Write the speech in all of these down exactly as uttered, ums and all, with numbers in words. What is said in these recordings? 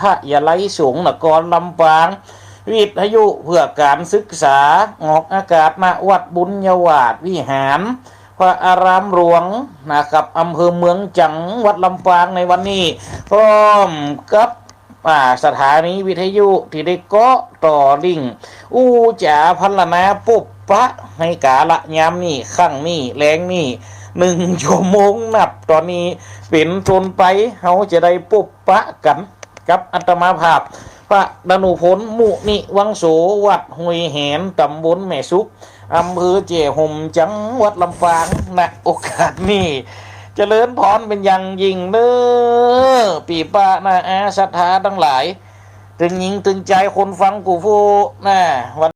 ทยาลัยสงฆ์นครลำปาง วิทยุเพื่อการศึกษา ออกอากาศ ณ วัดบุญญาวาสวิหาร พระอารามหลวงนะครับ อำเภอเมือง จังหวัดลำปางในวันนี้ พร้อมกับ อ่า สถานีวิทยุตี้ได้เกาะต่อลิงก์ อู้จ๋าพรรณนาปบปะในกาละยามนี้ ครั้งนี้ แลงนี้ นึ่งชั่วโมงนับต๋อนนี้เป๋นต้นไป เฮาจะได้ปบปะกั๋นกับอาตมาภาพ พระดานุพล มุนิวังโส วัดห้วยแหน ต๋ำบลแม่สุก อำเภอแจ้ห่ม จังหวัดลำปาง ณ โอกาสนี้ เจริญพรเป๋นอย่างยิ่งเน้อ ปี้ป้าน้าอาศรัทธาตังหลาย ตึงหญิงตึงจายคนฟังกู้ผู้ นะ วัน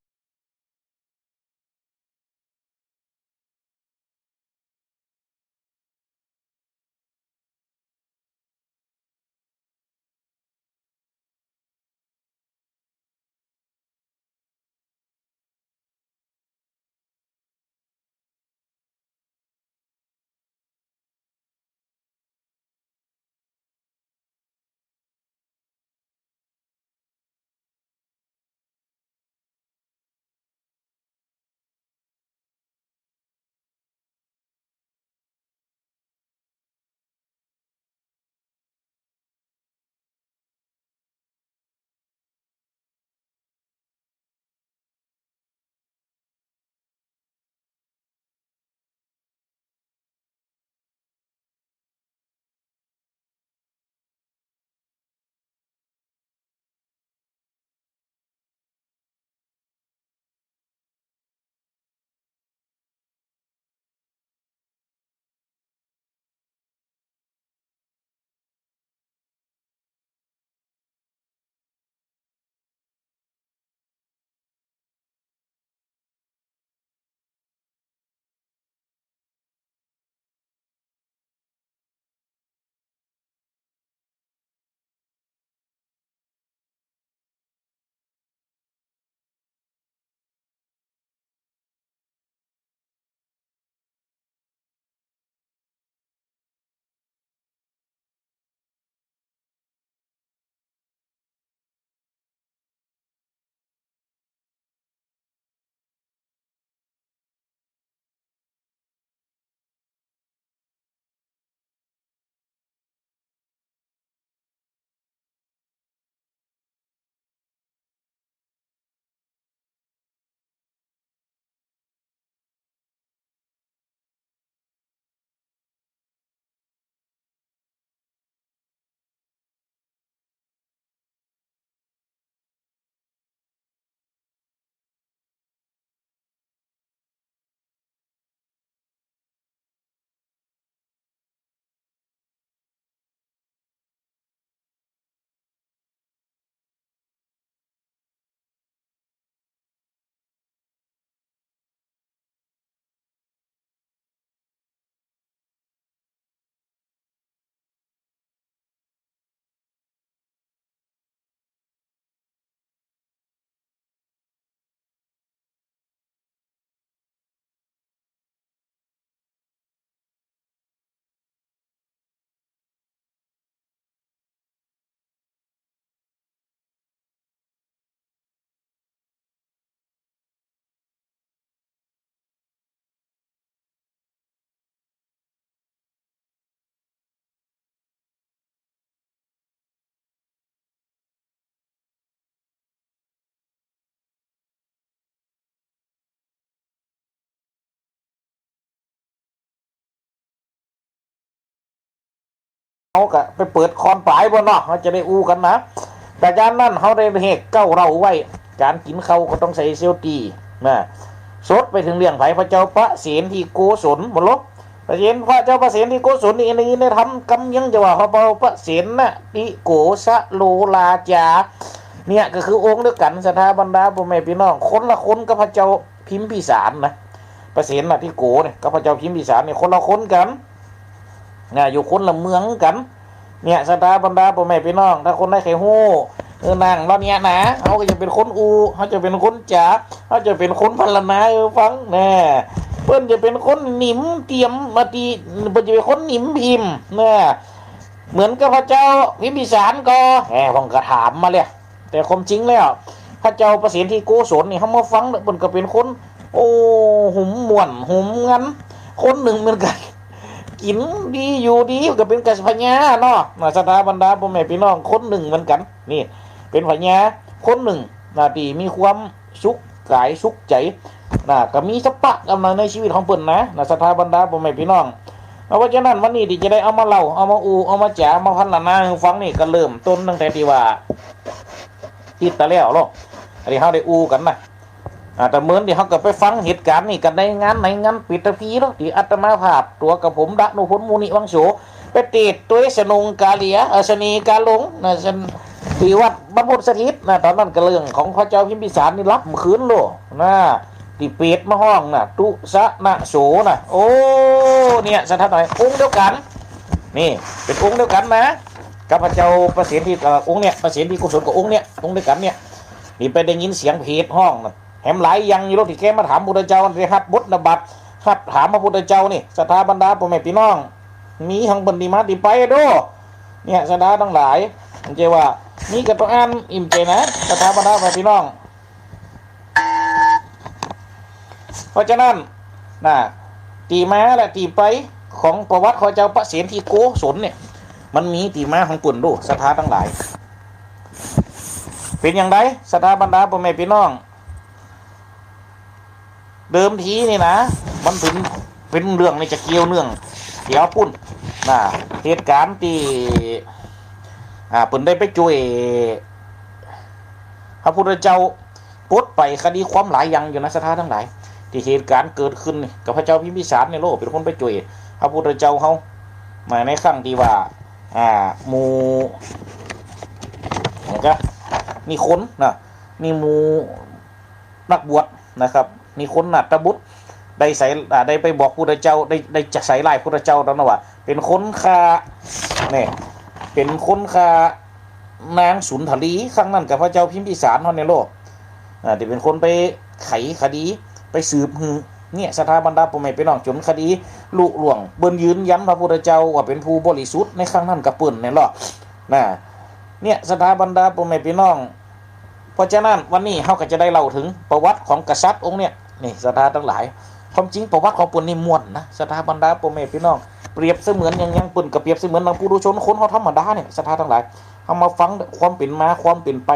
เฮาก็ไปเปิดคอนป๋ายบ่เนาะ เฮาจะได้อู้กั๋นนะ แต่ยามนั้นเฮาได้เฮกเก้าเหล้าไว้ ก๋านกิ๋นข้าวก็ต้องใส่เซลตี้นะ สดไปเถิงเรื่องใผ พระเจ้าประเสนทิโกศล บ่ลบ ประเสน พระเจ้าประเสนทิโกศลนี่ ใน ในธรรมกำเมืองจะว่า พระเจ้าประเสนทิโกศโลราจา เนี่ยก็คือองค์เดียวกั๋น ศรัทธาบรรดาป้อแม่ปี้น้อง คนละคนกับพระเจ้าพิมพิสารนะ ประเสนทิโกเนี่ยกับพระเจ้าพิมพิสารเนี่ยคนละคนกั๋น นะ อยู่คนละเมืองกั๋น เนี่ย ศรัทธาบรรดาป้อแม่ปี้น้อง ถ้าคนใดใค่ฮู้ เออ นั่งแล้วเนี่ยนะ เฮาก็จะเป๋นคนอู้ เฮาจะเป๋นคนจ๋า เฮาจะเป๋นคนพรรณนาหื้อฟัง แน่ เปิ้นจะเป๋นคนนิมเตียมมาติ เปิ้นจะเป๋นคนนิมพิมพ์ แน่ เหมือนกับพระเจ้าพิมพิสารก็ แหม ผมก็ถามมาแล้ว แต่ความจริงแล้ว พระเจ้าประเสนที่โกศลนี่ เฮามาฟังแล้ว เปิ้นก็เป๋นคน โอ้ หุมม่วน หุมงัน คนนึ่งเหมือนกั๋น กิ๋นดี อยู่ดี ก็เป๋นกั๋สพญาเนาะ นะ ศรัทธาบรรดาป้อแม่ปี้น้อง คนนึ่งเหมือนกั๋น นี่ เป๋นพญา คนนึ่ง นะ ตี้มีความสุขก๋ายสุขใจ๋ นะ ก็มีสภาพก๋ำลังในชีวิตของเปิ้นนะ นะ ศรัทธาบรรดาป้อแม่ปี้น้อง เพราะฉะนั้นวันนี้ตี้จะได้เอามาเล่า เอามาอู้ เอามาจ๋า เอามาพรรณนาหื้อฟังนี่ ก็เริ่มต้นตั้งแต่ตี้ว่า ตี้ตะแล้วเนาะ อันนี้เฮาได้อู้กั๋นนะ อ่า แต่เหมือนตี้เฮาก็ไปฟังเหตุก๋ารณ์นี่กั๋นในงานในงานปิดพิธีเนาะ ตี้อาตมาภาพตั๋วกับผม ดนุพล มุนิวังโส ไปเตศน์ตวยสนงกาเหลีย เอ่อ เสน่ห์กาหลงนะ ตี้วัดบรรพตสถิตนะ ต๋อนนั้นก็เรื่องของพระเจ้าพิมพิสารนี่ลับบ่คืนโลกนะ ตี้เปรตมาฮ้องนะ ตุสนโสนะ โอ้ เนี่ย ศรัทธาตังหลาย องค์เดียวกั๋น นี่ เป๋นองค์เดียวกั๋นนะ กับพระเจ้าประเสนที่ เอ่อ องค์เนี่ย ประเสนที่โกศลกับองค์เนี่ย องค์เดียวกั๋นเนี่ย นี่ไปได้ยินเสียงเปรตฮ้องนะ แหมหลายอย่างอยู่โลก ตี้แกมาถามพุทธเจ้า ได้ฮับบทบัตร ฮับถามพระพุทธเจ้านี่ ศรัทธาบรรดาป้อแม่ปี้น้อง มีตังเปิ้นตี้มาตี้ไปโด้ เนี่ย ศรัทธาตังหลาย มันจะว่า มีกั๋นต้องอั้น อิ่มใจ๋นะ ศรัทธาบรรดาป้อแม่ปี้น้อง เพราะฉะนั้น นะ ตี้มาและตี้ไปของประวัติของเจ้าประเสนที่โกศลเนี่ย มันมีตี้มาของเปิ้นโด้ ศรัทธาตังหลาย เป๋นอย่างใด ศรัทธาบรรดาป้อแม่ปี้น้อง เดิมทีนี่นะ มันเป๋น เป๋นเรื่องนี่จะเกี่ยวเนื่อง เดี๋ยวปู้น นะ เหตุก๋ารณ์ตี้ อ่า เปิ้นได้ไปจ้วย พระพุทธเจ้า ปลดไปคดีความหลายอย่างอยู่นะ ศรัทธาตังหลาย ตี้เหตุก๋ารณ์เกิดขึ้นนี่ กับพระเจ้าพิมพิสารนี่โลก เป๋นคนไปจ้วย พระพุทธเจ้าเฮา มาในครั้งตี้ว่า อ่า หมู่ แล้วก็ นิคนนะ นี่หมู่ นักบวชนะครับ นิคนนาถบุตร ได้ใส่ อ่า ได้ไปบอกพุทธเจ้า ได้ ได้จะใส่ร้ายพุทธเจ้าต๋อนนั้นว่า เป๋นคนฆ่า เนี่ย เป๋นคนฆ่านางสุนทรี ครั้งนั้นกับพระเจ้าพิมพิสารเฮานี่โลก อ่า ตี้เป๋นคนไปไขคดี ไปสืบหื้อ เนี่ย ศรัทธาบรรดาป้อแม่ปี้น้อง จ๋นคดีลุล่วง เปิ้นยืนยันพระพุทธเจ้าว่าเป๋นผู้บริสุทธิ์ ในครั้งนั้นกับเปิ้นเนี่ยโลก นะ เนี่ย ศรัทธาบรรดาป้อแม่ปี้น้อง เพราะฉะนั้นวันนี้เฮาก็จะได้เล่าเถิงประวัติของกษัตริย์องค์เนี่ย นี่ ศรัทธาตังหลาย ความจริงประวัติของเปิ้นนี่ม่วนนะ ศรัทธาบรรดาป้อแม่ปี้น้อง เปรียบเสมือนอย่างหยัง เปิ้นก็เปรียบเสมือนดังปุถุชนคนเฮาธรรมดาเนี่ย ศรัทธาตังหลาย เฮามาฟังความเป๋นมา ความเป๋นไป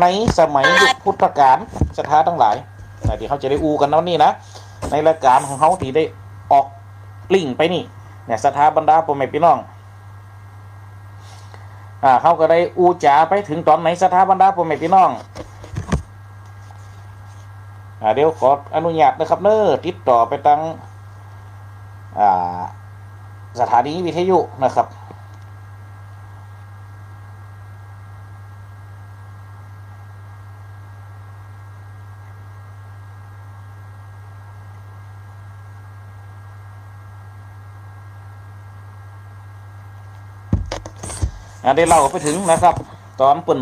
ในสมัยยุคพุทธกาล ศรัทธาตังหลาย นะ ตี้เฮาจะได้อู้กั๋นวันนี้นะ ในรายก๋านของเฮาตี้ได้ออกลิงก์ไปนี่ เนี่ย ศรัทธาบรรดาป้อแม่ปี้น้อง อ่า เฮาก็ได้อู้จ๋าไปเถิงต๋อนไหน ศรัทธาบรรดาป้อแม่ปี้น้อง อ่า เดี๋ยวขออนุญาตนะครับเนาะ ติดต่อไปตาง อ่า สถานีวิทยุนะครับ อ่า ได้เล่าไปเถิงนะครับ ต๋อนเปิ้น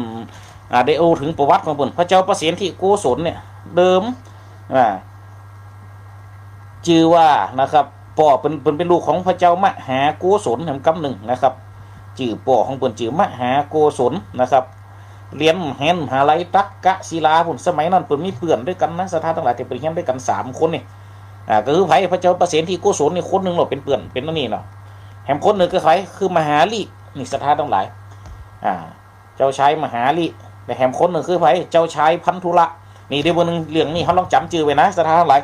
อ่า ได้อู้เถิงประวัติของเปิ้น พระเจ้าประเสนที่โกศลเนี่ย เดิม อ่า จื้อว่านะครับ ป้อเปิ้น เปิ้นเป๋นลูกของพระเจ้ามหาโกศลแหมกำนึ่งนะครับ จื้อป้อของเปิ้นจื้อมหาโกศลนะครับ เฮียน เฮียนมหาลัยตักกศิลาปู้น สมัยนั้นเปิ้นมีเปื้อนตวยกั๋นนะ ศรัทธาตังหลาย ตี้เปิ้นเฮียนตวยกั๋นสามคนนี่ อ่า ก็คือใผ พระเจ้าประเสนที่โกศลนี่คนนึ่งเนาะ เป๋นเปื้อน เป๋นอันนี้เนาะ แหมคนนึ่งก็ใผ คือมหาลิ นี่ ศรัทธาตังหลาย อ่า เจ้าชายมหาลิ และแหมคนนึ่งคือใผ เจ้าชายพันธุละ นี่ เดี๋ยวเปิ้นนึ่งเรื่องนี้เฮาลองจ๋ำจื้อไว้นะ ศรัทธาตังหลาย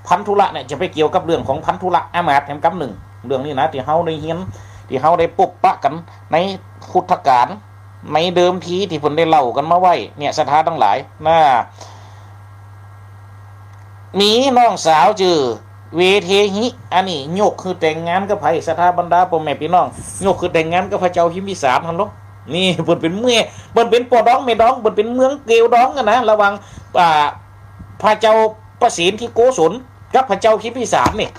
พันธุละเนี่ยจะไปเกี่ยวกับเรื่องของพันธุละอามาตย์แหมกำนึ่ง เรื่องนี้นะ ตี้เฮาได้เฮียน ตี้เฮาได้ปบปะกั๋นในพุทธกาล ในเดิมทีตี้เปิ้นได้เล่ากั๋นมาไว้เนี่ย ศรัทธาตังหลายนะ มีน้องสาวจื้อเวเทหิ อันนี้ยกหื้อแต่งงานกับใผ ศรัทธาบรรดาป้อแม่ปี้น้อง ยกหื้อแต่งงานกับพระเจ้าพิมพิสารหั้นโลก นี่ เปิ้นเป๋นเมีย เปิ้นเป๋นป้อดองแม่ดอง เปิ้นเป๋นเมืองเกลียวดองกั๋นนะ ระหว่าง อ่า พระเจ้าประเสนที่โกศลกับพระเจ้าพิมพิสารนี่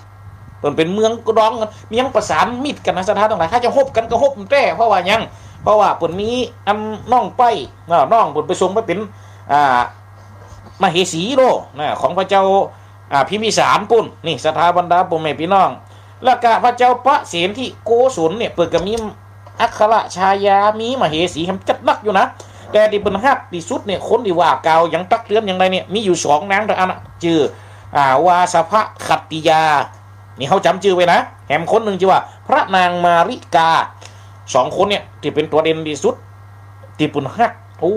เปิ้นเป๋นเมืองดองกั๋น เมืองประสานมิตรกั๋นนะ ศรัทธาตังหลาย ถ้าจะฮบกั๋นก็ฮบแต๊ เพราะว่าหยัง เพราะว่าเปิ้นมีอันน้องใป๊ เนาะ น้องเปิ้นไปส่งไปเป๋น อ่า มเหสีโลกนะ ของพระเจ้า อ่า พิมพิสารปู้น นี่ ศรัทธาบรรดาป้อแม่ปี้น้อง แล้วก็พระเจ้าประเสนที่โกศลเนี่ย เปิ้นก็มี อัครชายา มีมเหสีแหมจัดนักอยู่นะ แต่ตี้เปิ้นฮักตี้สุดเนี่ย คนตี้ว่ากล่าวหยังตักเตือนหยังใดเนี่ย มีอยู่สองนางเต้าอั้นนะ จื้อ อ่า วาสภขัตติยา นี่เฮาจ๋ำจื้อไว้นะ แหมคนนึ่งจื้อว่าพระนางมาริกา สองคนเนี่ยตี้เป๋นตั๋วเด่นตี้สุด ตี้เปิ้นฮัก โอ้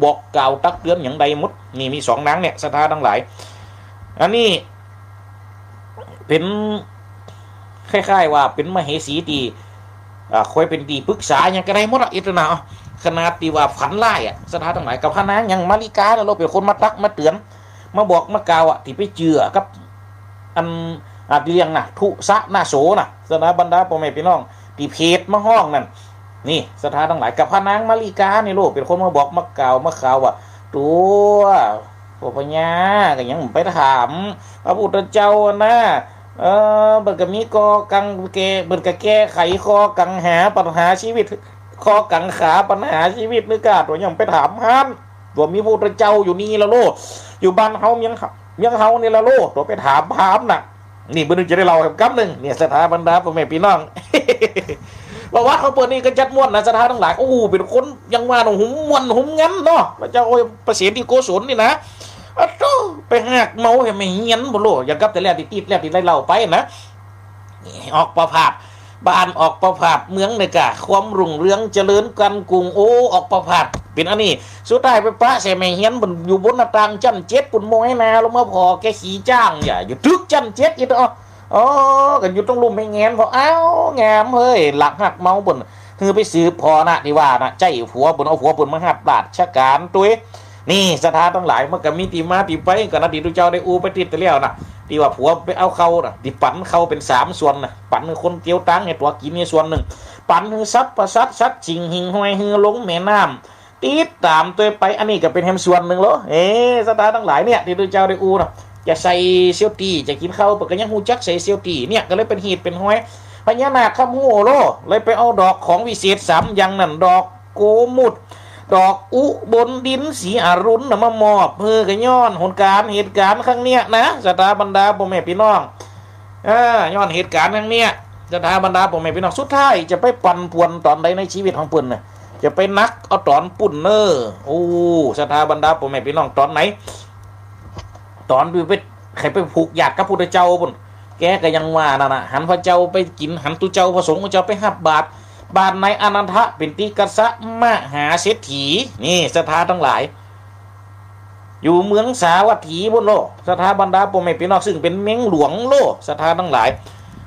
บอกกล่าวตักเตือนหยังใดหมด นี่มีสองนางเนี่ย ศรัทธาตังหลาย อันนี้เป๋นคล้ายๆ ว่าเป๋นมเหสีตี้ อ่า คอยเป๋นตี้ปรึกษาหยังก็ได้หมดอะ อิตนา ขนาดตี้ว่าฝันร้ายอะ ศรัทธาตังหลาย กับพระนางหยังมาริกาเนี่ย เป๋นคนมาตักมาเตือน มาบอกมากล่าวอะ ตี้ไปเจื้อกับ อัน อ่า ตี้เรื่องนะ ทุสะนะโสนะ ศรัทธาบรรดาป้อแม่ปี้น้อง ตี้เพจมาฮ้องนั่น นี่ ศรัทธาตังหลาย กับพระนางมาริกานี่โลด เป๋นคนมาบอกมากล่าวมาข่าวว่า ตั๋ว พวกพญาก็ยังไปถามพระพุทธเจ้านะ เออ เปิ้นก็มีข้อกังแก้ เปิ้นก็แก้ไขข้อกังหาปัญหาชีวิต ข้อกังขาปัญหาชีวิตนึกา ตั๋วยังไปถามพราหมณ์ ตั๋วมีพระพุทธเจ้าอยู่นี่ละโลด อยู่บ้านเฮาเมืองเฮา เมืองเฮานี่ละโลด ตั๋วไปถามพราหมณ์น่ะ นี่เปิ้นจะได้เล่าแหมกำนึ่ง เนี่ย ศรัทธาบรรดาป้อแม่ปี้น้อง ประวัติของเปิ้นนี่ก็จัดม่วนนะ ศรัทธาตังหลาย โอ้ เป๋นคนยังว่านะ หุมม่วนหุมงันเนาะ พระเจ้า โอ้ย พระเสนที่โกศลนี่นะ อะโธ่ ไปฮักเมาแหมเฮี้ยนบ่โลด อย่างกับแต่แรกตี้ติดแรกตี้ได้เล่าไปนะ ออกประพาส บ้านออกประพาส เมืองนี่กะ ความรุ่งเรืองเจริญกั๋นกุ้ง โอ้ ออกประพาส เป๋นอันนี้ สุดท้ายไปปะใส่แม่เฮียน เปิ้นอยู่บนหน้าต่างจั๊นเจ็ด ปุ้น โมยหน้าลงมาผ่อแกขี่จ๊าง อย่า อยู่ตึกจั๊นเจ็ด อีกเนาะ อ๋อ กั๋นอยู่ตรงลุ่มแม่แงน ผ่อ อ้าว งามเฮ้ย หลักฮักเมาเปิ้น หื้อไปสืบผ่อนะ ตี้ว่านะ ใจ๊ผัวเปิ้น เอาผัวเปิ้นมาฮับราชก๋านตวย นี่ ศรัทธาตังหลาย มันก็มีตี้มาตี้ไป ก็นาตี้ตุ๊เจ้าได้อู้ไปติดแต่แล้วนะ ตี้ว่าผัวไปเอาเข้านะ ตี้ปั๋นเข้าเป๋นสามส่วนนะ ปั๋นหื้อคนเตียวตังค์หื้อตั๋วกิ๋นนี่ส่วนนึ่ง ปั๋นหื้อสัพพสัตว์สัตว์สิ่งหิ่งห้อยหื้อลงแม่น้ำ ติดต๋ามตวยไป อันนี้ก็เป๋นแหมส่วนนึ่งโล เอ้ ศรัทธาตังหลายเนี่ย ตี้ตุ๊เจ้าได้อู้นะ จะใส่เซี่ยวตี้ จะกิ๋นข้าว เปิ้นก็ยังฮู้จักใส่เซี่ยวตี้ เนี่ย ก็เลยเป๋นหีดเป๋นห้อย พญานาคคำฮู้โล เลยไปเอาดอกของวิเศษสามอย่างนั้น ดอก โกมุต ดอกอุบลดินสีอรุณน่ะ มามอบหื้อ ก็ย้อนหนก๋านเหตุก๋ารณ์ครั้งเนี้ยนะ ศรัทธาบรรดาป้อแม่ปี้น้อง อ่า ย้อนเหตุก๋ารณ์ครั้งเนี้ย ศรัทธาบรรดาป้อแม่ปี้น้อง สุดท้ายจะไปปั่นป่วนต๋อนใดในชีวิตของเปิ้นน่ะ จะไปหนักเอาต๋อนปุ้นเน้อ โอ้ ศรัทธาบรรดาป้อแม่ปี้น้อง ต๋อนไหน ต๋อนไป ใค่ไปผูกญาติกับพุทธเจ้าปุ้น แกก็ยังว่านั่นน่ะ หันพระเจ้าไปกิ๋น หันตุ๊เจ้าพระสงฆ์เจ้าไปฮับบาตร บาตรในอนันทปิณฑิกะมหาเศรษฐี นี่ศรัทธาตังหลาย อยู่เมืองสาวัตถีปุ้นโล ศรัทธาบรรดาป้อแม่ปี้น้อง ซึ่งเป๋นเมืองหลวงโล ศรัทธาตังหลาย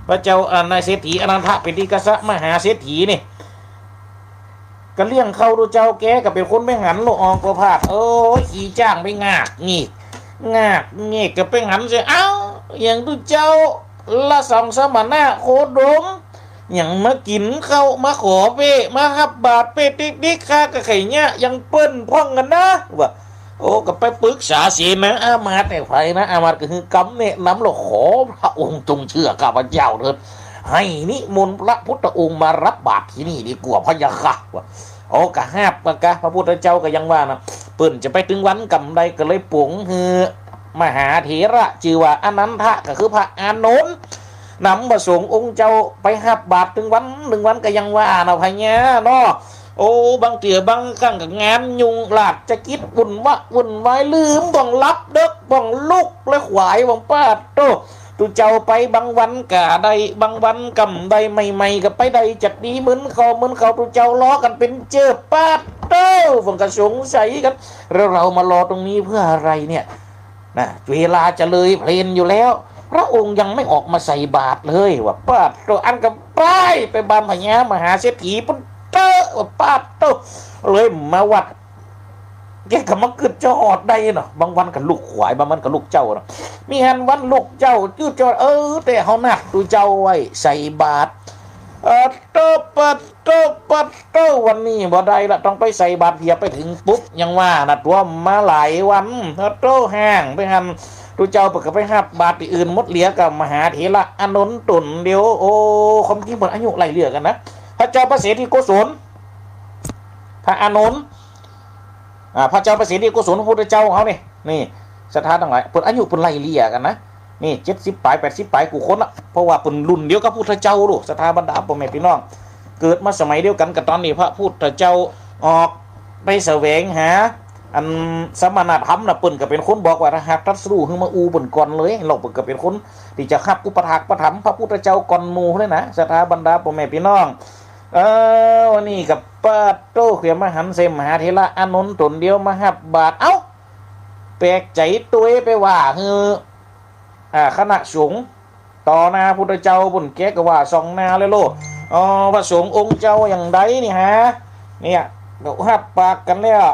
พระเจ้า อ่า นายเศรษฐีอนันทปิณฑิกะมหาเศรษฐีนี่ ก็เลี้ยงข้าวตุ๊เจ้า แกก็เป๋นคนไปหันโล ออกประพาส โอ้ย ขี่จ๊างไปงากเงก งากเงกก็ไปหันเสีย เอ้า อย่างตุ๊เจ้า ละสองสมณะโคดม อย่างมากิ๋นข้าว มาขอเป้ มาฮับบาตรเป้ติ๊กๆ ข้าก็ใค่เยียะอย่างเปิ้นพ่องกั๋นนะ ว่า โอ้ ก็ไปปรึกษาเสนาอามาตย์แหน่ไผนะ อามาตย์ก็หื้อกำแนะนำโล ขอพระองค์จงเชื่อข้าพเจ้าเถิด ให้นิมนต์พระพุทธองค์มารับบาตรตี้นี่ดีกว่าพะยะค่ะ ว่า โอ้ ก็ฮับกะ พระพุทธเจ้าก็ยังว่านะ เปิ้นจะไปตึงวันกำใด ก็เลยป๋งหื้อมหาเถระจื้อว่าอนันทะ ก็คือพระอานนท์ นำพระสงฆ์องค์เจ้าไปฮับบาตรตึงวัน ตึงวันก็ยังว่านะพะยะเนาะ โอ้ บางเตื้อบางครั้งก็งานยุ่งราชกิจวุ่นวะวุ่นวาย ลืมบ่องหลับ เดิ็กบ่องลุก และขวายบ่องปาดโต้ ตุ๊เจ้าไปบางวันก็ได้ บางวันกำใด ใหม่ๆ ก็ไปได้จักดี เหมือนเขา เหมือนเขา ตุ๊เจ้ารอกั๋นเป๋นเจิ่บ ปาดโต้ เปิ้นก็สงสัยกั๋น แล้วเรามารอตรงนี้เพื่ออะไรเนี่ย นะ เวลาจะเลยเพลนอยู่แล้ว พระองค์ยังไม่ออกมาใส่บาตรเลย ว่าปาดโต้ อันก็ไป ไปบ้านพญามหาเศรษฐีปุ้นเต๊อะ ว่าปาดโต้ เลยมาวัด แกก็มากึ๊ดจะฮอดได้เนาะ บางวันก็ลุกขวาย บางวันก็ลุกเจ๊าเนาะ มีหันวันลุกเจ๊า จื้อเจ๊า เออ แต่เฮานัดตุ๊เจ้าไว้ใส่บาตร เออ โต้ ปาดโต้ ปาดโต้ วันนี้บ่ได้ละ ต้องไปใส่บาตรเหีย ไปเถิงปุ๊บ ยังว่านะ ตั๋วมาหลายวัน ปาดโต้ ห้างไปหัน ตุ๊เจ้าเปิ้นก็ไปฮับบาตรตี้อื่นหมด เหลือกับมหาเถระอานนท์ต๋นเดียว โอ้ ความจริงเปิ้นอายุไล่เลี่ยกั๋นนะ พระเจ้าพระเสนที่โกศล พระอานนท์ อ่า พระเจ้าพระเสนที่โกศล พระพุทธเจ้าเฮานี่ นี่ ศรัทธาตังหลาย เปิ้นอายุเปิ้นไล่เลี่ยกั๋นนะ นี่ เจ็ดสิบป๋าย แปดสิบป๋ายกู้คนละ เพราะว่าเปิ้นรุ่นเดียวกับพุทธเจ้าโล ศรัทธาบรรดาป้อแม่ปี้น้อง เกิดมาสมัยเดียวกั๋นกับต๋อนตี้พระพุทธเจ้าออกไปแสวงหา อันสมณธรรมน่ะ เปิ้นก็เป๋นคนบอกว่า ถ้าหากตรัสรู้หื้อมาอู้เปิ้นก่อนเลย แล้วเปิ้นก็เป๋นคนตี้จะฮับอุปถากอุปถัมภ์พระพุทธเจ้าก่อนหมู่เลยนะ ศรัทธาบรรดาป้อแม่ปี้น้อง เออ วันนี้ก็ปาดโต้ เขียนมาหันเสมหาเถระอานนท์ต๋นเดียวมาฮับบาตร เอ้า แปลกใจ๋ตวย ไปว่าหื้อ อ่า คณะสงฆ์ ต่อหน้าพุทธเจ้าปุ้น แกก็ว่าส่องหน้าเลยโลด อ๋อ พระสงฆ์องค์เจ้าอย่างใดนี่ฮะ เนี่ย ก็ฮับปากกั๋นแล้ว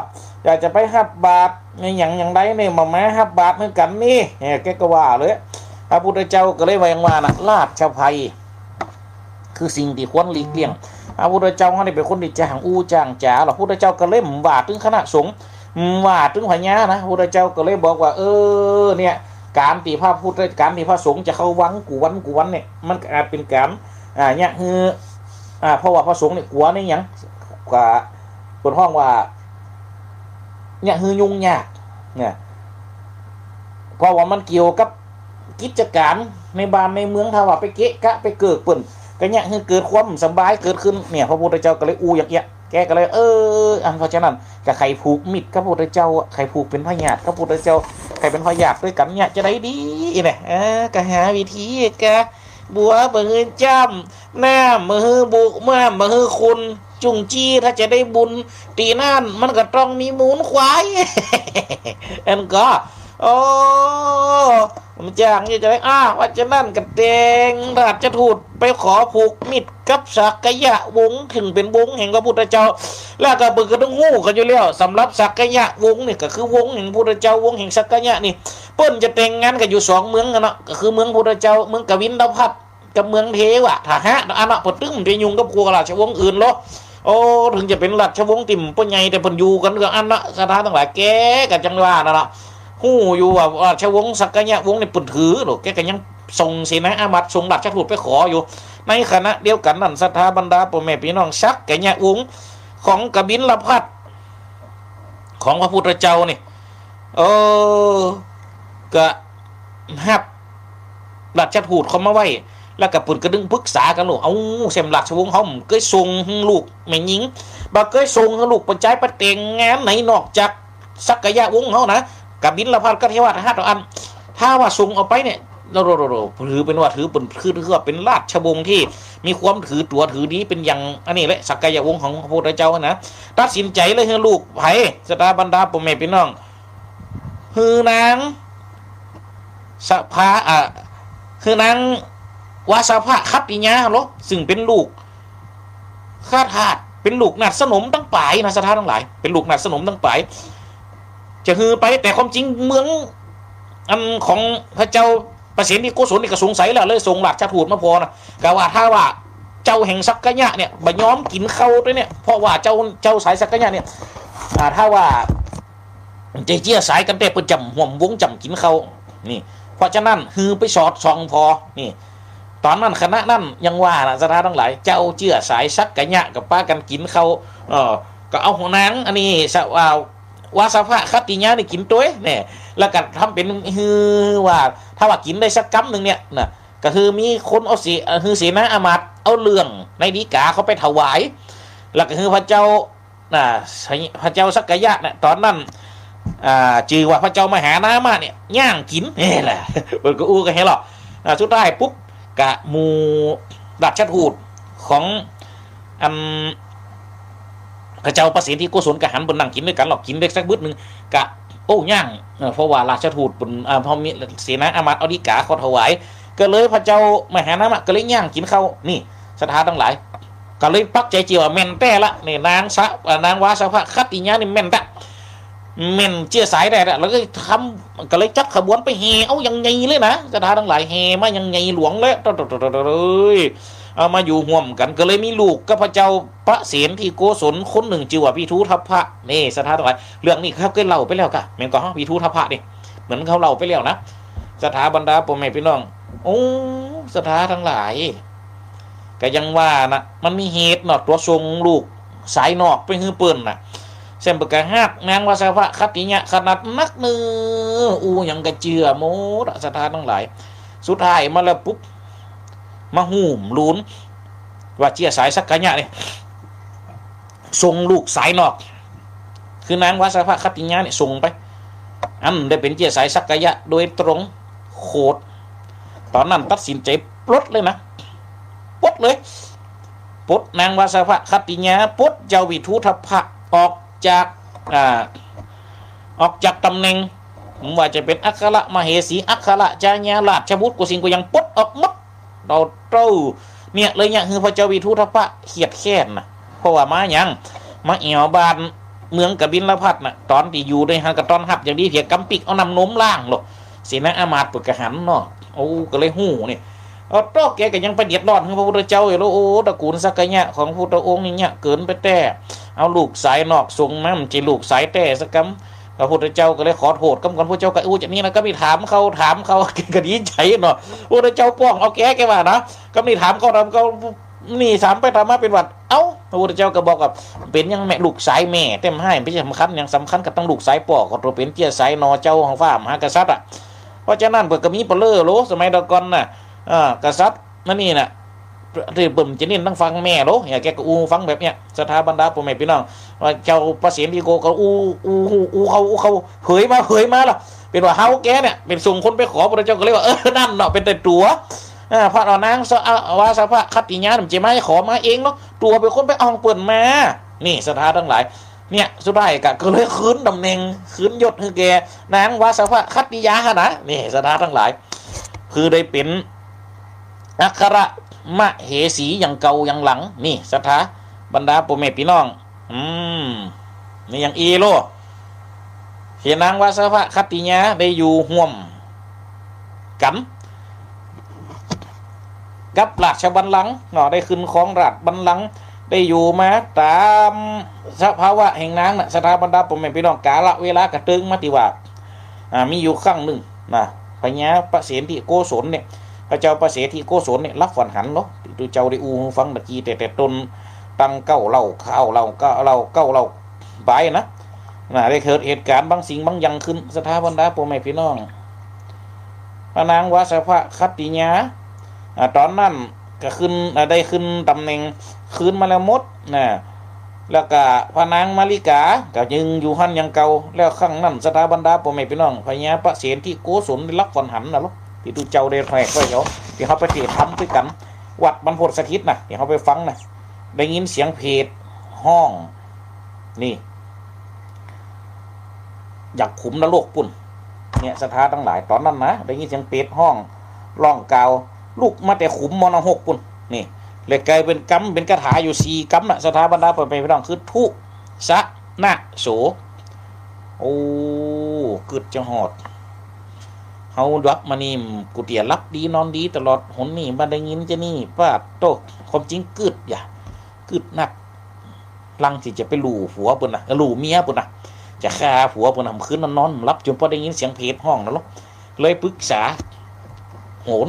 อยากจะไปฮับบาตรในหยังอย่างใดเนี่ย มา มาฮับบาตรเหมือนกั๋นนี่ เนี่ย แกก็ว่าเลย พระพุทธเจ้าก็เลยว่าอย่างว่าน่ะ ราชภัย คือสิ่งตี้ควรหลีกเลี่ยง พระพุทธเจ้าเฮานี่เป๋นคนตี้จ้างอู้จ้างจ๋า แล้วพุทธเจ้าก็เลยบ่ว่าเถิงคณะสงฆ์ บ่ว่าเถิงพญานะ พุทธเจ้าก็เลยบอกว่า เออ เนี่ย ก๋านตี้พระพุทธ ก๋านตี้พระสงฆ์จะเข้าวังกู้วันกู้วันเนี่ย มันก็อาจเป๋นก๋าน อ่า เยียะหื้อ อ่า เพราะว่าพระสงฆ์เนี่ยกั๋วในหยัง กั๋ว เปิ้นฮ้องว่า เยียะหื้อยุ่งยาก เนี่ย เพราะว่ามันเกี่ยวกับกิจก๋านในบ้านในเมือง ถ้าว่าไปเกะกะไปเกิกเปิ้น ก็เยียะหื้อเกิดความสบายเกิดขึ้น เนี่ย พระพุทธเจ้าก็เลยอู้อย่างเอี้ย แกก็เลย เออ อันเพราะฉะนั้น ก็ใค่ผูกมิตรกับพุทธเจ้า ใค่ผูกเป๋นพยาติกับพุทธเจ้า ใค่เป๋นพยาติตวยกั๋นเนี่ย จะได้ดีเนี่ย เออ ก็หาวิธีกะ บัวบ่หื้อจ้ำ น้ำบ่หื้อบุ น้ำบ่หื้อขุ่น จุ่งจี้ถ้าจะได้บุญ ตี้นั่นมันก็ต้องมีมูลควาย อันก็ โอ้ มันจ้างจะได้ อ่า เพราะฉะนั้นก็แต่งราชทูตไปขอผูกมิตรกับสักยะวงศ์ ซึ่งเป๋นวงศ์แห่งพระพุทธเจ้า แล้วก็เปิ้นก็ต้องฮู้กั๋นอยู่แล้ว สำหรับสักยะวงศ์นี่ก็คือวงศ์แห่งพุทธเจ้า วงศ์แห่งสักยะนี่ เปิ้นจะแต่งงานกั๋นอยู่สองเมืองกั๋นเนาะ ก็คือเมืองพุทธเจ้า เมืองกบิลพัสดุ์ กับเมืองเทวะทหะ อันเนาะ เปิ้นตึงจะยุ่งกับกั๋วราชวงศ์อื่นโลด โอ้ เถิงจะเป๋นราชวงศ์ตี้บ่ใหญ่ แต่เปิ้นอยู่กั๋นกับอันเนาะ ศรัทธาตังหลาย แกก็จังว่านั่นเนาะ ฮู้อยู่ว่าราชวงศ์สักยะวงศ์นี่เปิ้นถือโลด แกก็ยังส่งเสนาอามาตย์ ส่งราชทูตไปขออยู่ ในขณะเดียวกั๋นนั้น ศรัทธาบรรดาป้อแม่ปี้น้อง สักยะวงศ์ของกบิลพัสดุ์ ของพระพุทธเจ้านี่ เออ ก็ฮับราชทูตเข้ามาไว้ แล้วก็เปิ้นก็ตึงปรึกษากั๋นโลด เอ้า แซมราชวงศ์เฮาบ่เกยส่งหื้อลูกแม่ญิง บ่เกยส่งหื้อลูกป้อจายไปแต่งงานไหนนอกจากสักยะวงศ์เฮานะ กบิลพัสดุ์กับเทวะทหะ อัน ถ้าว่าส่งออกไปเนี่ย โอ้โห ถือเป๋นว่า ถือเป๋น คือ ถือว่าเป๋นราชวงศ์ตี้มีความถือตั๋วถือดีเป๋นอย่างอันนี้แหละ สักยะวงศ์ของพระพุทธเจ้านะ ตัดสินใจ๋เลยหื้อลูกใผ ศรัทธาบรรดาป้อแม่ปี้น้อง หื้อนางสภา อ่า หื้อนางวาสภะขัตติยาโลด ซึ่งเป๋นลูกข้าทาส เป๋นลูกนาดสนมตังป๋ายนะ ศรัทธาตังหลาย เป๋นลูกนาดสนมตังป๋าย จะหื้อไป แต่ความจริงเมืองอันของพระเจ้าประเสนทิโกศลนี่ก็สงสัยแล้ว เลยส่งราชทูตมาผ่อนะ ก็ว่าถ้าว่าเจ้าแห่งสักยะเนี่ยบ่ยอมกิ๋นข้าวตวยเนี่ย เพราะว่าเจ้า เจ้าสายสักยะเนี่ย อ่า ถ้าว่าจะเจื้อสายกั๋นแต๊เปิ้นจ้ำฮ่วมวงจ้ำกิ๋นข้าว นี่ เพราะฉะนั้นหื้อไปสอดส่องผ่อ นี่ ต๋อนนั้นขณะนั้นยังว่านะ ศรัทธาตังหลาย เจ้าเจื้อสายสักยะก็ปากั๋นกิ๋นข้าว เออ ก็เอาหื้อนางอันนี้สะ อ่า วาสภะขัตติยานี่กิ๋นตวยเนี่ย แล้วก็ทำเป๋นหื้อว่า ถ้าว่ากิ๋นได้สักกำนึ่งเนี่ยนะ ก็คือมีคนเอาเส เอ่อ หื้อเสนาอามาตย์เอาเลื่องในฎีกาเข้าไปถวาย แล้วก็หื้อพระเจ้า น่ะ พระเจ้าสักยะเนี่ย ต๋อนนั้น อ่า จื่อว่าพระเจ้ามหานามะเนี่ย ย่างกิ๋น นี่แหละ เปิ้นก็อู้กั๋นแหละ อ่า สุดท้ายปุ๊บ ก็หมู่ราชทูตของ อัน พระเจ้าประเสนทิโกศลก็หันเปิ้นนั่งกิ๋นตวยกั๋น แล้วกิ๋นได้สักบึดนึ่ง ก็ โอ้ ย่าง เออ เพราะว่าราชทูตเปิ้น อ่า เพราะมีเสนาอามาตย์เอาฎีกาเข้าถวาย ก็เลยพระเจ้ามหานามะก็เลยย่างกิ๋นข้าว นี่ ศรัทธาตังหลาย ก็เลยปักใจ๋เจียวว่าแม่นแต๊ละ นี่ นางสะ อ่า นางวาสภะขัตติยานี่แม่นแต๊ แม่นเจื้อสายแต๊ละ แล้วก็ทำ ก็เลยจัดขบวนไปแห่เอาอย่างใหญ่เลยนะ ศรัทธาตังหลาย แห่มาอย่างใหญ่หลวงเลย เอ้ย เอามาอยู่ฮ่วมกั๋น ก็เลยมีลูกกับพระเจ้าประเสนทิโกศลคนนึ่ง จื่อว่าวิทูทัพพะ นี่ ศรัทธาตังหลาย เรื่องนี้ข้าเกยเล่าไปแล้วก่ะ แม่นก่อ วิทูทัพพะนี่ เหมือนข้าเล่าไปแล้วนะ ศรัทธาบรรดาป้อแม่ปี้น้อง โอ้ ศรัทธาตังหลาย ก็ยังว่านะ มันมีเหตุเนาะ ตั๋วส่งลูกสายนอกไปหื้อเปิ้นน่ะ แซมเปิ้นก็ฮักนางวาสภะขัตติยะขนาดนักเนาะ อู้หยังก็เจื้อหมดอะ ศรัทธาตังหลาย สุดท้ายมาแล้วปุ๊บ มาฮู้ลูน ว่าเจื้อสายสักกายะเนี่ย ส่งลูกสายนอก คือนางวาสภคัตติยาเนี่ยส่งไป อันได้เป๋นเจื้อสายสักกายะโดยตรง โขด ต๋อนนั้นตัดสินใจ๋ปลดเลยนะ ปลดเลย ปลดนางวาสภคัตติยา ปลดเจ้าวิทูธพะออกจาก อ่า ออกจากต๋ำแหน่ง บ่ว่าจะเป๋นอัครมเหสี อัครจายา ราชบุตร กู้สิ่งกู้อย่างปลดออกหมด เต้า เต้า เนี่ยเลยเนี่ย หื้อพระเจ้าวิทูธพะเคียดแค้นนะ เพราะว่ามาหยัง มาแอ่วบ้านเมืองกบิลพัสดุ์นะ ต๋อนตี้อยู่ในหั้นก็ต้อนฮับอย่างดี เผียกำปิ๊กเอาน้ำนมล้างโลด เสนาอำมาตย์เปิ้นก็หันเนาะ โอ้ ก็เลยฮู้นี่ เออ เต้า แกก็ยังไปเดือดร้อนหื้อพระพุทธเจ้าอยู่แล้ว โอ้ ตระกูลสักกายะของพุทธองค์นี่เนี่ยเกิ๋นไปแต๊ เอาลูกสายนอกส่งมา บ่ใจ้ลูกสายแต๊สักกำ พระพุทธเจ้าก็เลยขอโต้ษกำก่อน พระเจ้าก็อู้จะนี่นะ กำนี้ถามเขา ถามเขา แกก็ดีใจ๋เนาะ พระพุทธเจ้าป้องเอาแก แกว่านะ กำนี้ถามเขา ถามเขา นี่ถามไปถามมาเป๋นหวัด เอ้า พระพุทธเจ้าก็บอกว่า เป๋นหยังแม่ ลูกสายแม่แต๊ บ่ใจ้สำคัญหยัง สำคัญก็ต้องลูกสายป้อ ก็ตั๋วเป๋นเจื้อสายหน่อเจ้าของฟ้ามหากษัตริย์อะ เพราะฉะนั้นเปิ้นก็มีปะเลอโล สมัยตะก่อนน่ะ เออ กษัตริย์นั่นนี่น่ะ ตี้เปิ้นจะเน้นตังฝั่งแม่โล เนี่ย แกก็อู้ฟังแบบเนี่ย ศรัทธาบรรดาป้อแม่ปี้น้อง ว่าเจ้าพระเสนทิโกก็อู้ อู้ อู้ อู้เขา อู้เขา เผยมา เผยมาละ เป๋นว่าเฮาแกเนี่ย เป๋นส่งคนไปขอ พระเจ้าก็เลยว่า เออ นั่นเนาะ เป๋นแต่ตั๋ว อ่า พระนางสะ อ่า วาสภคัตติยา บ่ใจ้มาขอมาเองเนาะ ตั๋วเป๋นคนไปอ้องเปิ้นมา นี่ ศรัทธาตังหลาย เนี่ย สุดท้ายก็ ก็เลยคืนต๋ำแหน่ง คืนยศหื้อแก่นางวาสภคัตติยาหั้นนะ นี่ ศรัทธาตังหลาย คือได้เป๋นอัครมเหสีอย่างเก่าอย่างหลัง นี่ ศรัทธาบรรดาป้อแม่ปี้น้อง อืม นี่อย่างอี้โล เหียนางวาสภคัตติยาได้อยู่ฮ่วมกั๋น กับราชบัลลังก์เนาะ ได้ขึ้นครองราชบัลลังก์ ได้อยู่มาต๋ามสภาวะแห่งนางน่ะ ศรัทธาบรรดาป้อแม่ปี้น้อง กาลเวลาก็เติ่งมาตี้ว่า อ่า มีอยู่ครั้งนึ่งนะ พญาพระเสนทิโกศลเนี่ย พระเจ้าพระเสนทิโกศลเนี่ย หลับฝันหันเนาะ ตี้ตุ๊เจ้าได้อู้หื้อฟังตะกี้ แต่ แต่ต้นตังเก้าเล่า เก้าเล่า เก้าเล่า เก้าเล่า ไปนะ น่ะ ได้เกิดเหตุก๋ารณ์บางสิ่งบางอย่างขึ้น ศรัทธาบรรดาป้อแม่ปี้น้อง พระนางวาสภคัตติยา อ่า ต๋อนนั้นก็ขึ้น อ่า ได้ขึ้นต๋ำแหน่งคืนมาแล้วหมดนะ แล้วก็พระนางมาริกาก็ยังอยู่หั้นอย่างเก่า แล้วครั้งนั้น ศรัทธาบรรดาป้อแม่ปี้น้อง พญาพระเสนทิโกศลได้หลับฝันหันน่ะลูก ตี้ตุ๊เจ้าได้แหวกไว้เดี๋ยว ตี้เฮาไปเตะธรรมตวยกั๋น วัดบรรพตสถิตน่ะ ตี้เฮาไปฟังน่ะ ได้ยินเสียงเปรตฮ้อง นี่ จากขุมนรกปู๊น เนี่ย ศรัทธาตังหลาย ต๋อนนั้นนะ ได้ยินเสียงเปรตฮ้อง ร้องกล่าว ลุกมาแต่ขุมมรณะหกปู๊น นี่ เลยก๋ายเป๋นกำ เป๋นคาถาอยู่สี่กำน่ะ ศรัทธาบรรดาป้อแม่ปี้น้อง คือ ทุ สะ นะ โส โอ้ กึ๊ดจะฮอด เฮาหลับมานี่ กูเตี้ยหลับดีนอนดีตลอด หนนี้บ่าได้ยินจานี่ ปาดโต้ ความจริงกึ๊ดอย่า กึ๊ดนัก ลังตี้จะไปลู่ผัวเปิ้นนะ ลู่เมียเปิ้นนะ จะฆ่าผัวเปิ้นนะ คืนนั้นนอนบ่หลับ จ๋นป้อได้ยินเสียงเปรตฮ้องน่ะลูก เลยปรึกษา โหน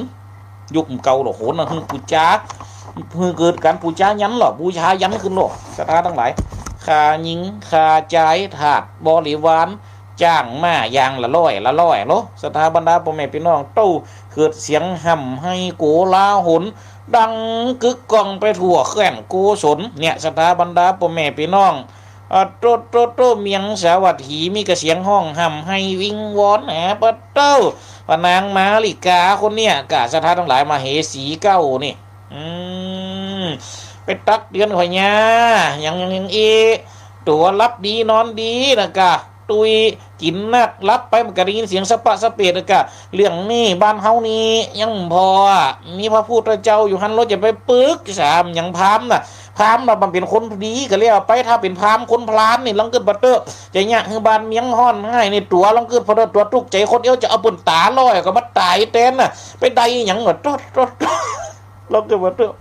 ยุคเก่าดอก โหนน่ะ หื้อปู๋จา หื้อเกิดก๋านปู๋จายันต์ลอ บูชายันต์ขึ้นลอ ศรัทธาตังหลาย ฆ่าญิง ฆ่าจาย ทาสบริวาร จ้างม้าอย่างละร้อยละร้อยโล ศรัทธาบรรดาป้อแม่ปี้น้อง เต้า เกิดเสียงฮ่ำไห้โกลาหล ดังกึกก้องไปทั่วแคว้นโกศล เนี่ย ศรัทธาบรรดาป้อแม่ปี้น้อง อ่า โต้ โต้ โต้ เมียงสาวัตถี มีก้าเสียงฮ้องฮ่ำไห้วิงวอนหาปะเต้า พระนางมาริกาคนเนี่ย ก้า ศรัทธาตังหลาย มเหสีเก้านี่ อืม ไปตักเตื๋อนพญา ยัง ยัง ยังอี ตั๋วหลับดีนอนดีนะก้า ตุ๊ยกิ๋นนัก หลับไปมันก็ได้ยินเสียงสะปะสะเปดนะก้า เรื่องนี้บ้านเฮานี่ยังบ่พออะ มีพระพุทธเจ้าอยู่หั้น เฮาจะไปปึกษาหยังพราหมณ์น่ะ พราหมณ์น่ะมันเป๋นคนดีก็แล้วไป ถ้าเป๋นพราหมณ์คนพาลนี่ ลองกึ๊ดบ่าเต๊อะ จะเยียะหื้อบ้านเมืองฮ้อนฮ้ายนี่ ตั๋วลองกึ๊ดบ่าเต๊อะ ตั๋วตุ๊กใจ๋คนเดียว จะเอาเปิ้นต๋าร้อยก็มาต๋ายแตนน่ะ ไปได้หยังวะ โต๊ะ โต๊ะ โต๊ะ ลองกึ๊ดบ่าเต๊อะ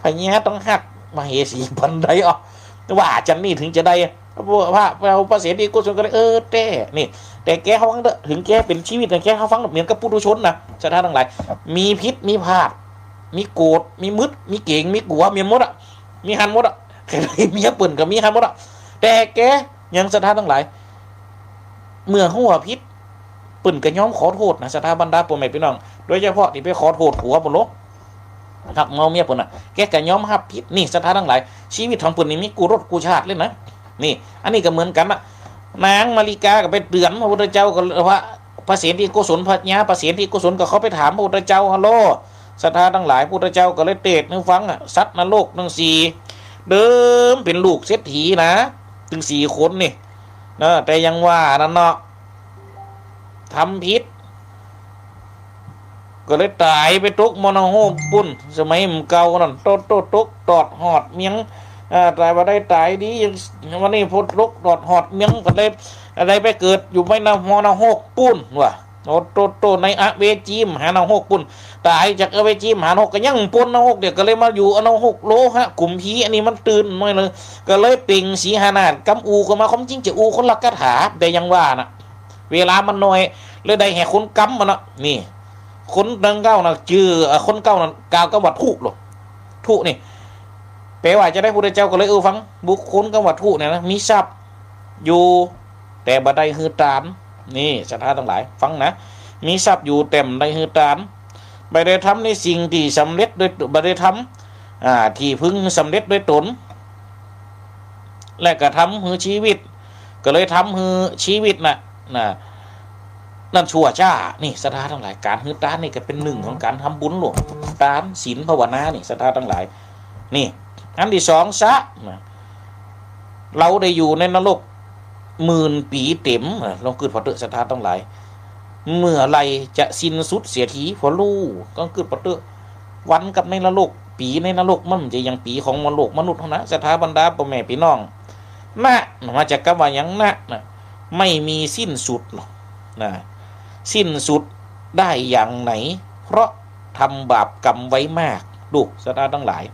พญาต้องฮักมเหสีปานใดอ่ะ ว่าจั่นนี่เถิงจะได้ พระ พระ พระเสนทิโกศลก็เลย เออ แต๊ นี่ แต่แกเฮาฟังเต๊อะ เถิงแกเป๋นชีวิตนะ แกเฮาฟังเหมือนกับปุถุชนนะ ศรัทธาตังหลาย มีผิด มีพลาด มีโกรธ มีมึด มีเก๋ง มีกั๋ว มีหมดอะ มีหั้นหมดอะ ใค่เมียเปิ้นก็มีหั้นหมดอะ แต่แกยัง ศรัทธาตังหลาย เมื่อฮู้ว่าผิด เปิ้นก็ยอมขอโต้ษนะ ศรัทธาบรรดาป้อแม่ปี้น้อง โดยเฉพาะตี้ไปขอโต้ษผัวเปิ้นโล ฮักเมาเมียเปิ้นน่ะ แกก็ยอมฮับผิด นี่ศรัทธาตังหลาย ชีวิตของเปิ้นนี่มีกู้รสกู้ชาติเลยนะ นี่ อันนี้ก็เหมือนกั๋นนะ นางมาริกาก็ไปเตื๋อนพระพุทธเจ้า ก็ว่า พระเศรษฐีโกศล พญาพระเศรษฐีโกศลก็เข้าไปถามพระพุทธเจ้า ฮัลโหล ศรัทธาตังหลาย พุทธเจ้าก็เลยเตสน์หื้อฟังอะ สัตว์นรกตังสี่ เดิมเป๋นลูกเศรษฐีนะ ตึงสี่คนนี่ นะ แต่อย่างว่านั่นเนาะ ทำผิด ก็เลยต๋ายไปตกหม้อนรกปู้น สมัยมันเก่านั่น โตโต ตกตอดฮอดเมียง อ่า ต๋ายบ่าได้ต๋ายดี วันนี้พอตกตอดฮอดเมียงก็เลย ได้ไปเกิดอยู่ในหม้อนรกปู้นว่ะ โอ้โตโต ในอเวจีมหานรกปู้น ต๋ายจากอเวจีมหานรกก็ยังป๊นนรก เดี๋ยวก็เลยมาอยู่อนรกโลหะกุมภี อันนี้มันตื่นมาเลย ก็เลยเปล่งสีหนาฏกำอู่ก็มา ความจริงจะอู้คนละคาถา แต่อย่างว่าน่ะ เวลามันน้อย เลยได้แห่คนกำมันน่ะ นี่ คนดังเก่าน่ะ จื้อ เอ่อ คนเก่าน่ะ กล่าวกับวัตถุโลด ถุนี่ แปลว่าจะใด พุทธเจ้าก็เลย เออ ฟัง บุคคลกับวัตถุเนี่ยนะ มีทรัพย์อยู่ แต่บ่ได้หื้อตาน นี่ ศรัทธาตังหลาย ฟังนะ มีทรัพย์อยู่ แต่บ่ได้หื้อตาน บ่ได้ทำในสิ่งตี้สำเร็จโดย บ่ได้ทำ อ่า ตี้พึงสำเร็จโดยตน และก็ทำหื้อชีวิต ก็เลยทำหื้อชีวิตน่ะ น่ะ นั่นชั่วจ๊า นี่ ศรัทธาตังหลาย ก๋านหื้อตานนี่ก็เป๋นนึ่งของก๋านทำบุญโลด ตาน ศีล ภาวนา นี่ ศรัทธาตังหลาย นี่ อันตี้สองซะ นะ เฮาได้อยู่ในนรกหมื่นปี๋เต๋ม นะ ลองกึ๊ดผ่อเต๊อะ ศรัทธาตังหลาย เมื่อใดจะสิ้นสุดเสียที ผ่อฮู้ ลองกึ๊ดผ่อเต๊อะ วันกับในนรก ปี๋ในนรกมันจะอย่างปี๋ของมนุษย์ มนุษย์เฮานะ ศรัทธาบรรดาป้อแม่ปี้น้อง นะ มาจากกำว่าหยังนะ นะ ไม่มีสิ้นสุดหรอก นะ สิ้นสุดได้อย่างไหน เพราะทำบาปกรรมไว้มาก ดู ศรัทธาตังหลาย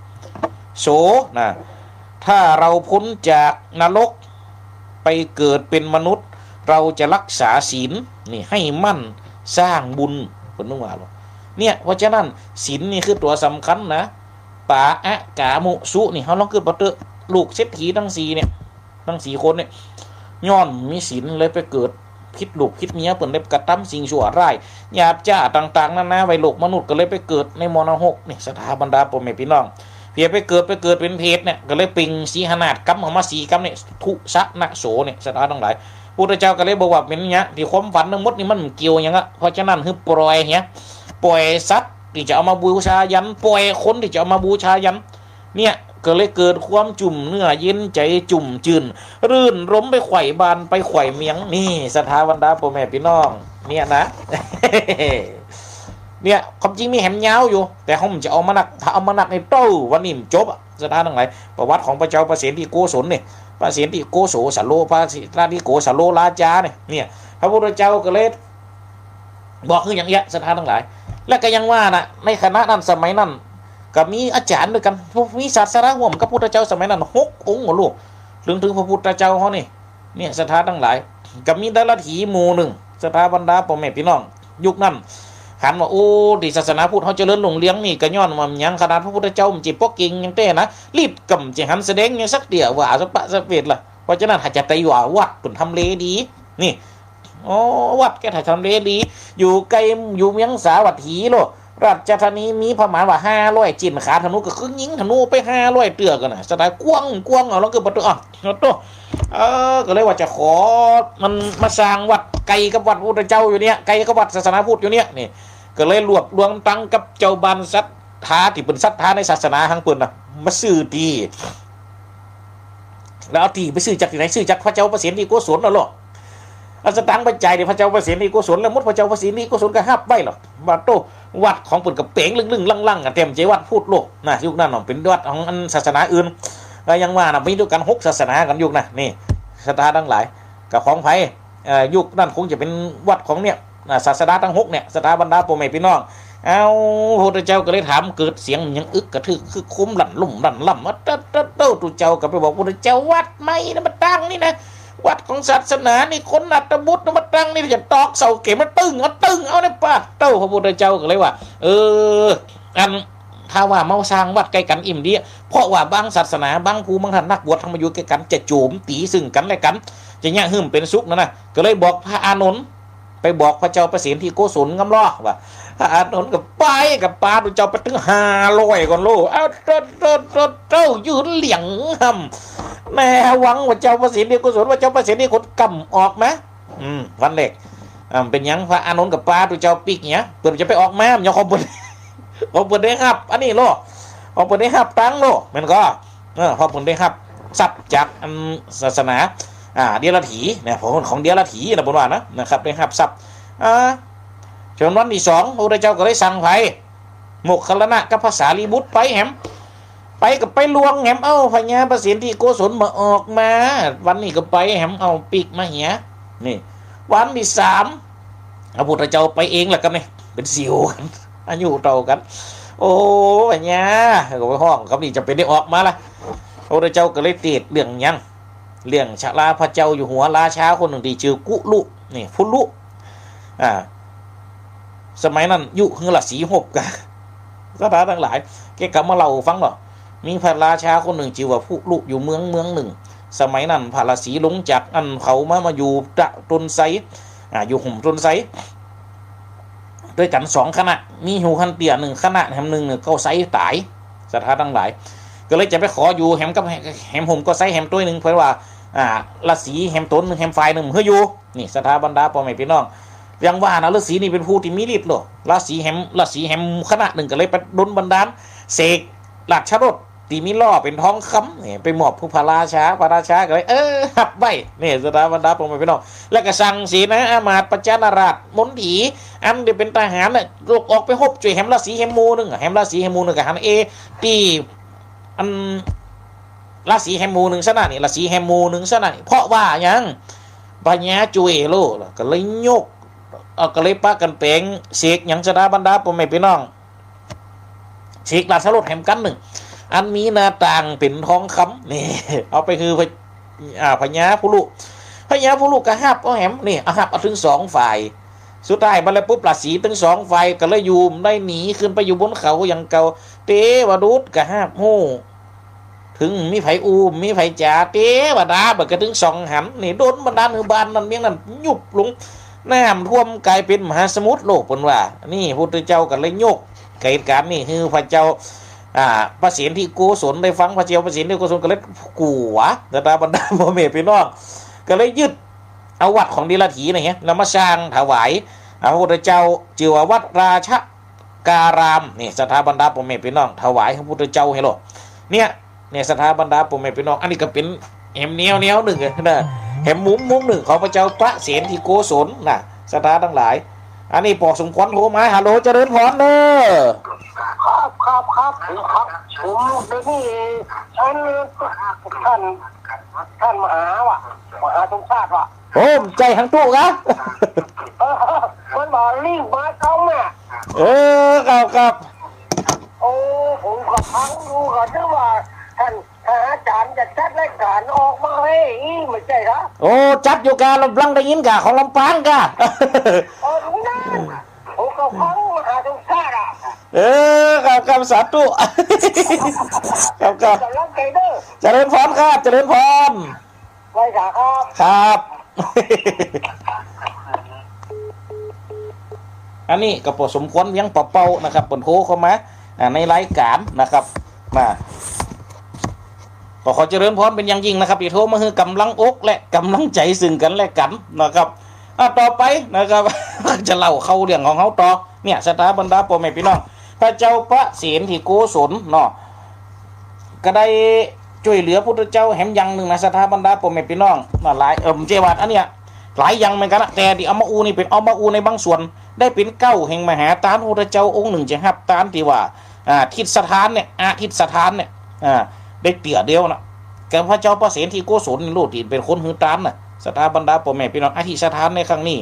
โส นะ ถ้าเราพ้นจากนรก ไปเกิดเป๋นมนุษย์ เราจะรักษาศีลนี่ให้มั่น สร้างบุญ เปิ้นว่า เนี่ย เพราะฉะนั้น ศีลนี่คือตั๋วสำคัญนะ ปา อะ กา มุ สุ นี่ เฮาลองกึ๊ดผ่อเต๊อะ ลูกเศรษฐีตังสี่เนี่ย ตังสี่คนเนี่ย ย้อนมีศีลเลยไปเกิดผิดลูกผิดเมีย เปิ้นได้กระตำสิ่งชั่วร้าย หยาบจ๊าต่างๆ นานา ไว้โลกมนุษย์ ก็เลยไปเกิดในหม้อนรก นี่ ศรัทธาบรรดาป้อแม่ปี้น้อง เผียไปเกิด ไปเกิดเป๋นเปรตเนี่ย ก็เลยเปล่งสีหนาฏกำออกมาสี่กำเนี่ย ทุสะนะโสเนี่ย ศรัทธาตังหลาย พุทธเจ้าก็เลยบอกว่าเป๋นหยัง ตี้ความฝันตังหมดนี่มันบ่เกี่ยวหยังอะ เพราะฉะนั้นหื้อปล่อยเหีย ปล่อยสัตว์ตี้จะเอามาบูชายัณ ปล่อยคนตี้จะเอามาบูชายัณ เนี่ย ก็เลยเกิดความจุ่มเนื้อเย็นใจ๋จุ่มจื้น รื่นรมไปไขว่บ้านไปไขว่เมียง นี่ ศรัทธาบรรดาป้อแม่ปี้น้อง เนี่ยนะ เนี่ย ความจริงมีแหมยาวอยู่ แต่เฮาบ่จะเอามานัก ถ้าเอามานักนี่เต้าวันนี้บ่จบอะ ศรัทธาตังหลาย ประวัติของพระเจ้าพระเศรษฐีโกศลนี่ พระเศรษฐีโกโสสะโล พระเศรษฐีโกสโลราจานี่ เนี่ย พระพุทธเจ้าก็เลย บอกคืออย่างเอี้ย ศรัทธาตังหลาย และก็อย่างว่าน่ะ ในขณะนั้นสมัยนั้น ก็มีอาจ๋ารย์ตวยกั๋น มีศาสดาฮ่วมกับพุทธเจ้าสมัยนั้นหกองค์บ่ลูก เถิง เถิงพระพุทธเจ้าเฮานี่ เนี่ย ศรัทธาตังหลาย ก็มีดารัตถีหมู่นึ่ง ศรัทธาบรรดาป้อแม่ปี้น้อง ยุคนั้น หันว่า โอ้ ตี้ศาสนาพุทธเฮาเจริญรุ่งเรืองนี่ ก็ย้อนว่าหยัง ขนาดพระพุทธเจ้าบ่ใจ้ปกเกร็งหยังแต๊นะ ฤทธิ์ก็บ่ใจ้หันแสดงหยังสักเตื้อ ว่าสะปะสะเปดละ เพราะฉะนั้นหากจะไตว่าวัดเปิ้นทำเลดี นี่ โอ้ วัดแกถ้าทำเลดี อยู่ใก้ อยู่เมืองสาวัตถีโลด ราชธานีมีประมาณว่าห้าร้อยจิ๊น ขาธนูก็คือยิงธนูไปห้าร้อยเตื้อกั๋นน่ะ ศรัทธากว้าง กว้าง เอา ลองกึ๊ดผ่อเต๊อะ อ้าว โอ้โต เออ ก็เลยว่าจะขอมันมาสร้างวัดใก้กับวัดพุทธเจ้าอยู่เนี่ย ใก้กับวัดศาสนาพุทธอยู่เนี่ย นี่ ก็เลยรวบรวมตังกับเจ้าบ้านศรัทธา ตี้เปิ้นศรัทธาในศาสนาของเปิ้นน่ะ มาซื้อตี้ แล้วเอาตี้ไปซื้อจากตี้ไหน ซื้อจากพระเจ้าพระเศรษฐีโกศลน่ะโลด เอาสตางค์ไปจ่ายแด่พระเจ้าพระเศรษฐีโกศล แล้วหมดพระเจ้าพระเศรษฐีโกศลก็ฮับไว้หรอก ว่าโต วัดของเปิ้นก็เป๋งลึ่งๆ ลั่งๆ อะ แต่บ่ใจ้วัดพุทธโลดนะ ยุคนั้นเนาะ เป๋นวัดของอันศาสนาอื่น ก็อย่างว่าน่ะ มีตวยกั๋นหกศาสนากั๋นยุคนั้น นี่ ศรัทธาตังหลาย ก็ของใผ เอ่อ ยุคนั้นคงจะเป๋นวัดของเนี่ย อ่า ศาสดาตังหกเนี่ย ศรัทธาบรรดาป้อแม่ปี้น้อง เอ้า พระพุทธเจ้าก็เลยถาม เกิดเสียงหยังอึกกระทึกคึกโครมลั่นลุ่มลั่นล่ำ มาเต๊อะเต๊อะเต๊อะ ตุ๊เจ้าก็ไปบอกพระพุทธเจ้า วัดใหม่นะมาตั้งนี่นะ วัดของศาสนานี่ คนอัตตบุตรนะมาตั้งนี่ จะตอกเสาเข็มมาตึ้ง เอาตึ้ง เอาในปาดเต้า พระพุทธเจ้าก็เลยว่า เออ อัน ถ้าว่ามาสร้างวัดใก้กั๋นอิ่มดี เพราะว่าบางศาสนา บางผู้บางท่านนักบวชทำมาอยู่ใก้กั๋น จะโจมตีซึ่งกั๋นและกั๋น จะเยียะหื้อบ่เป๋นสุขนั่นนะ ก็เลยบอกพระอานนท์ ไปบอกพระเจ้าประเสนทิโกศลงำลอ ว่า พระอานนท์ก็ไปกับปาตุ๊เจ้าไปตึงห้าร้อยก่อนโล เอ้า โต้ โต้ โต้ โต้ ยืนเหลียงหำ แน่หวังว่าเจ้าประเสนทิโกศล ว่าเจ้าประเสนทิโกศลกำออกมา อืม วันแรก อ่า เป๋นหยังพระอานนท์กับปาตุ๊เจ้าปิ๊กเนี่ย เปิ้นจะไปออกมา มันยังของเปิ้น ของเปิ้นได้ฮับ อันนี้โล ของเปิ้นได้ฮับตังค์โล แม่นก่อ เออ เพราะเปิ้นได้ฮับทรัพย์จากอันศาสนา อ่า เดียรถีนะ ของ ของเดียรถีนะ เปิ้นว่านะ นะครับ ได้ฮับทรัพย์ อ่า จนวันตี้สอง พระพุทธเจ้าก็เลยสั่งไผ โมคคัลลานะกับพระสารีบุตรไปแหม ไปก็ไปลวงแหม เอ้า พญาประเสนทิโกศลบ่ออกมา วันนี้ก็ไปแหม เอ้า ปิ๊กมาเหีย นี่ วันตี้สาม พระพุทธเจ้าไปเองละกั๋นนี่ เป๋นสิวกั๋น อายุเต้ากั๋น โอ้ พญา ก็ไปฮ้องกำนี้จะเป๋นได้ออกมาละ พระพุทธเจ้าก็เลยเตศน์เรื่องหยัง เรื่องชราพระเจ้าอยู่หัวราชาคนนึ่งตี้จื้อกุลุ นี่ พุลุ อ่า สมัยนั้นยุคหื้อราศีฮบกั๋น ศรัทธาตังหลาย แกก็มาเล่าหื้อฟังเนาะ มีพระราชาคนนึ่งจื้อว่าพุลุอยู่เมืองเมืองนึ่ง สมัยนั้นพระราศีลงจากอั้นเขามา มาอยู่ตะต้นไทร อ่า อยู่ห่มต้นไทร ตวยกั๋นสองคณะ มีอยู่หั้นเตื้อนึ่งคณะ แหมนึ่งก็ไทรต๋าย ศรัทธาตังหลาย ก็เลยจะไปขออยู่แหมกับ แหมห่มก็ไทรแหมตวยนึ่ง เปิ้นว่า อ่า ราศีแหมต๋นนึ่ง แหมฝ่ายนึ่ง หื้ออยู่ นี่ ศรัทธาบรรดาป้อแม่ปี้น้อง อย่างว่านะ ฤๅษีนี่เป๋นผู้ตี้มีฤทธิ์โล ราศีแหม ราศีแหมคณะนึ่งก็เลยไปดลบันดาล เสกราชรถ ตี้มีล้อเป๋นทองคำนี่ ไปมอบหื้อพระราชา พระราชาก็เลย เออ ฮับไว้ นี่ ศรัทธาบรรดาป้อแม่ปี้น้อง แล้วก็สั่งเสนาอามาตย์ประจันนราชมณฑี อันตี้เป๋นทหารน่ะ ลุกออกไปฮบจ้วยแหมราศีแหมหมู่นึ่ง แหมราศีแหมหมู่นึ่งก็หันเอ ตี้ อัน ราศีแหมหมู่นึ่งซะนะนี่ ราศีแหมหมู่นึ่งซะนะนี่ เพราะว่าหยัง พญาจ้วยโล ก็เลยยก เอ่อ ก็เลยปะกั๋นแป๋งเสกหยัง ศรัทธาบรรดาป้อแม่ปี้น้อง เสกราชรถแหมกั๋นนึ่ง อันมีหน้าต่างเป๋นทองคำ นี่ เอาไปหื้อพระ อ่า พญาพุลุ พญาพุลุก็ฮับเอาแหม นี่ เอาฮับเอาตึงสองฝ่าย สุดท้ายมาแล้วปุ๊บ ราศีตึงสองฝ่ายก็เลยอยู่บ่ได้ หนีขึ้นไปอยู่บนเขาอย่างเก่า เตวดูตก็ฮับฮู้ เถิงมีใผอู้ มีใผจ๋า เตวดาบ่าก็ตึงส่องหัน นี่ ดลบันดาลหื้อบ้านนั้นเมืองนั้นยุบลง น้ำท่วมก๋ายเป๋นมหาสมุทรโลก เปิ้นว่า นี่ พุทธเจ้าก็เลยยกเหตุก๋ารณ์นี้หื้อพระเจ้า อ่า ประเสนทิโกศลได้ฟัง พระเจ้าประเสนทิโกศลก็เลยกั๋ว ศรัทธาบรรดาป้อแม่ปี้น้อง ก็เลยยึดเอาวัดของเดียรถีนี่เหีย แล้วมาสร้างถวาย อ่า พระพุทธเจ้า จื้อว่าวัดราชการาม นี่ ศรัทธาบรรดาป้อแม่ปี้น้อง ถวายพระพุทธเจ้าหื้อโลด เนี่ย เนี่ย ศรัทธาบรรดาป้อแม่ปี้น้อง อันนี้ก็เป๋นแหมแนวแนวนึ่งนะ แหมมุมมุมนึ่งของพระเจ้าประเสนทิโกศลนะ ศรัทธาตังหลาย อันนี้ป้อสมควรโทรมา ฮัลโหล เจริญพรเน่อ ครับ ครับ ครับ ครับ ผมเดี๋ยวนี้ ท่าน ท่าน ท่านมหาว่ะ มหาสมชาติว่ะ โอ้ ใจ้หังตุ๊กะ เออ เปิ้นบอกรีบมาเก้าแม่ เออ ครับ ครับ โอ้ ผมก็ฟังอยู่ ก็นึกว่าท่าน ถ้าอาจ๋ารย์จะจัดรายก๋านออกมาหื้อ อี้ บ่ใจ้เหรอ โอ้ จัดอยู่กา ลำปางได้ยินกา ของลำปางกา โอ้ นั่น ผมก็ฟังมหาสมชาติอ่ะ เออ ครับ ครับ สาธุ ครับ ครับ ก๋ำลังใจ๋เน่อ เจริญพรครับ เจริญพร ไหว้สาครับ ครับ อันนี้ก็ป้อสมควรเวียงป่าเป้านะครับ เปิ้นโทรเข้ามา อ่า ในรายก๋านนะครับ มา ก็ขอเจริญพรเป๋นอย่างยิ่งนะครับ ตี้โทรมาหื้อก๋ำลังอกและก๋ำลังใจ๋ซึ่งกั๋นและกั๋นนะครับ อ่ะ ต่อไปนะครับ จะเล่าเข้าเรื่องของเฮาต่อ เนี่ย ศรัทธาบรรดาป้อแม่ปี้น้อง พระเจ้าประเสนทิโกศลเนาะ ก็ได้จ้วยเหลือพุทธเจ้าแหมอย่างนึ่งนะ ศรัทธาบรรดาป้อแม่ปี้น้อง มาหลาย เอิ่ม บ่ใจ้ว่าอันเนี้ย หลายอย่างเหมือนกั๋นนะ แต่ตี้เอามาอู้นี่เป๋น เอามาอู้ในบางส่วน ได้เป๋นเก๊าแห่งมหาตาน พุทธเจ้าองค์นึ่งจะฮับตานตี้ว่า อ่า อธิษฐานเนี่ย อธิษฐานเนี่ย อ่า ได้เตื้อเดียวนะ กับพระเจ้าประเสนทิโกศลนี่โลดตี้เป๋นคนหื้อตานนะ ศรัทธาบรรดาป้อแม่ปี้น้อง อธิษฐานในครั้งนี้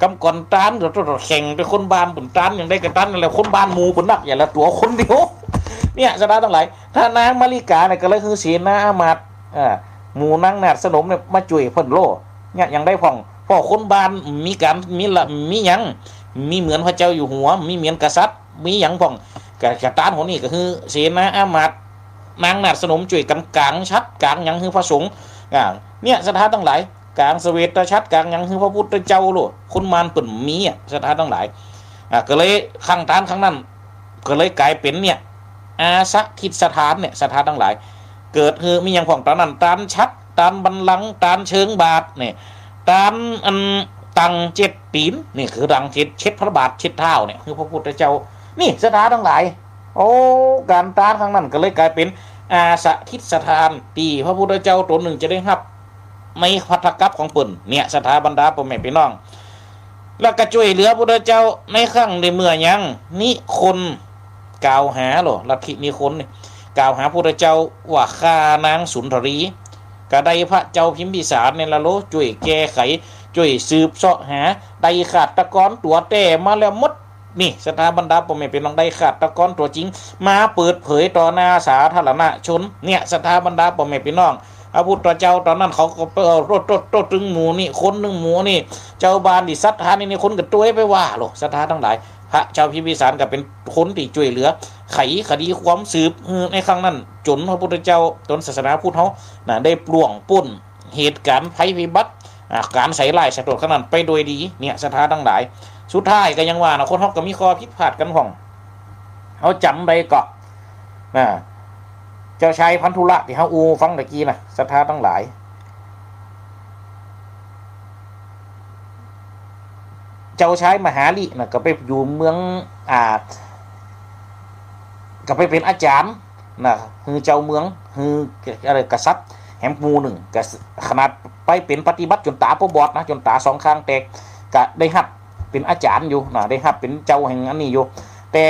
กำก่อนตานก็ต้องแข่งเป๋นคนบ้านเปิ้น ตานอย่างใดก็ตานนั่นแหละ คนบ้านหมู่เปิ้นนัก อย่าละตั๋วคนเดียว เนี่ย ศรัทธาตังหลาย ถ้านางมาริกาเนี่ยก็เลยหื้อเสนาอามาตย์ อ่า หมู่นางนาฏสนมเนี่ยมาจ้วยเปิ้นโลด เนี่ย อย่างใดพ่อง เพราะคนบ้านมีก๋าน มีละ มีหยัง มีเหมือนพระเจ้าอยู่หัว มีเหมือนกษัตริย์ มีหยังพ่อง กะ กะตานหนนี้ก็คือเสนาอามาตย์ นางนาฏสนมจ้วยกั๋นก๋างฉัตรก๋างหยังหื้อพระสงฆ์ อ่า เนี่ย ศรัทธาตังหลาย ก๋างเสวตฉัตร ก๋างหยังหื้อพระพุทธเจ้าโลด คนมารเปิ้นมีอะ ศรัทธาตังหลาย อ่า ก็เลยครั้งตานครั้งนั้น ก็เลยก๋ายเป๋นเนี่ย อาสะทิสถานเนี่ย ศรัทธาตังหลาย เกิดหื้อมีหยังพ่องต๋อนนั้น ตานฉัตร ตานบัลลังก์ ตานเชิงบาทเนี่ย ตานอันตังเจ็ดตี๋น นี่คือตังเจ็ด เช็ดพระบาทร์เช็ดเท้าเนี่ย คือพระพุทธเจ้า นี่ศรัทธาตังหลาย โอ้ ก๋านตานครั้งนั้นก็เลยก๋ายเป๋นอาสะทิสถาน ตี้พระพุทธเจ้าต๋นนึ่งจะได้ฮับ ในภัททกัปของเปิ้นเนี่ย ศรัทธาบรรดาป้อแม่ปี้น้อง แล้วก็จ้วยเหลือพุทธเจ้าในครั้งได้เมื่อยัง นิคน กล่าวหาโล ลัทธินิคนนี่ กล่าวหาพุทธเจ้าว่าฆ่านางสุนทรี ก็ได้พระเจ้าพิมพิสารเนี่ยละโล จ้วยแก้ไข จ้วยสืบเซาะหา ได้ฆาตกรตั๋วแต๊มาแล้วหมด นี่ศรัทธาบรรดาป้อแม่ปี้น้อง ได้ฆาตกรตั๋วจริง มาเปิดเผยต่อหน้าสาธารณชน เนี่ยศรัทธาบรรดาป้อแม่ปี้น้อง พระพุทธเจ้าต๋อนนั้นเขาก็ไปเอาโต้ษ โต้ษ โต้ษตึงหมู่นี่ คนตึงหมู่นี่ เจ้าบ้านตี้ศรัทธานี่ นี่คนก็จ้วยไปว่าโล ศรัทธาตังหลาย พระเจ้าพิมพิสารก็เป๋นคนตี้จ้วยเหลือ ไขคดีความสืบ เออ ในครั้งนั้น จ๋นพระพุทธเจ้า จ๋นศาสนาพุทธเฮานะ ได้ปล้วงป๊นเหตุก๋ารณ์ภัยพิบัติ อ่า ก๋านใส่ร้ายใส่โต้ษครั้งนั้นไปโดยดี เนี่ยศรัทธาตังหลาย สุดท้ายก็ยังว่านะ คนเฮาก็มีข้อผิดพลาดกั๋นพ่อง เฮาจ๋ำได้ก่อ นะ เจ้าชายพันธุละตี้เฮาอู้ฟังตะกี้นะ ศรัทธาตังหลาย เจ้าชายมหาลินะ ก็ไปอยู่เมือง อ่า ก็ไปเป๋นอาจ๋ารย์นะ หื้อเจ้าเมือง หื้ออะไร กษัตริย์แหมหมู่นึ่ง ก็ขนาดไปเป๋นปฏิบัติจ๋นต๋าบ่บอดนะ จ๋นต๋าสองข้างแตก ก็ได้ฮับเป๋นอาจ๋ารย์อยู่นะ ได้ฮับเป๋นเจ้าแห่งอันนี้อยู่ แต่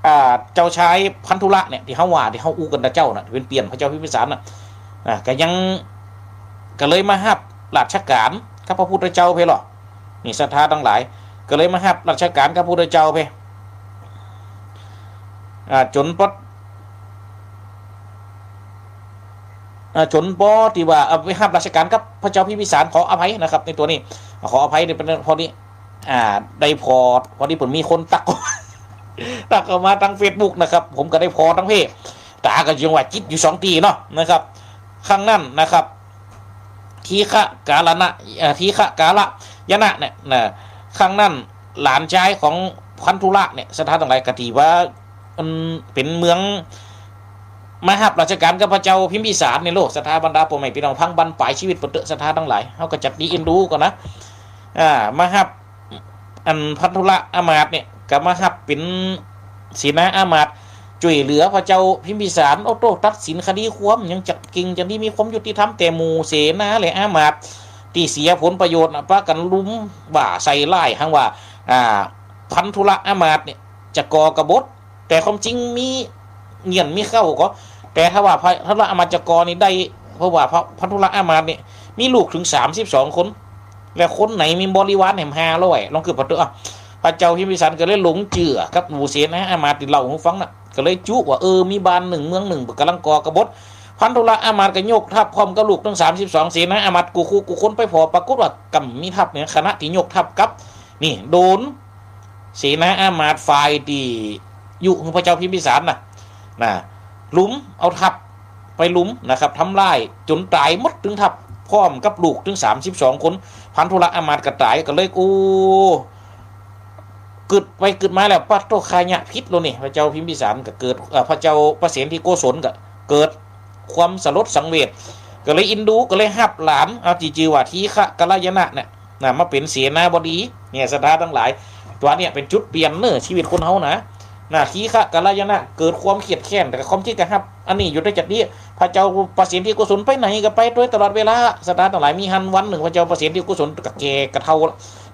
อ่า เจ้าชายพันธุละเนี่ย ตี้เฮาว่า ตี้เฮาอู้กั๋นตะเจ้าน่ะ ตี้เป๋นเปี้ยนพระเจ้าพิมพิสารน่ะ อ่า ก็ยัง ก็เลยมาฮับราชก๋านกับพระพุทธเจ้าเพ่ลอ นี่ศรัทธาตังหลาย ก็เลยมาฮับราชก๋านกับพระพุทธเจ้าเพ่ อ่า จ๋นปอด อ่า จ๋นปอตี้ว่า เอาไปฮับราชก๋านกับพระเจ้าพิมพิสาร ขออภัยนะครับ ในตั๋วนี้ ขออภัยในต๋อนนี้ อ่า ได้ผ่อ พอดีผมมีคนตั๊ก ตั๊กเข้ามาตางเฟซบุ๊กนะครับ ผมก็ได้ผ่อตางเพจ ต๋าก็ยังว่าจิตอยู่สองตี้เนาะนะครับ ครั้งนั้นนะครับ ทีฆะกาลนะ เอ่อ ทีฆะกาลยนะเนี่ยนะ ครั้งนั้นหลานจายของพันธุละเนี่ย ศรัทธาตังหลาย ก็ตี้ว่า มันเป๋นเมือง มาฮับราชก๋านกับพระเจ้าพิมพิสารเนี่ยโล ศรัทธาบรรดาป้อแม่ปี้น้อง ฟังบั้นป๋ายชีวิตเปิ้นเต๊อะ ศรัทธาตังหลาย เฮาก็จักดีเอ็นดูก่อนนะ อ่า มาฮับ อันพันธุละอามาตย์เนี่ย ก็มาฮับเป๋นเสนาอามาตย์ จ้วยเหลือพระเจ้าพิมพิสาร โอ้โต ตัดสินคดีความ ยังจักเก่ง จักดี มีความยุติธรรม แต่หมู่เสนาและอามาตย์ตี้เสียผลประโยชน์น่ะ ปากั๋นลุมว่าใส่ร้าย หังว่า อ่า พันธุละอามาตย์เนี่ย จะก่อกบฏ แต่ความจริงมีเงี่ยนมีเข้าก่อ แต่ถ้าว่าพระ พระอามาตย์จะก่อนี่ได้ เพราะว่าพระ พันธุละอามาตย์นี่มีลูกเถิงสามสิบสองคน และคนไหนมีบริวารแหมห้าร้อย ลองกึ๊ดเป๋าเต๊อะ พระเจ้าพิมพิสารก็เลยหลงเจื้อกับหมู่เสนาอามาตย์ตี้เล่าหื้อฟังน่ะ ก็เลยจุว่า เออ มีบ้านนึ่งเมืองนึ่ง ก่ำลังก่อกบฏ พันธุละอามาตย์ก็ยกทัพพร้อมกับลูกตึงสามสิบสอง เสนาอามาตย์กู้คู่กู้คนไปผ่อ ปรากฏว่าก่ำมีทัพเนี่ย ขณะตี้ยกทัพกลับ นี่โดน เสนาอามาตย์ฝ่ายตี้ยุหื้อพระเจ้าพิมพิสารน่ะ น่ะ ลุม เอาทัพไปลุมนะครับ ทำลายจ๋นต๋ายหมดตึงทัพ พร้อมกับลูกตึงสามสิบสองคน พันธุละอามาตย์ก็ต๋าย ก็เลย โอ้ กึ๊ดไปกึ๊ดมาแล้ว ปะโต ข้าเยียะผิดแล้วนี่ พระเจ้าพิมพิสารก็เกิด เอ่อ พระเจ้าประเสนทิโกศลก็เกิดความสลดสังเวช ก็เลยเอ็นดู ก็เลยฮับหลาน เอาตี้จื้อว่าทีฆะกาลยนะเนี่ย น่ะ มาเป๋นเสนาบดี เนี่ย ศรัทธาตังหลาย ตั๋วเนี่ยเป๋นจุดเปลี่ยนเน่อชีวิตคนเฮานะ น่ะ ทีฆะกาลยนะเกิดความเคียดแค้น แต่ความจริงก็ฮับ อันนี้อยู่ได้จักดี พระเจ้าประเสนทิโกศลไปไหนก็ไปโดยตลอดเวลา ศรัทธาตังหลาย มีหั้นวันนึ่ง พระเจ้าประเสนทิโกศลก็แก่ก็เฒ่า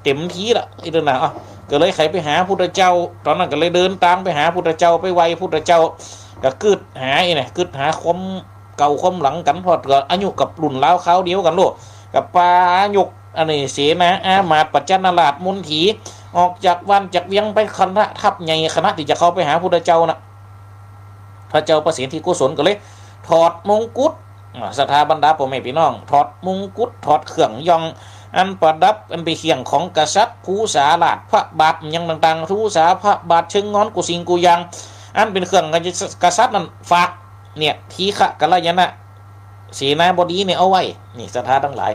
เต็มทีละ อี้เด้อนะ อ่ะ ก็เลยใค่ไปหาพุทธเจ้า ต๋อนนั้นก็เลยเดินตางไปหาพุทธเจ้า ไปไหว้พุทธเจ้า ก็กึ๊ดหาอี้เนี่ย กึ๊ดหาความเก่าความหลังกั๋น เพราะว่าอายุกับรุ่นราวคราวเดียวกั๋นโลด ก็ปายก อันนี้เสนาอามาตย์ ปัจจนราชมณฑี ออกจากบ้านจากเวียงไปคณะทัพใหญ่ ขณะตี้จะเข้าไปหาพุทธเจ้าน่ะ พระเจ้าประเสนทิโกศลก็เลยถอดมงกุฎ อ่า ศรัทธาบรรดาป้อแม่ปี้น้อง ถอดมงกุฎ ถอดเครื่องย่อง อันประดับ อันเป๋นเครื่องของกษัตริย์ ภูษาราชพระบาท หยังต่างๆ ภูษาพระบาท เชิงงอน กู้สิ่งกู้อย่าง อันเป๋นเครื่องกษัตริย์นั้นฝาก เนี่ย ทีฆะกาลยนะ เสนาบดีเนี่ยเอาไว้ นี่ ศรัทธาตังหลาย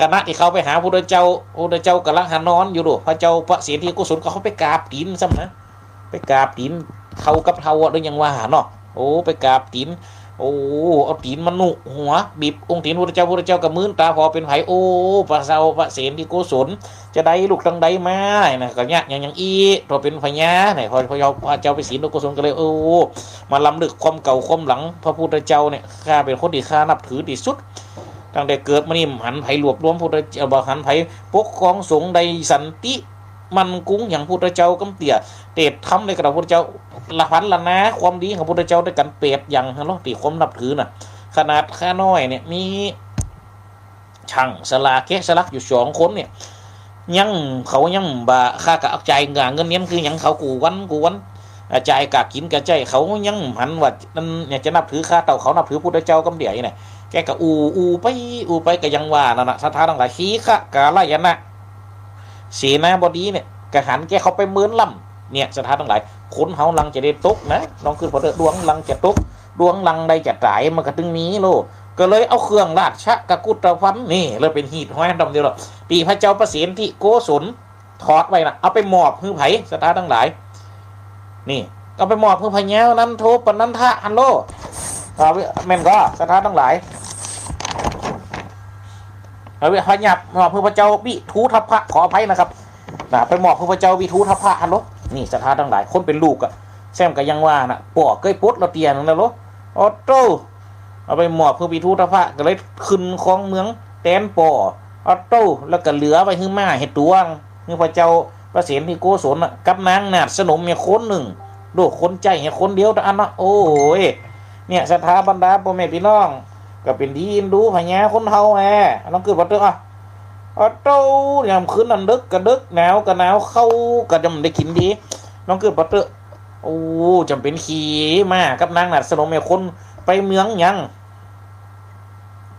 ขณะตี้เขาไปหาพุทธเจ้า พุทธเจ้าก่ำลังหานอนอยู่โล พระเจ้าพระเสนทิโกศลก็เข้าไปกราบตี๋นซ้ำนะ ไปกราบตี๋นเฒ่ากับเฒ่าอะ หรือหยังว่าเนาะ โอ้ ไปกราบตี๋น โอ้ เอาตี๋นมานุบหัว บีบอุ้งตี๋นพุทธเจ้า พุทธเจ้าก็มืนต๋าผ่อเป๋นใผ โอ้ พระเจ้าพระเสนทิโกศล จาใดลูกตังใดมานะ ก็ยากหยังหยังอี้ เฒ่าเป๋นพญาเนี่ย พอ พอพระเจ้าพระเสนทิโกศลก็เลย โอ้ มาลำลึกความเก่าความหลัง พระพุทธเจ้าเนี่ย ข้าเป๋นคนตี้ข้านับถือตี้สุด ตั้งแต่เกิดมานี่บ่หันใผรรวบรวมพุทธเจ้า บ่หันใผปกครองสงฆ์ได้สันติมั่นคงอย่างพุทธเจ้ากำเตี้ย เตศน์ธรรมได้กระดับพุทธเจ้า ละพันละนาความดีของพุทธเจ้าด้วยกั๋นแปดอย่างหั้นเนาะ ตี้ความนับถือน่ะ ขนาดข้าน้อยเนี่ยมี ช่างสลาแกะสลักอยู่สองคนเนี่ย ยัง เขายังบ่า ข้าก็เอาจ่ายเงินเดือนคือหยังเขากู้วันกู้วัน อ่า จ่ายกะกิ๋นกะใจ๊ เขายังหันว่านั่นเนี่ยจะนับถือข้าเต้า เขานับถือพุทธเจ้ากำเดียวนี่นะ แกก็อู้ อู้ไป อู้ไปก็ยังว่านั่นน่ะ ศรัทธาตังหลาย ขีฆกาลายนะ เสนาบดีเนี่ย ก็หันแกเข้าไปเมินล่ำ เนี่ย ศรัทธาตังหลาย คนเฮาลังจะได้ตกนะ ลองกึ๊ดผ่อเต๊อะ ดวงลังจะตก ดวงลังได้จะต๋าย มันก็ตึงมีโล ก็เลยเอาเครื่องราชกุฏภัณฑ์นี่ เลยเป๋นฮีตฮ้อยดำเดียวละ ตี้พระเจ้าพระเสนทิโกศลถอดไว้น่ะ เอาไปมอบหื้อใผ ศรัทธาตังหลาย นี่ เอาไปมอบหื้อพญานันโทปนันทะหั้นโล เอาไว้ แม่นก่อ ศรัทธาตังหลาย เอาไว้ พญามอบหื้อพระเจ้าวิทูธพะ ขออภัยนะครับ น่ะ ไปมอบหื้อพระเจ้าวิทูธพะหั้นโล นี่ ศรัทธาตังหลาย คนเป๋นลูกอะ แซมก็ยังว่าน่ะ ป้อเกยปดละเตื้อนึ่งนะโล โอ้โต้ เอาไปมอบหื้อวิทูธพะ ก็เลยขึ้นครองเมืองแตนป้อ โอ้โต้ แล้วก็เหลือไว้หื้อม้าหื้อตั๋ว หื้อพระเจ้าพระเสนทิโกศลน่ะ กับนางนาฏสนมเนี่ยคนนึ่ง ลูกคนใจ๊เนี่ยคนเดียวเต้าอั้นเนาะ โอ้ย เนี่ย ศรัทธาบรรดาป้อแม่ปี้น้อง ก็เป๋นดีเอ็นดูพญาคนเฒ่าแหม ลองกึ๊ดผ่อเต๊อะ อะ โอ้โต้ ยามคืนนั้นดึกก็ดึก หนาวก็หนาว ข้าวก็จำได้กิ๋นดี ลองกึ๊ดผ่อเต๊อะ โอ้ จ๋ำเป๋นขี่ม้ากับนางนาฏสนมเนี่ยคนไปเมืองหยัง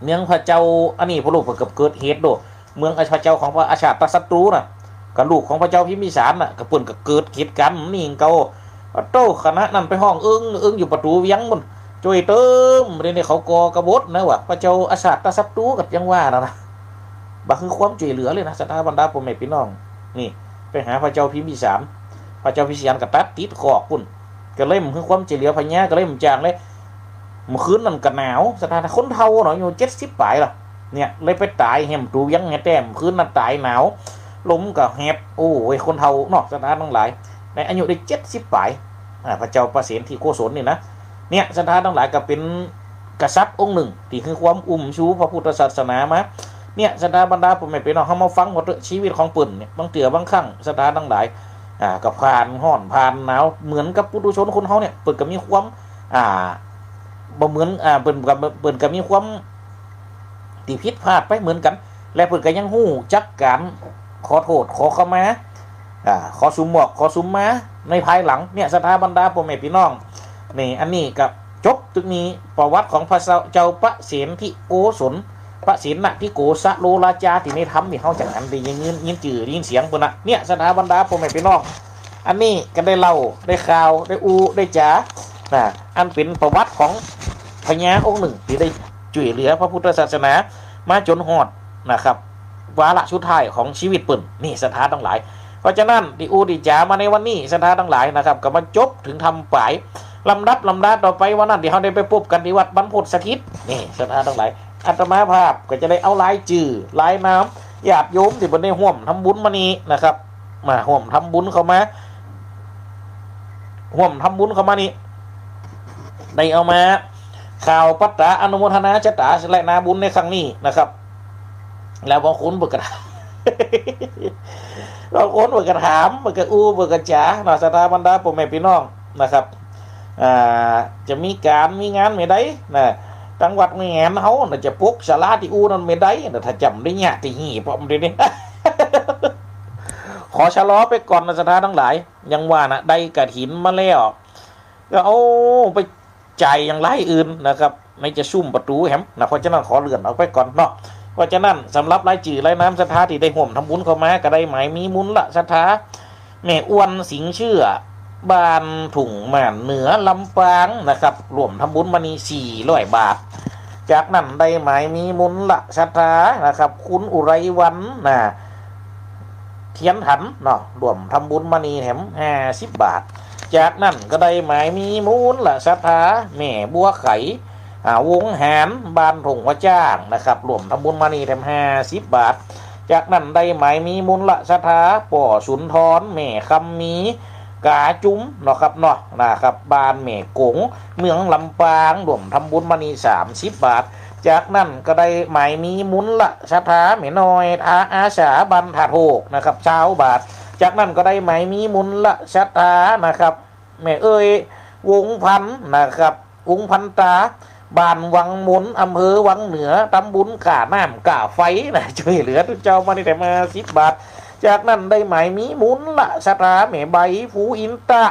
เมืองพระเจ้า อันนี้พ่อลูกเปิ้นก็เกิดเหตุโด เมืองพระเจ้าของพระอชาตศัตรูน่ะ กับลูกของพระเจ้าพิมพิสารน่ะ ก็เปิ้นก็เกิดเหตุก๋ารณ์นี่เก่า โอ้โต้ ขณะนั้นไปฮ้องเอิ้งเอิ้งอยู่ประตู๋เวียงปู๊น จ้วยเติม เดี๋ยวนี้เขาก่อกบฏนะว่า พระเจ้าอชาตศัตรูก็ยังว่านั่นนะ บ่หื้อความจ้วยเหลือเลยนะ ศรัทธาบรรดาป้อแม่ปี้น้อง นี่ ไปหาพระเจ้าพิมพิสาร พระเจ้าพิมพิสารก็ตัดติดคอกปู๊น ก็เลยบ่หื้อความจ้วยเหลือพญา ก็เลยบ่จ้างเลย เมื่อคืนนั้นก็หนาว ศรัทธา คนเฒ่าเนาะ อายุเจ็ดสิบป๋ายละ เนี่ย เลยไปต๋ายแหมประตู๋เวียงแหมแต๊ เมื่อคืนนั้นต๋ายหนาว ลมก็แหบ โอ้ย คนเฒ่าเนาะ ศรัทธาตังหลาย ในอายุได้เจ็ดสิบป๋าย อ่า พระเจ้าพระเสนทิโกศลนี่นะ เนี่ย ศรัทธาตังหลาย ก็เป๋นกษัตริย์องค์นึ่ง ตี้หื้อความอุ้มชูพระพุทธศาสนามา เนี่ย ศรัทธาบรรดาป้อแม่ปี้น้อง เฮามาฟังผ่อเต๊อะ ชีวิตของเปิ้นเนี่ย บางเตื้อบางครั้ง ศรัทธาตังหลาย อ่า ก็ผ่านฮ้อนผ่านหนาว เหมือนกับปุถุชนคนเฮาเนี่ย เปิ้นก็มีความ อ่า บ่เหมือน อ่า เปิ้นก็ เปิ้นก็มีความตี้ผิดพลาดไปเหมือนกั๋น และเปิ้นก็ยังฮู้จักก๋านขอโต้ษขอขมา อ่า ขอสุหมอกขอสุมาในภายหลัง เนี่ย ศรัทธาบรรดาป้อแม่ปี้น้อง นี่ อันนี้ก็จบตึงนี้ ประวัติของพระเจ้าพระเสนทิโกศล พระเสนทิโกศโลราจา ตี้ในธรรมนี่ เฮาจั่งหันได้ยิน ยินจื้อยินเสียงเปิ้นน่ะ เนี่ย ศรัทธาบรรดาป้อแม่ปี้น้อง อันนี้ก็ได้เล่า ได้ข่าว ได้อู้ ได้จ๋า นะ อันเป๋นประวัติของพญาองค์นึ่ง ตี้ได้จ้วยเหลือพระพุทธศาสนามาจ๋นฮอดนะครับ วาระสุดท้ายของชีวิตเปิ้น นี่ ศรัทธาตังหลาย เพราะฉะนั้น ตี้อู้ตี้จ๋ามาในวันนี้ ศรัทธาตังหลายนะครับ ก็มาจบเถิงธรรมป๋าย ลำดับลำดาต่อไปวันนั้น ตี้เฮาได้ไปปบกั๋นตี้วัดบรรพตสถิต นี่ ศรัทธาตังหลาย อาตมาภาพก็จะได้เอารายจื้อรายนามญาติโยมตี้เปิ้นได้ฮ่วมทำบุญมานี้นะครับ มาฮ่วมทำบุญเข้ามา ฮ่วมทำบุญเข้ามานี้ ได้เอามาข่าวปัตตาอนุโมทนาชะตาและนาบุญในครั้งนี้นะครับ แล้วบางคนเปิ้นก็ถาม บางคนเปิ้นก็ถาม เปิ้นก็อู้ เปิ้นก็จ๋า นะ ศรัทธาบรรดาป้อแม่ปี้น้องนะครับ อ่า จะมีก๋านมีงานเมื่อใดนะ ตังวัดแม่แหนเฮานะ จะปกศาลาตี้อู้นั้นเมื่อใดนะ ถ้าจ๋ำได้เยียะตี้นี่ เพราะมันเดี๋ยวนี้ ขอชะลอไปก่อนนะ ศรัทธาตังหลาย ยังว่านะ ได้กฐินมาแล้ว ก็เอาไปจ่ายอย่างรายอื่นนะครับ ในจะซุ่มประตู๋แหมนะ เพราะฉะนั้นขอเลื่อนออกไปก่อนเนาะ เพราะฉะนั้นสำหรับรายจื้อรายนามศรัทธาตี้ได้ฮ่วมทำบุญเข้ามา ก็ได้หมายมีมูลละศรัทธา แม่อ้วนสิงห์เชื่อ บ้านทุ่งม่านเหนือ ลำปางนะครับ ฮ่วมทำบุญมานี้สี่ร้อยบาท จากนั้นได้หมายมีมูลศรัทธานะครับ คุณอุไรวรรณนะ เทียนถันเนาะ ร่วมทำบุญมานี่แถมห้าสิบบาท จากนั้นก็ได้หมายมีมูลศรัทธา แม่บัวไข อ่า วงหาร บ้านทุ่งหัวจ้างนะครับ ร่วมทำบุญมานี่แถมห้าสิบบาท จากนั้นได้หมายมีมูลศรัทธา ป้อสุนทร แม่คำมี กาจุ้มเนาะครับเนาะ นะครับ บ้านแม่กง เมืองลำปาง ร่วมทำบุญมานี่สามสิบบาท จากนั้นก็ได้หมายมีมูลศรัทธา แม่น้อย อา อาสา บ้านท่าโทกนะครับ ซาวบาท จากนั้นก็ได้หมายมีมูลศรัทธานะครับ แม่เอ้ย วงศ์พันธุ์นะครับ วงศ์พันตา บ้านวังมน อำเภอวังเหนือ ทำบุญก่าน้ำก่าไฟนะ ช่วยเหลือตุ๊เจ้ามานี่แถมห้าสิบบาท จากนั้นได้หมายมีมูลศรัทธา แม่ใบ ภูอินทะ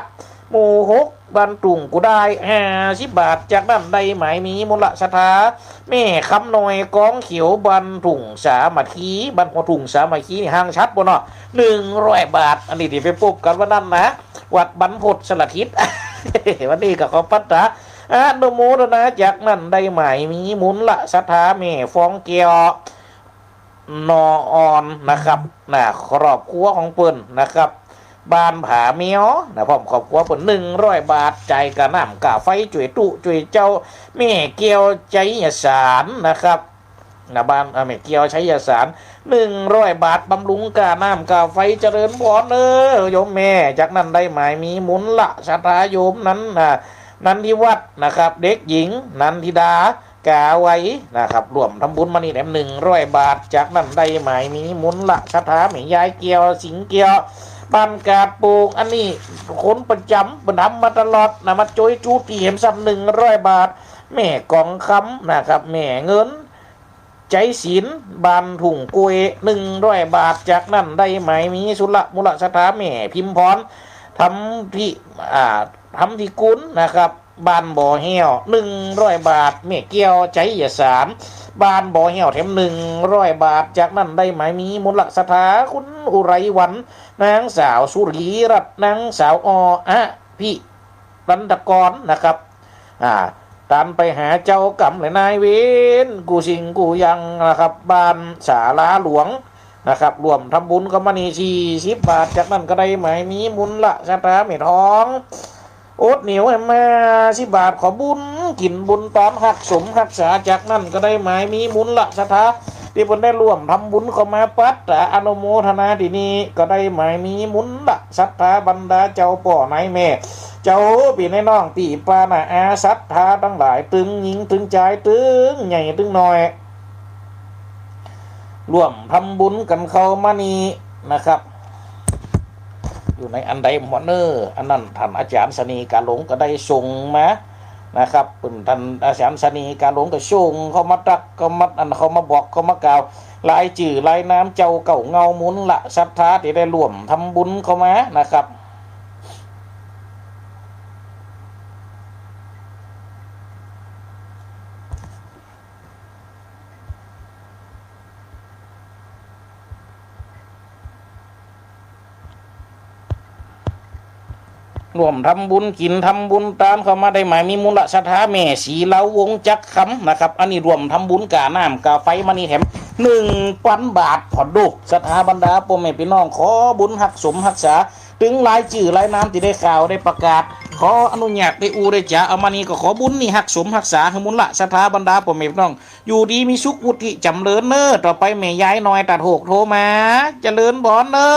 หมู่หก บ้านทุ่งกุด้าย ห้าสิบบาท จากนั้นได้หมายมีมูลศรัทธา แม่คำน้อย กองเขียว บ้านทุ่งสามัคคี บ้านหัวทุ่งสามัคคีนี่ห่างชัดบ่เนาะ หนึ่งร้อยบาท อันนี้ตี้ไปปบกั๋นวันนั้นนะ วัดบรรพตสถิต วันนี้ก็ขอปัตตา อนุโมทนา จากนั้นได้หมายมีมูลศรัทธา แม่ฟองแก้ว นออ่อนนะครับ นะ ครอบครัวของเปิ้นนะครับ บ้านผาแมวนะ พร้อมครอบครัวเปิ้น หนึ่งร้อยบาท จ่ายก่าน้ำก่าไฟ จ้วยตุ๊จ้วยเจ้า แม่แก้ว ไชยสารนะครับ นะ บ้าน เอ่อ แม่แก้ว ไชยสาร หนึ่งร้อยบาท บำรุงก่าน้ำก่าไฟ เจริญพรเน้อโยมแม่ จากนั้นได้หมายมีมูลศรัทธา โยมนัน อ่า นันทิวัฒน์นะครับ เด็กหญิง นันทิดา กาไวนะครับ ร่วมทำบุญมานี่แถมหนึ่งร้อยบาท จากนั้นได้หมายมีมูลศรัทธา แม่ยายแก้ว สิงห์แก้ว บ้านกาดปลูก อันนี้คนประจ๋ำ เปิ้นทำมาตลอดนะ มาจ้วยจุตี้แถมซ้ำหนึ่งร้อยบาท แม่กองคำนะครับ แม่เงิน ไชยศิลป์ บ้านทุ่งกล้วย หนึ่งร้อยบาท จากนั้นได้หมายมีสุละมูลศรัทธา แม่พิมพร ทำที่ อ่า ทำที่กุลนะครับ บ้านบ่อแห้ว หนึ่งร้อยบาท แม่แก้ว ไชยสาร บ้านบ่อแห้ว แถมหนึ่งร้อยบาท จากนั้นได้หมายมีมูลศรัทธา คุณอุไรวรรณ นางสาวสุรีรัตน์ นางสาว อ อภิรันทกรนะครับ อ่า ตันไปหาเจ้ากรรมและนายเวร กู้สิ่งกู้อย่างนะครับ บ้านศาลาหลวงนะครับ ร่วมทำบุญเข้ามานี่สี่สิบบาท จากนั้นก็ได้หมายมีมูลศรัทธา แม่ทอง อดเหนียวแหมห้าสิบบาท ขอบุญกิ๋นบุญต๋อนฮักสมฮักษา จากนั้นก็ได้หมายมีมูลศรัทธา ตี้เปิ้นได้ร่วมทำบุญเข้ามา ปัตตา อนุโมทนาตี้นี่ ก็ได้หมายมีมูลศรัทธา บรรดาเจ้าป้อนายแม่ เจ้าปี้นายน้อง ปี้ป้าน้าอาศรัทธาตังหลาย ตึงญิงตึงจาย ตึงใหญ่ตึงน้อย ร่วมทำบุญกั๋นเข้ามานี่นะครับ อยู่ในอันใดหมดเน้อ อันนั้นต้านอาจ๋ารย์สนีกาหลงก็ได้ส่งมานะครับ เปิ้นต้านอาจ๋ารย์สนีกาหลงก็ส่งเข้ามาตัก เข้ามาอัน เข้ามาบอก เข้ามากล่าว รายจื้อรายนามเจ้าเก่าเงามูลศรัทธาตี้ได้ร่วมทำบุญเข้ามานะครับ ร่วมทำบุญกิ๋นทำบุญต๋อนเข้ามา ได้หมายมีมูลศรัทธา แม่ศรีลาว วงศ์จักรคำนะครับ อันนี้ร่วมทำบุญก่าน้ำก่าไฟมานี่แถมหนึ่งปันบาท ผ่อนดูศรัทธาบรรดาป้อแม่ปี้น้อง ขอบุญฮักสมฮักษา ตึงรายจื้อรายนามตี้ได้กล่าวได้ประกาศ ขออนุญาตได้อู้ได้จ๋า เอามานี่ก็ขอบุญนี่ฮักสมฮักษา หื้อมูลศรัทธาบรรดาป้อแม่ปี้น้อง อยู่ดีมีสุข วุฒิจ๋ำเริญเน้อ ต่อไปแม่ยายน้อยตาโทกโทรมา เจริญพรเน้อ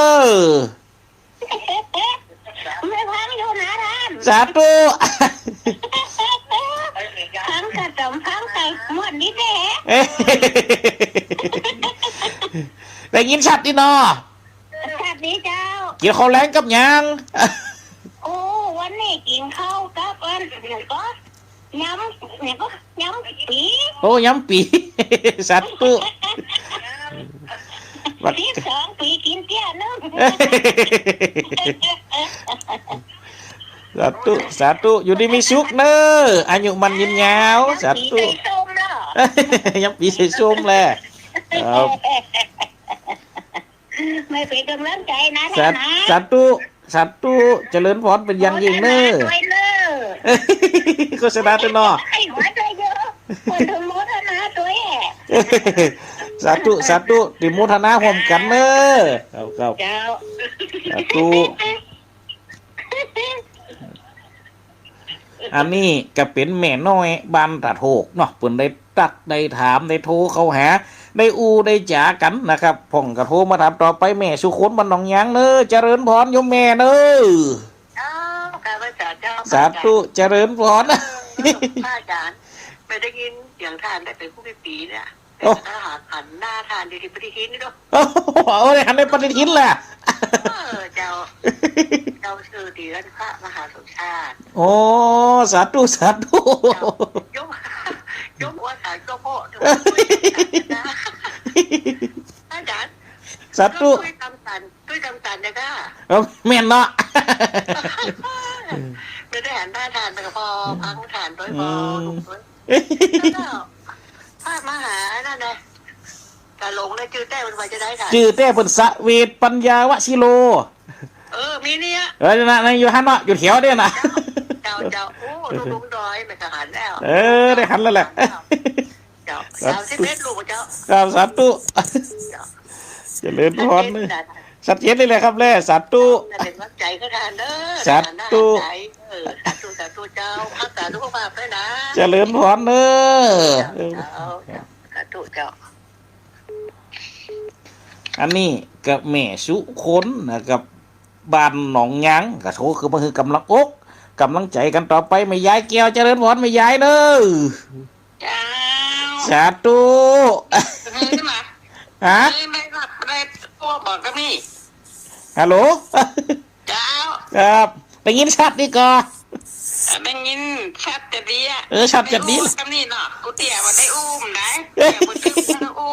แม่ฟังอยู่นะท่าน สาธุ ฟังกะจ๋ำฟังไปหมดนี่แหละ ได้ยินชัดดีเนาะ ชัดดีเจ้า กิ๋นข้าวแลงกับหยัง โอ้ วันนี้กิ๋นข้าวกับอัน หยังก็ ยำ หยังก็ ยำปี๋ โอ้ ยำปี๋ สาธุ สิบสองปี๋กิ๋นเตื้อนึ่ง สาธุ สาธุ อยู่ดีมีสุขเน้อ อายุมั่นยืนยาว สาธุ ยำปี๋ใส่ส้มเนาะ ยำปี๋ใส่ส้มแหละ ครับ ไม่เป็นกำลังใจนะ สา ท่านนะ สาธุ สาธุ เจริญพรเป๋นอย่างยิ่งเน้อ โฆษณาด้วยเน้อ โฆษณาด้วยเนาะ ให้หัวใจเยอะ อนุโมทนา สาธุ สาธุ อนุโมทนาร่วมกั๋นเน่อ ครับ ครับ เจ้า สาธุ อันนี้ก็เป๋นแม่น้อยบ้านตาดโหกเนาะ เปิ้นได้ตั๊ก ได้ถาม ได้โทรเข้าหา ได้อู้ได้จ๋ากั๋นนะครับ พ่องก็โทรมาถามต่อไป แม่สุคนบ้านหนองยางเน่อ เจริญพรโยมแม่เน่อ เจ้า ข้าพเจ้า เจ้า สาธุ เจริญพร เออ พระอาจารย์ ไม่ได้ยินเสียงท่านได้เป๋นกู้ปี๋ๆ เนี่ย โอ้ แต่ถ้าหากหันหน้าท่านดีๆ ปฏิทินนี่เนาะ โอ้โห เอาเลย หันในปฏิทินแหละ เออ เจ้า เจ้า ชื่อเดือนพระมหาสมชาติ โอ้ สาธุ สาธุ เจ้า โยม โยมว่าสายเจ้าพ่อ อาจารย์ สาธุ ตุ้ยกำตัน ตุ้ยกำตันเนี่ยค่ะ เออ แม่นเนาะ ไม่ได้หันหน้าท่าน แต่ก็พอฟังท่านด้วย พอ อืม ดูด้วย แล้วก็พระมหานั่นนะ ตาหลงนะ จื้อแต๊เปิ้นว่าจะได้ค่ะ จื้อแต๊เปิ้น เสวตปัญญาวชิโร เออ มีเนี่ย เออ นั่นน่ะ นั่นอยู่หั้นเนาะ อยู่แถวเนี่ยน่ะ เจ้า เจ้า เจ้า โอ้ ลุงดอย ไม่เคยหันแล้ว เออ ได้หันแล้วแหละ เจ้า สาธุ สามสิบเอ็ดลูกเจ้า ครับ สาธุ เจ้า เจริญพร ชัดเจนนะ ชัดเจนเลยแหละครับแล สาธุ นั่นเป๋นกำลังใจ๋ก็ได้เน่อ สาธุ เออ สาธุ สาธุเจ้า รักษาสุขภาพด้วยนะ เจริญพรเน่อ เจ้า เจ้า สาธุเจ้า อันนี้ก็แม่สุคนนะครับ บ้านหนองยาง ก็โทรเข้ามาหื้อกำลังอกกำลังใจ๋กั๋นต่อไป แม่ยายแก้ว เจริญพรแม่ยายเน่อ เจ้า สาธุ เออ มา ฮะ เออ ไม่ก็ได้ตัวบอกกับนี่ ฮัลโหล เจ้า ครับ ได้ยินชัดดีก่อ ได้ยินชัดจะดีอะ เออ ชัดจะดี ได้อู้กับนี่เนาะ กูเตี้ยว่าได้อู้มได้ เตี้ยบ่ถือว่าอู้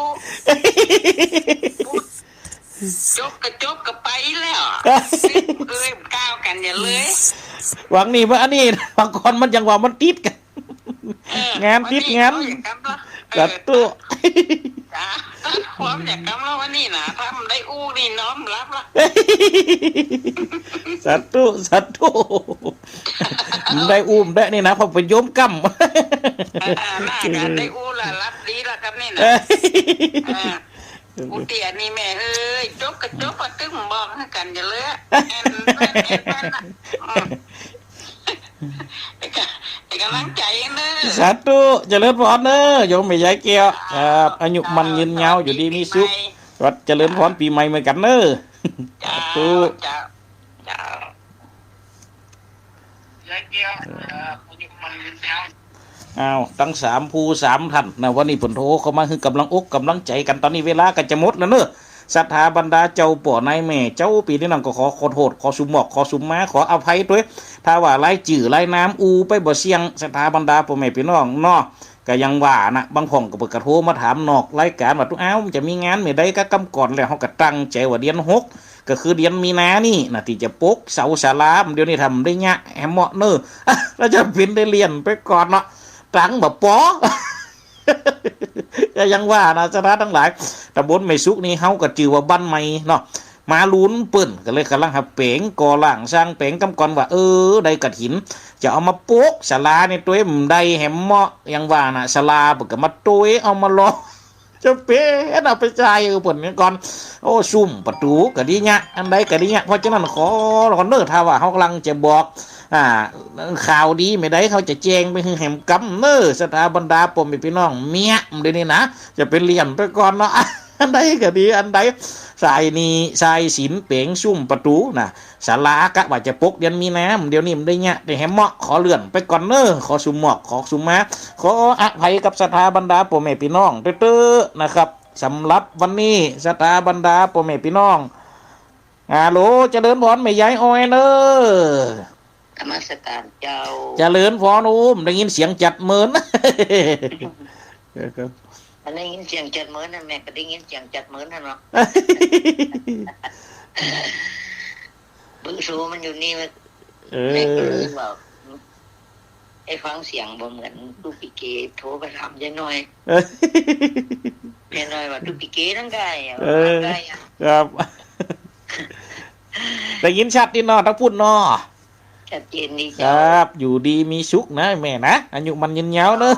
จบก็จบก็ไปแล้ว เอ้ย ก้าวกั๋นอย่าเลย หวังนี่ว่าอันนี้ บางคนมันยังว่ามันติดกั๋น เออ งานติดงาน วันนี้เขาอยากกลับละ สาธุ เออ จ้า ความอยากกลับละวันนี้นะ ถ้ามันได้อู้นี่น้อมรับละ สาธุ สาธุ ได้อู้ได้นี่นะ เพราะเป๋นโยมกำ เออ น่าจะได้อู้ละ รับดีละครับนี่นะ เออ เออ กูเตี้ยนี่แม่เอ้ย จบก็จบ ตึงบอกหื้อกั๋นอย่าเลย แอนแอนแอนแอนน่ะ อืม เป๋นกำลังใจ๋เน่อ สาธุ เจริญพรเน่อ โยมแม่ยายแก้ว ครับ อายุมั่นยืนยาว อยู่ดีมีสุข วัดเจริญพรปี๋ใหม่เหมือนกั๋นเน่อ เจ้า สาธุ เจ้า เจ้า อ้าว ตึงสามผู้สามท่านนะ วันนี้เปิ้นโทรเข้ามาหื้อกำลังอกกำลังใจ๋กั๋น ต๋อนนี้เวลาก็จะหมดแล้วเน่อ ศรัทธาบรรดาเจ้าป้อนายแม่ เจ้าปี้นายน้องก็ขอขอโต้ษ ขอสุหมอก ขอสุมา ขออภัยตวย ถ้าว่าลายจื้อลายนามอู้ไปบ่เสี้ยง ศรัทธาบรรดาป้อแม่ปี้น้องเนาะ ก็ยังว่านะ บางพ่องก็เปิ้นก็โทรมาถามนอกรายก๋านว่า ตุ๊ อ้าว มันจะมีงานเมื่อใดก็กำก่อน แล้วเฮาก็ตั้งใจ๋ว่าเดือนหก ก็คือเดือนมีนานี่นะ ตี้จะปกเสาศาลา เดี๋ยวนี้ทำได้เยียะแหมเหมาะเน่อ ก็จะเป๋นได้เลื่อนไปก่อนเนาะ ตังค์บ่ปอ ก็ยังว่านะ ศรัทธาตังหลาย ต๋ำบลแม่สุกนี่เฮาก็จื้อว่าบ้านใหม่เนาะ มาลุ้นเปิ้น ก็เลยก่ำลังหาแป๋ง ก่อร่างสร้างแป๋งกำก่อนว่า เออ ได้กฐิน จะเอามาปกศาลานี่ตวยบ่ได้แหมเหมาะ ยังว่านะ ศาลาเปิ้นก็มาตวย เอามาลอง จะเป๋นเอาไปใจ๊ เออ เปิ้นก่อน โอ้ ซุ่มประตู๋ก็ดีเยียะ อันใดก็ดีเยียะ เพราะฉะนั้นขอก่อนเน่อ ถ้าว่าเฮากำลังจะบอก อ่า ข่าวดีเมื่อใด เฮาจะแจ้งไปหื้อแหมกำเน่อ ศรัทธาบรรดาป้อแม่ปี้น้อง เมีย เดี๋ยวนี้นะ จะไปเลื่อนไปก่อนเนาะ อันใดก็ดี อันใด สายหนี้สายสิน แป๋ง ซุ่มประตู๋นะ ศาลากะว่าจะปกเดือนมีนา เดี๋ยวนี้บ่ได้เยียะ ได้แหมเหมาะ ขอเลื่อนไปก่อนเน่อ ขอสุหมอก ขอสุมา ขออภัยกับศรัทธาบรรดาป้อแม่ปี้น้องเต๊อะๆ นะครับ สำหรับวันนี้ ศรัทธาบรรดาป้อแม่ปี้น้อง ฮัลโหล เจริญพรแม่ยายอ้อยเน่อ นมัสก๋านเจ้า เจริญพร โอ้ ได้ยินเสียงจัดเมิน เออ ครับ อันได้ยินเสียงจัดเมินนั่น แม่ก็ได้ยินเสียงจัดเมินนั่นเนาะ เบอร์โทรมันอยู่นี่ เออ แม่ก็เลยว่า ไอ้ฟังเสียงบ่เหมือนตุ๊กปีเก๋โทรไปถามยายน้อย เออ ยายน้อยว่าตุ๊กปีเก๋นั่นไงอะ เออ ว่าไงอะ ครับ ได้ยินชัดดีเนาะ ตังปุ้นเนาะ ชัดเจนดี ค เจ้า รับ อยู่ดีมีสุขนะแม่นะ อายุมั่นยืนยาวเนาะ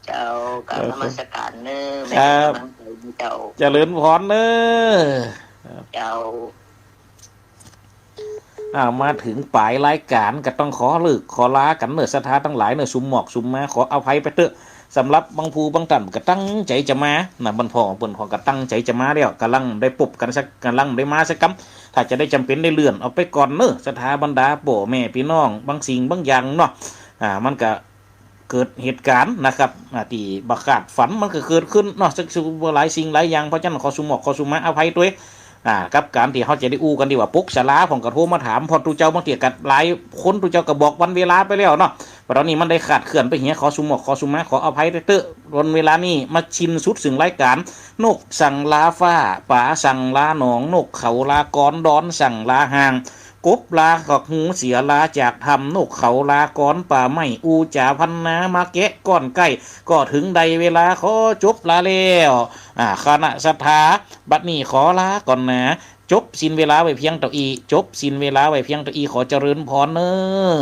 เจ้า เจ้า กราบนมัสก๋านเน้อ แม่ ครับ เป๋นก๋ำลังใจ๋หื้อเจ้า เจริญพรเน้อ เจ้า อ่า มาเถิงป๋ายรายก๋าน ก็ต้องขอเลิกขอลากั๋นเน้อ ศรัทธาตังหลายเน้อ สุมหมอกสุมมา ขออภัยไปเต๊อะ สำหรับบางผู้บางต้านก็ตั้งใจ๋จะมา นะ บรรพอเปิ้นก็ตั้งใจ๋จะมาแล้ว ก่ำลังได้ปบกั๋นสัก ก่ำลังได้มาสักกำ ถ้าจะได้จ๋ำเป๋นได้เลื่อนออกไปก่อนเน้อ ศรัทธาบรรดาป้อแม่ปี้น้อง บางสิ่งบางอย่างเนาะ อ่า มันก็ เกิดเหตุก๋ารณ์นะครับ อ่า ตี้บ่คาดฝันมันก็เกิดขึ้นเนาะ ซึ่ง ซึ่งหลายสิ่งหลายอย่าง เพราะฉะนั้นขอสุมหมอกขอสุมมาอภัยตวย อ่า กับก๋านตี้เฮาจะได้อู้กั๋นตี้ว่าปกศาลา พ่องก็โทรมาถามพ่องตุ๊เจ้า บางเตื้อก็หลายคนตุ๊เจ้าก็บอกวันเวลาไปแล้วเนาะ ต๋อนนี้มันได้คลาดเคลื่อนไปเหีย ขอสุมหมอกขอสุมมา ขออภัยเต๊อะ วันเวลานี้มาสิ้นสุดซึ่งรายก๋าน นกสั่งลาฟ้า ป๋าสั่งลาหนอง นกเขาลากร ดอนสั่งลาห่าง กบลากักหู เสือลาจากถ้ำ นกเขาลากร ป่าไม้อู้จ๋าพันนา มาแกะก้อนใก้ ก็เถิงได้เวลาขอจบลาแล้ว อ่า คณะศรัทธา บัดนี้ขอลาก่อนนา จบสิ้นเวลาไว้เพียงเต้าอี้ จบสิ้นเวลาไว้เพียงเต้าอี้ ขอเจริญพรเน้อ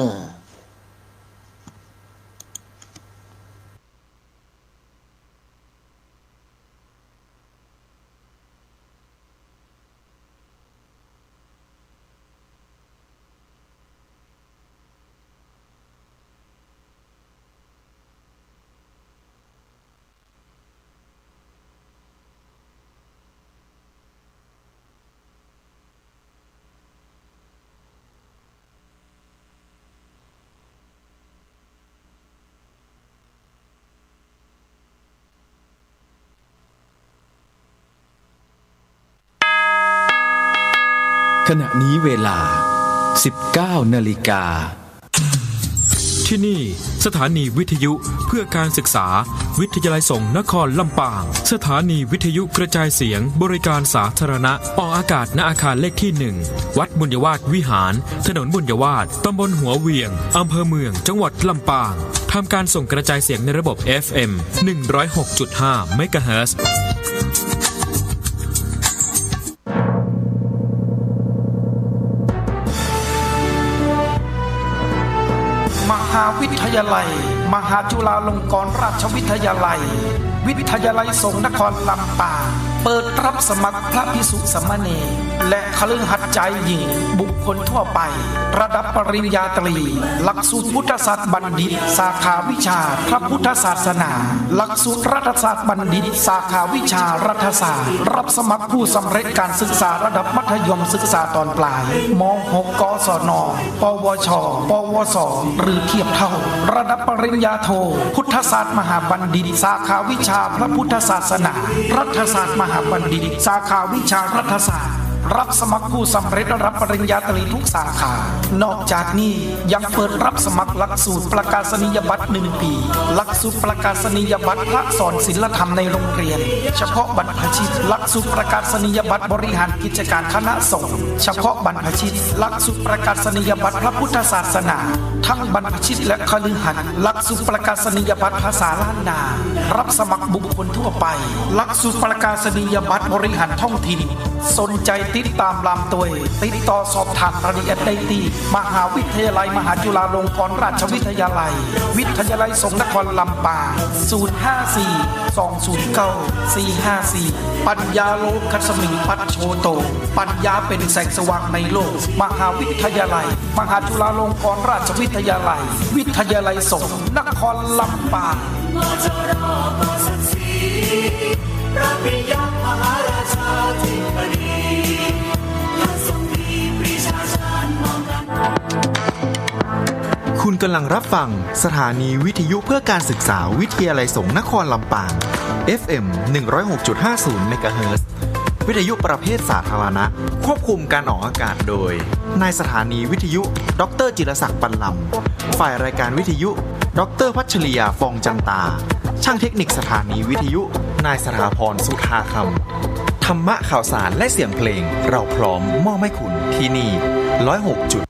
ขณะนี้เวลา สิบเก้านาฬิกา ที่นี่สถานีวิทยุเพื่อการศึกษา วิทยาลัยสงฆ์นครลำปาง สถานีวิทยุกระจายเสียงบริการสาธารณะ ออกอากาศ ณ อาคารเลขที่หนึ่ง วัดบุญยวาสวิหาร ถนนบุญยวาส ตำบลหัวเหวียง อำเภอเมือง จังหวัดลำปาง ทำการส่งกระจายเสียงในระบบ เอฟเอ็ม หนึ่งร้อยหกจุดห้า เมกะเฮิรตซ์ มหาวิทยาลัย มหาจุฬาลงกรณราชวิทยาลัย วิทยาลัยสงฆ์นครลำปาง เปิดรับสมัครพระภิกษุสามเณร และคฤหัสถ์ชายหญิง บุคคลทั่วไป ระดับปริญญาตรี หลักสูตรพุทธศาสตร์บัณฑิต สาขาวิชาพระพุทธศาสนา หลักสูตรรัฐศาสตร์บัณฑิต สาขาวิชารัฐศาสตร์ รับสมัครผู้สำเร็จการศึกษาระดับมัธยมศึกษาตอนปลาย ม.หก กศน ปวช ปวส หรือเทียบเท่า ระดับปริญญาโท พุทธศาสตร์มหาบัณฑิต สาขาวิชาพระพุทธศาสนา รัฐศาสตร์มหาบัณฑิต สาขาวิชารัฐศาสตร์ รับสมัครผู้สำเร็จระดับปริญญาตรีทุกสาขา นอกจากนี้ยังเปิดรับสมัครหลักสูตรประกาศนียบัตรหนึ่งปี หลักสูตรประกาศนียบัตรพระสอนศีลธรรมในโรงเรียน เฉพาะบรรพชิต หลักสูตรประกาศนียบัตรบริหารกิจการคณะสงฆ์ เฉพาะบรรพชิต หลักสูตรประกาศนียบัตรพระพุทธศาสนา ทั้งบรรพชิตและคฤหัสถ์ หลักสูตรประกาศนียบัตรภาษาล้านนา รับสมัครบุคคลทั่วไป หลักสูตรประกาศนียบัตรบริหารท้องถิ่น สนใจ๋ติดต๋ามลามตวย ติดต่อสอบถามรายละเอียดได้ตี้มหาวิทยาลัยมหาจุฬาลงกรณราชวิทยาลัย วิทยาลัยสงฆ์นครลำปาง ศูนย์ห้าสี่ สองศูนย์เก้า สี่ห้าสี่ ปัญญาโลกัสมิง ปัจโชโต ปัญญาเป๋นแสงสว่างในโลก มหาวิทยาลัยมหาจุฬาลงกรณราชวิทยาลัย วิทยาลัยสงฆ์นครลำปาง คุณกำลังรับฟังสถานีวิทยุเพื่อการศึกษาวิทยาลัยสงฆ์นครลำปาง เอฟเอ็ม หนึ่งร้อยหกจุดห้าศูนย์ เมกะเฮิรตซ์ วิทยุประเภทสาธารณะ ควบคุมการออกอากาศโดย นายสถานีวิทยุ ด็อกเตอร์จิรศักดิ์ ปันลำ ฝ่ายรายการวิทยุ ด็อกเตอร์พัชริยา ฟองจันตา ช่างเทคนิคสถานีวิทยุ นายสถาพร สุธาคำ ธรรมะข่าวสารและเสียงเพลง เราพร้อมมอบให้คุณที่นี่ ร้อยหกจุด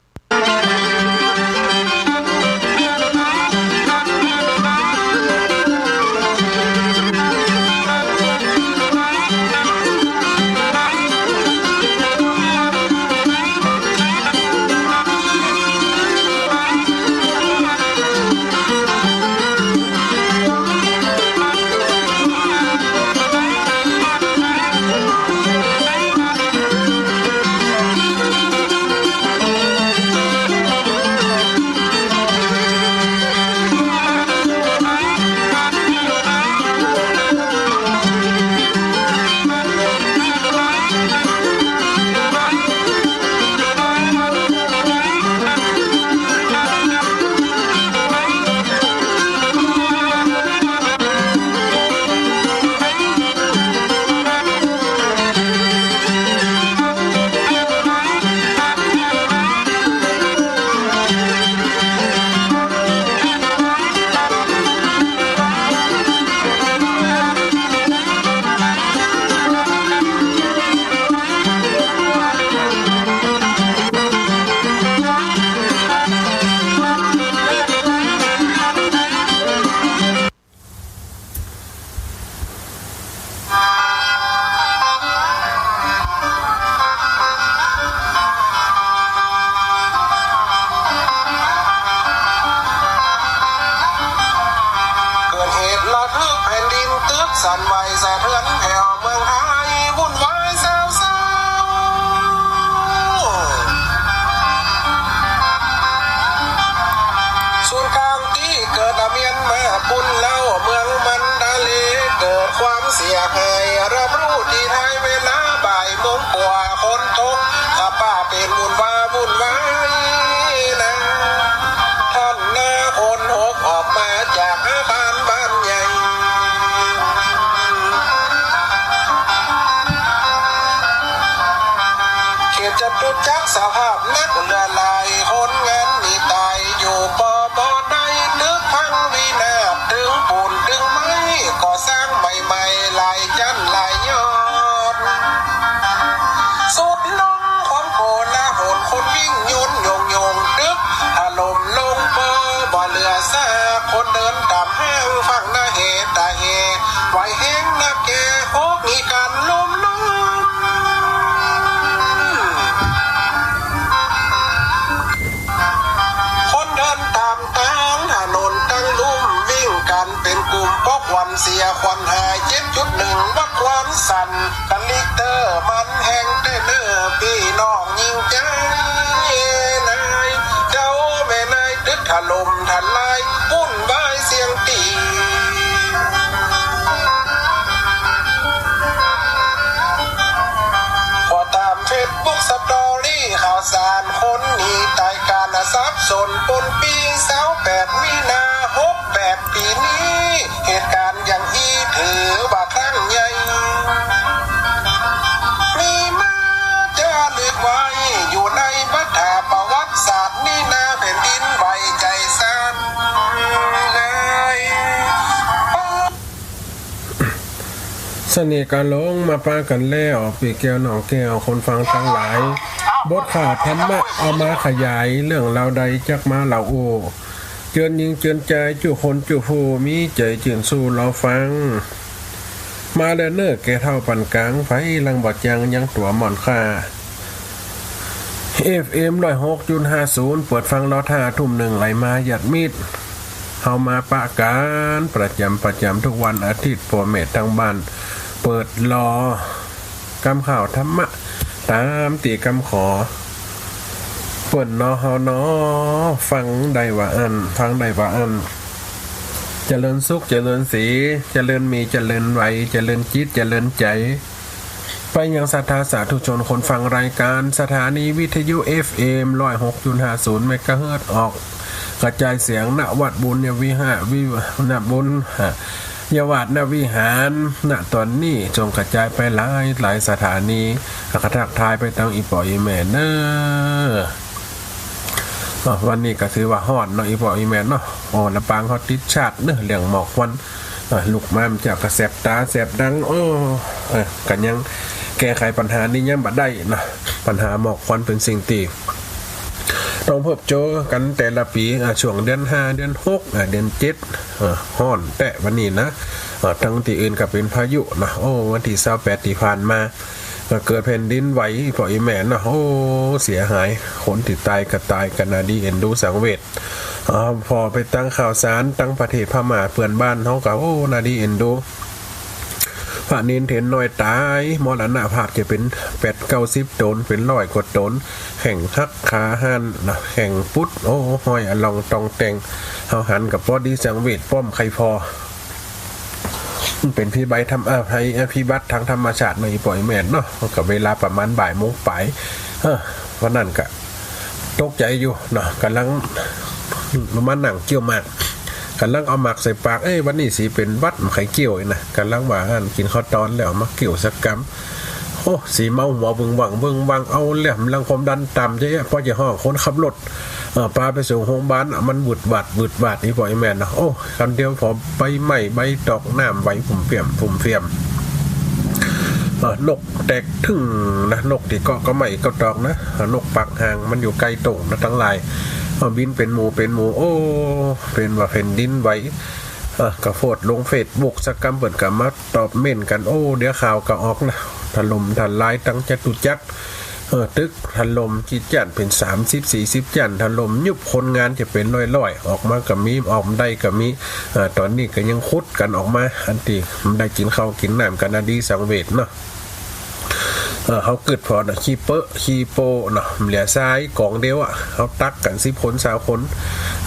สั่นไหวสะเทือนแผ่วเมืองไทย วุ่นวายแซวเซา ศูนย์กลางตี้เกิดเมียนมาปูนเล่า เมืองมันดาเลย์เกิดความเสียหาย รับรู้ตี้ไทยเวลาบ่ายโมงกว่า คนตก ข้าป้าเป๋นวุ่นวาวุ่นวายนะ ท่านนาคนหกออกมาจากอาคารบ้านใหญ่ เขตจตุจักรสภาพนักเหลือหลาย คนงานหนีต๋ายอยู่ปอบ่ได้ ตึกพังวินาศ ตึงปูนตึงไม้ ก่อสร้างใหม่ๆ หลายจั้นหลายยอด สุดลงความโกลาหล คนวิ่งยุ่นโยงๆ ตึกถล่มลงปอบ่เหลือซาก คนเดินต๋ามห้าง ฝั่งหน้าเหตาเห ไหวแฮงนักแก่ หกมีก๋านล้มล้ม คนเดินต๋ามตางถนนตังลุ่ม วิ่งกั๋นเป๋นกุ่ม ปกวันเสียขวัญหาย เจ็ดจุดหนึ่ง วัดความสั่น กั๋นริกเตอร์ มันแฮงแต๊เน่อ ปี้น้องยิ่งใจ๋นาย เจ้าแม่นาย ตึกถล่มทลาย วุ่นวายเสี้ยงตี๋ พอต๋ามเฟซบุ๊กสตอรี่ ข่าวสารคนหนีต๋าย ก๋านสับสนปนปี้ ซาวแปดมีนา หกแปด ปี๋นี้ เหตุก๋ารณ์อย่างอี้ถือว่าครั้งใหญ่ มีมาจารึกไว้ อยู่ในบันทาประวัติศาสตร์ นี่นาแผ่นดินไหวใจ๋สั่นเลย สนิทกันลงมาปะกั๋นแล้ว ปี้แก้วน้องแก้ว คนฟังตังหลาย บทข่าวธรรมะเอามาขยาย เรื่องราวใดจักมาเล่าอู้ เจือนญิงเจือนจาย จุคนจุผู้ มีใจ๋จื้นสู้รอฟัง มาแล้วเน่อ แก่เฒ่าปานก๋าง ใผหลังบ่จัง ยังตั๋วหม่อนค่า เอฟเอ็ม ร้อยหกจุดห้าศูนย์ เปิดฟังรอท่า ทุ่มนึ่งไหลมา ญาติมิตร เฮามาปะกั๋นประจ๋ำประจ๋ำ กู้วันอาทิตย์ ป้อแม่ตังบ้าน เปิดรอ กำข่าวธรรมะ ต๋ามตี้กำขอ เปิ้นเนาะ เฮาเนาะ ฟังใดว่าอั้น ฟังใดว่าอั้น เจริญสุข เจริญศรี เจริญมี เจริญไหว เจริญจิต เจริญใจ๋ ไปยังศรัทธาสาธุชนคนฟังรายก๋าน สถานีวิทยุ เอฟเอ็ม ร้อยหกจุดห้าศูนย์ เมกะเฮิรตซ์ ออกกระจายเสียง ณ วัดบุญญวิหาร วิ ณ บุญญวาสนวิหาร ณ ต๋อนนี้ ส่งกระจายไปหลายหลายสถานี แล้วก็ทักทายไปตังอี่ป้ออี่แม่เน่อ เอ้อ วันนี้ก็ถือว่าฮ้อนเนาะ อี่ป้ออี่แม่เนาะ โอ้ ลำปางเฮาติดชาติเน่อ เรื่องหมอกควัน เอ้อ ลุกมามันจะก็แสบต๋าแสบดัง โอ้ เอ้อ ก็ยังแก้ไขปัญหานี้ยังบ่ได้เนาะ ปัญหาหมอกควันเป๋นสิ่งตี้ต้องพบเจอกั๋นแต่ละปี๋ อ่า ช่วงเดือนห้า เดือนหก อ่า เดือนเจ็ด เอ้อ ฮ้อนแต๊วันนี้นะ เอ้อ ตังตี้อื่นก็เป๋นพายุเนาะ โอ้ วันตี้ซาวแปดตี้ผ่านมา ก็เกิดแผ่นดินไหว ป้ออี่แม่เนาะ โอ้ เสียหาย คนตี้ต๋ายก็ต๋าย ก็น่าดีเอ็นดูสังเวช อ่า ผ่อไปตังข่าวสารตังประเทศพม่าเปื้อนบ้านเฮาก็ โอ้ น่าดีเอ็นดู พระเณรเถรน้อยต๋าย มรณภาพจะเป๋นแปดเก้าสิบต๋น เป๋นร้อยกว่าต๋น แข้งหักขาหันเนาะ แข้งปุด โอ้ ห้อยอะลองต่องแต่ง เฮาหันก็ปอดีสังเวช ป้อมใค่ผ่อ มันเป๋นพิบัติธรรม เอ่อ ภัย เอ่อ พิบัติตางธรรมชาติเนาะ อี่ป้ออี่แม่เนาะ ก็เวลาประมาณบ่ายโมงป๋าย เอ้อ วันนั้นก็ตกใจ๋อยู่เนาะ ก่ำลังมานั่งเคี้ยวหมาก ก่ำลังเอาหมากใส่ปาก เอ้ย วันนี้สิเป๋นหวัด บ่ใค่เคี้ยวนะ ก่ำลังว่าอั้น กิ๋นข้าวตอนแล้วมาเคี้ยวสักกำ โอ้ สิเมาหัวเบิ่งวังเบิ่งวัง เอาแล้ว ก่ำลังความดันต่ำ จะ ปอจะฮ้องคนขับรถ เออ ปาไปส่งโฮงบาล มันหวืดหวาดหวืดหวาด อี่ป้ออี่แม่เนาะ โอ้ กำเดียวผ่อใบไม้ใบตอกน้ำไหวผุ่มเฟี้ยมผุ่มเฟี้ยม เออ นกแตกทึ่งนะ นกตี้เกาะกอไม้เกาะตอกนะ เออ นกปากห่าง มันอยู่ไกลโต้งนะตังหลาย เออ บินเป๋นหมู่เป๋นหมู่ โอ้ เป๋นว่าแผ่นดินไหว เออ ก็โพสต์ลงเฟซบุ๊กสักกำ เปิ้นก็มาตอบเม้นกั๋น โอ้ เดี๋ยวข่าวก็ออกนะ ถล่มทลายตังจตุจักร เออ ตึกถล่มกี่จั้น เป๋นสามสิบสี่สิบจั้น ถล่มยุบ คนงานจะเป๋นร้อยๆ ออกมาก็มี ออกบ่ได้ก็มี เออ ต๋อนนี้ก็ยังขุดกั๋นออกมา อันตี้บ่ได้กิ๋นข้าวกิ๋นน้ำกั๋น อดีตสังเวชเนาะ เออ เฮากึ๊ดผ่อนน่ะ ขี้เป๊อะขี้โป๊ะเนาะ เหลือทรายก๋องเดียวอะ เฮาตักกั๋นสิบคนซาวคน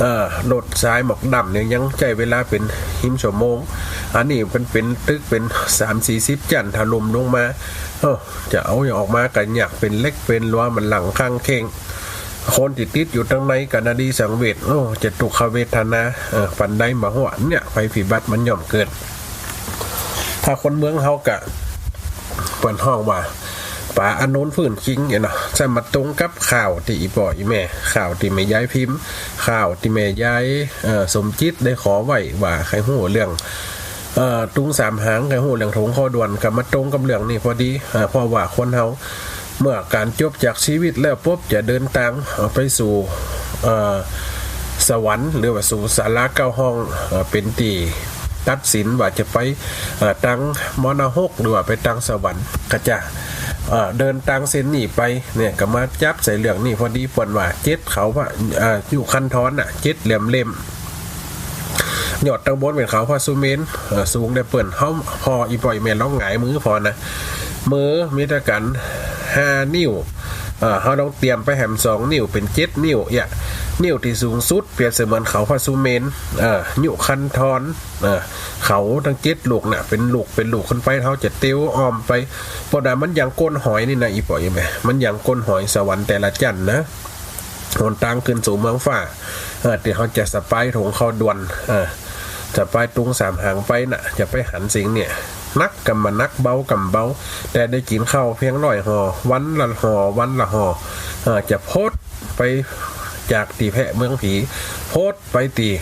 เออ รถทรายหมอกดำเนี่ยยังใจ๊เวลาเป๋นหิมชั่วโมง อันนี้มันเป๋นตึกเป๋นสามสี่สิบจั้น ถล่มลงมา เออ จะเอาหยังออกมาก็ยาก เป๋นเหล็กเป๋นลัว มันหลังข้างเข่ง คนตี้ติดอยู่ตังในกั๋น อดีตสังเวช โอ้ จะตุ๊กขเวทนา เออ ปานใดบ่ฮู้ เนี่ย ภัยพิบัติมันย่อมเกิด ถ้าคนเมืองเฮาก็ เปิ้นฮ้องว่า ป๋าอานนท์ฟื้นคิงเนี่ยเนาะ จะมาตรงกับข่าวตี้อี่ป้ออี่แม่ ข่าวตี้แม่ยายพิมพ์ ข่าวตี้แม่ยาย เอ่อ สมจิตได้ขอไว้ว่าใค่ฮู้เรื่อง เอ่อ ตุงสามหาง ใค่ฮู้เรื่องถงข้าวด่วน ก็มาตรงกับเรื่องนี้พอดี เอ่อ เพราะว่าคนเฮา เมื่อก๋านจบจากชีวิตแล้วปุ๊บ จะเดินตาง เอ่อ ไปสู่ เอ่อ สวรรค์ หรือว่าสู่ศาลาเก้าห้อง เอ่อ เป๋นตี้ตัดสินว่าจะไป เอ่อ ตางมรณหก หรือว่าไปตางสวรรค์ ก็จะ เอ่อ เดินตางเส้นนี้ไป เนี่ย ก็มาจับใส่เรื่องนี้พอดี เปิ้นว่าเจ็ดเขาว่า เอ่อ ยุคันธรน่ะ เจ็ดเหลี่ยมเล็ม ยอดตางบนเป๋นเขาพระสุเมรุ เอ่อ สูงได้เปิ้น เฮาผ่ออี่ป้ออี่แม่ลองหงายมือผ่อนะ มือมีตะกั๋นห้านิ้ว เอ่อ เฮาต้องเตรียมไปแหมสองนิ้ว เป๋นเจ็ดนิ้ว เนี่ย นิ้วตี้สูงสุดเปรียบเสมือนเขาพระสุเมรุ เอ่อ ยุคันธร เอ่อ เขาตังเจ็ดลูกน่ะ เป๋นลูกเป๋นลูกขึ้นไป เฮาจะเตียวอ้อมไป เพราะว่ามันยังก้นหอยนี่นะ อี่ป้ออี่แม่ มันยังก้นหอยสวรรค์แต่ละจั้นนะ หนตางขึ้นสู่เมืองฟ้า เอ่อ ตี้เฮาจะสะปายถงข้าวด่วน เอ่อ สะปายตุงสามหางไปน่ะ จะไปหันสิ่งเนี่ย หนักก็บ่หนัก เบาก็บ่เบา แต่ได้กิ๋นข้าวเพียงร้อยห่อ วันละห่อ วันละห่อ เอ่อ จะโพดไปจากตี้แพะเมืองผี โพดไปตี้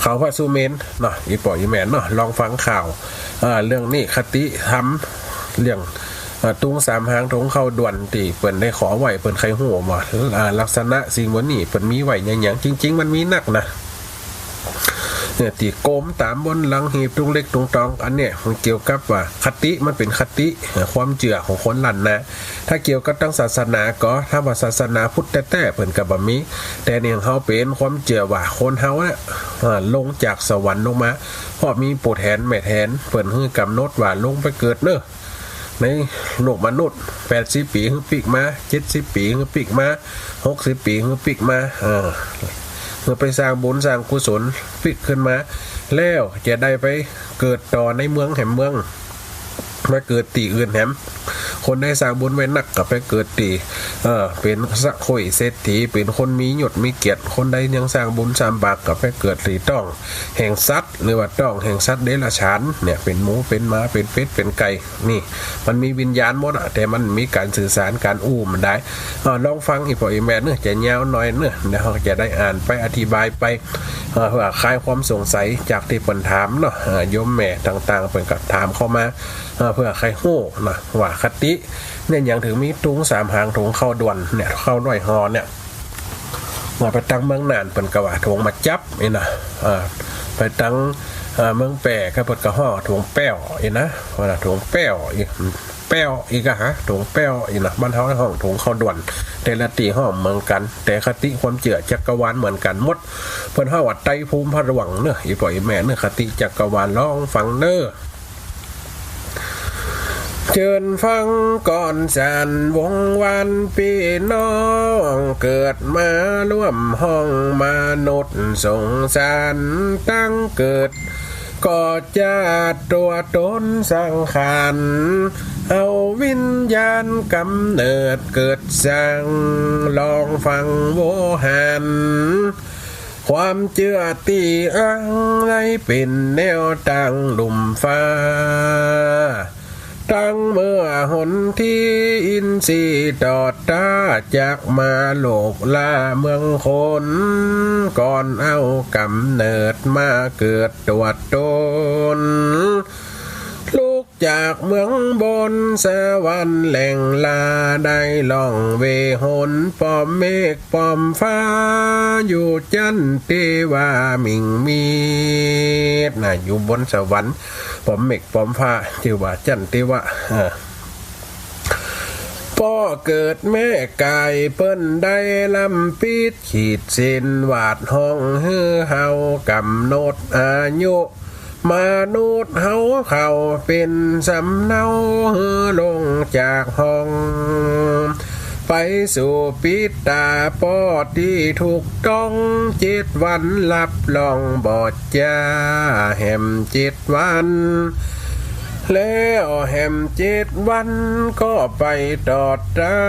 เขาพระสุเมรุเนาะ อี่ป้ออี่แม่เนาะ ลองฟังข่าว เอ่อ เรื่องนี้คติธรรม เรื่อง เอ่อ ตุงสามหางถงข้าวด่วนตี้เปิ้นได้ขอไว้ เปิ้นใค่ฮู้บ่ เอ่อ ลักษณะสิ่งบ่านี้เปิ้นมีไว้หยังหยัง จริงๆ มันมีนักนะ เนี่ย ตี้โกมต๋ามบนหลังหีบ ตุงเล็กตุงตอง อันเนี่ยมันเกี่ยวกับว่าคติ มันเป๋นคติ เอ่อ ความเจื้อของคนล้านนา ถ้าเกี่ยวกับตางศาสนาก็ ถ้าว่าศาสนาพุทธแต๊ๆ เปิ้นก็บ่มี แต่เนี่ยเฮาเป๋นความเจื้อว่าคนเฮาน่ะ เอ่อ ลงจากสวรรค์ลงมา เพราะมีปู่แถนแม่แถน เปิ้นหื้อกำหนดว่าลงไปเกิดเนาะ ในโลกมนุษย์ แปดสิบปี๋หื้อปิ๊กมา เจ็ดสิบปี๋หื้อปิ๊กมา หกสิบปี๋หื้อปิ๊กมา เออ หื้อไปสร้างบุญสร้างกุศลปิ๊กขึ้นมา แล้วจะได้ไปเกิดต่อในเมืองแหมเมือง ไปเกิดตี้อื่นแหม คนใดสร้างบุญไว้นักก็ไปเกิดตี้ เออ เป๋นสะโค่อยเศรษฐี เป๋นคนมียศมีเกียรติ คนใดยังสร้างบุญสร้างบาปก็ไปเกิดตี้ต๊องแห่งสัตว์ หรือว่าต๊องแห่งสัตว์เดรัจฉาน เนี่ย เป๋นหมู เป๋นหมา เป๋นเป็ด เป๋นไก่ นี่ มันมีวิญญาณหมดอะ แต่มันมีก๋านสื่อสาร ก๋านอู้บ่ได้ เอ่อ ลองฟังอี่ป้ออี่แม่เนาะ จะยาวหน่อยเนาะ เดี๋ยวเฮาจะได้อ่านไปอธิบายไป เอ่อ เพื่อคลายความสงสัยจากตี้เปิ้นถามเนาะ เอ่อ โยมแม่ต่างๆ เปิ้นก็ถามเข้ามา เอ่อ เพื่อใค่ฮู้เนาะ ว่าคติเนี่ยหยังเถิงมีตุงสามหางถงข้าวด่วนเนี่ย ข้าวร้อยห่อเนี่ย เมื่อไปตางเมืองน่านเปิ้นก็ว่าถงบ่าจับนี่นะ เอ่อ ไปตาง เอ่อ เมืองแป้ก็เปิ้นก็ฮ้องถงแป้วนี่นะ ว่าถงแป้ว แป้วอีกอะฮะ ถงแป้วนี่นะ บ้านเฮาฮ้องถงข้าวด่วน แต่ละตี้ฮ้องเหมือนกั๋น แต่คติความเจื้อจักรวาลเหมือนกั๋นหมด เปิ้นฮ้องว่าไตรภูมิพระร่วงเนาะ อี่ป้ออี่แม่เนาะ คติจักรวาล ลองฟังเนาะ เจิญฟังก่อนสานวงศ์วานปี้น้อง เกิดมาร่วมห้องมนุษย์สงสาร ตังเกิดก็จะตั๋วต๋นสังขาร เอาวิญญาณก๋ำเนิดเกิดสร้าง ลองฟังโวหาร ความเจื้อตี้อ้างได้เป๋นแนวตางลุ่มฟ้า ตังเมื่อหนตี้อินทรีย์ตอดต้า จักมาโลกล่าเมืองคน ก่อนเอาก๋ำเนิดมาเกิดตั๋วต๋น ลุก จากเมืองบนสวรรค์แหล่งลา ได้ล่องเวหนป้อมเมฆป้อมฟ้า อยู่จั้นตี้ว่ามิ่งมีดนะ อยู่บนสวรรค์ป้อมเมฆป้อมฟ้า จื้อว่าจั้นตี้ว่า เออ ป้อเกิดแม่ก๋ายเปิ้นได้ลำปิดขีดเส้นวาดห้องหื้อเฮากำหนดอายุ มนุษย์เฮาเข้าเป๋นสำเนาหื้อลงจากห้อง ไปสู่ปิดต๋าป้อตี้ถูกต้อง เจ็ดวันฮับรองบ่จ้า แหมเจ็ดวัน แล้วแหมเจ็ดวันก็ไปต่อต้า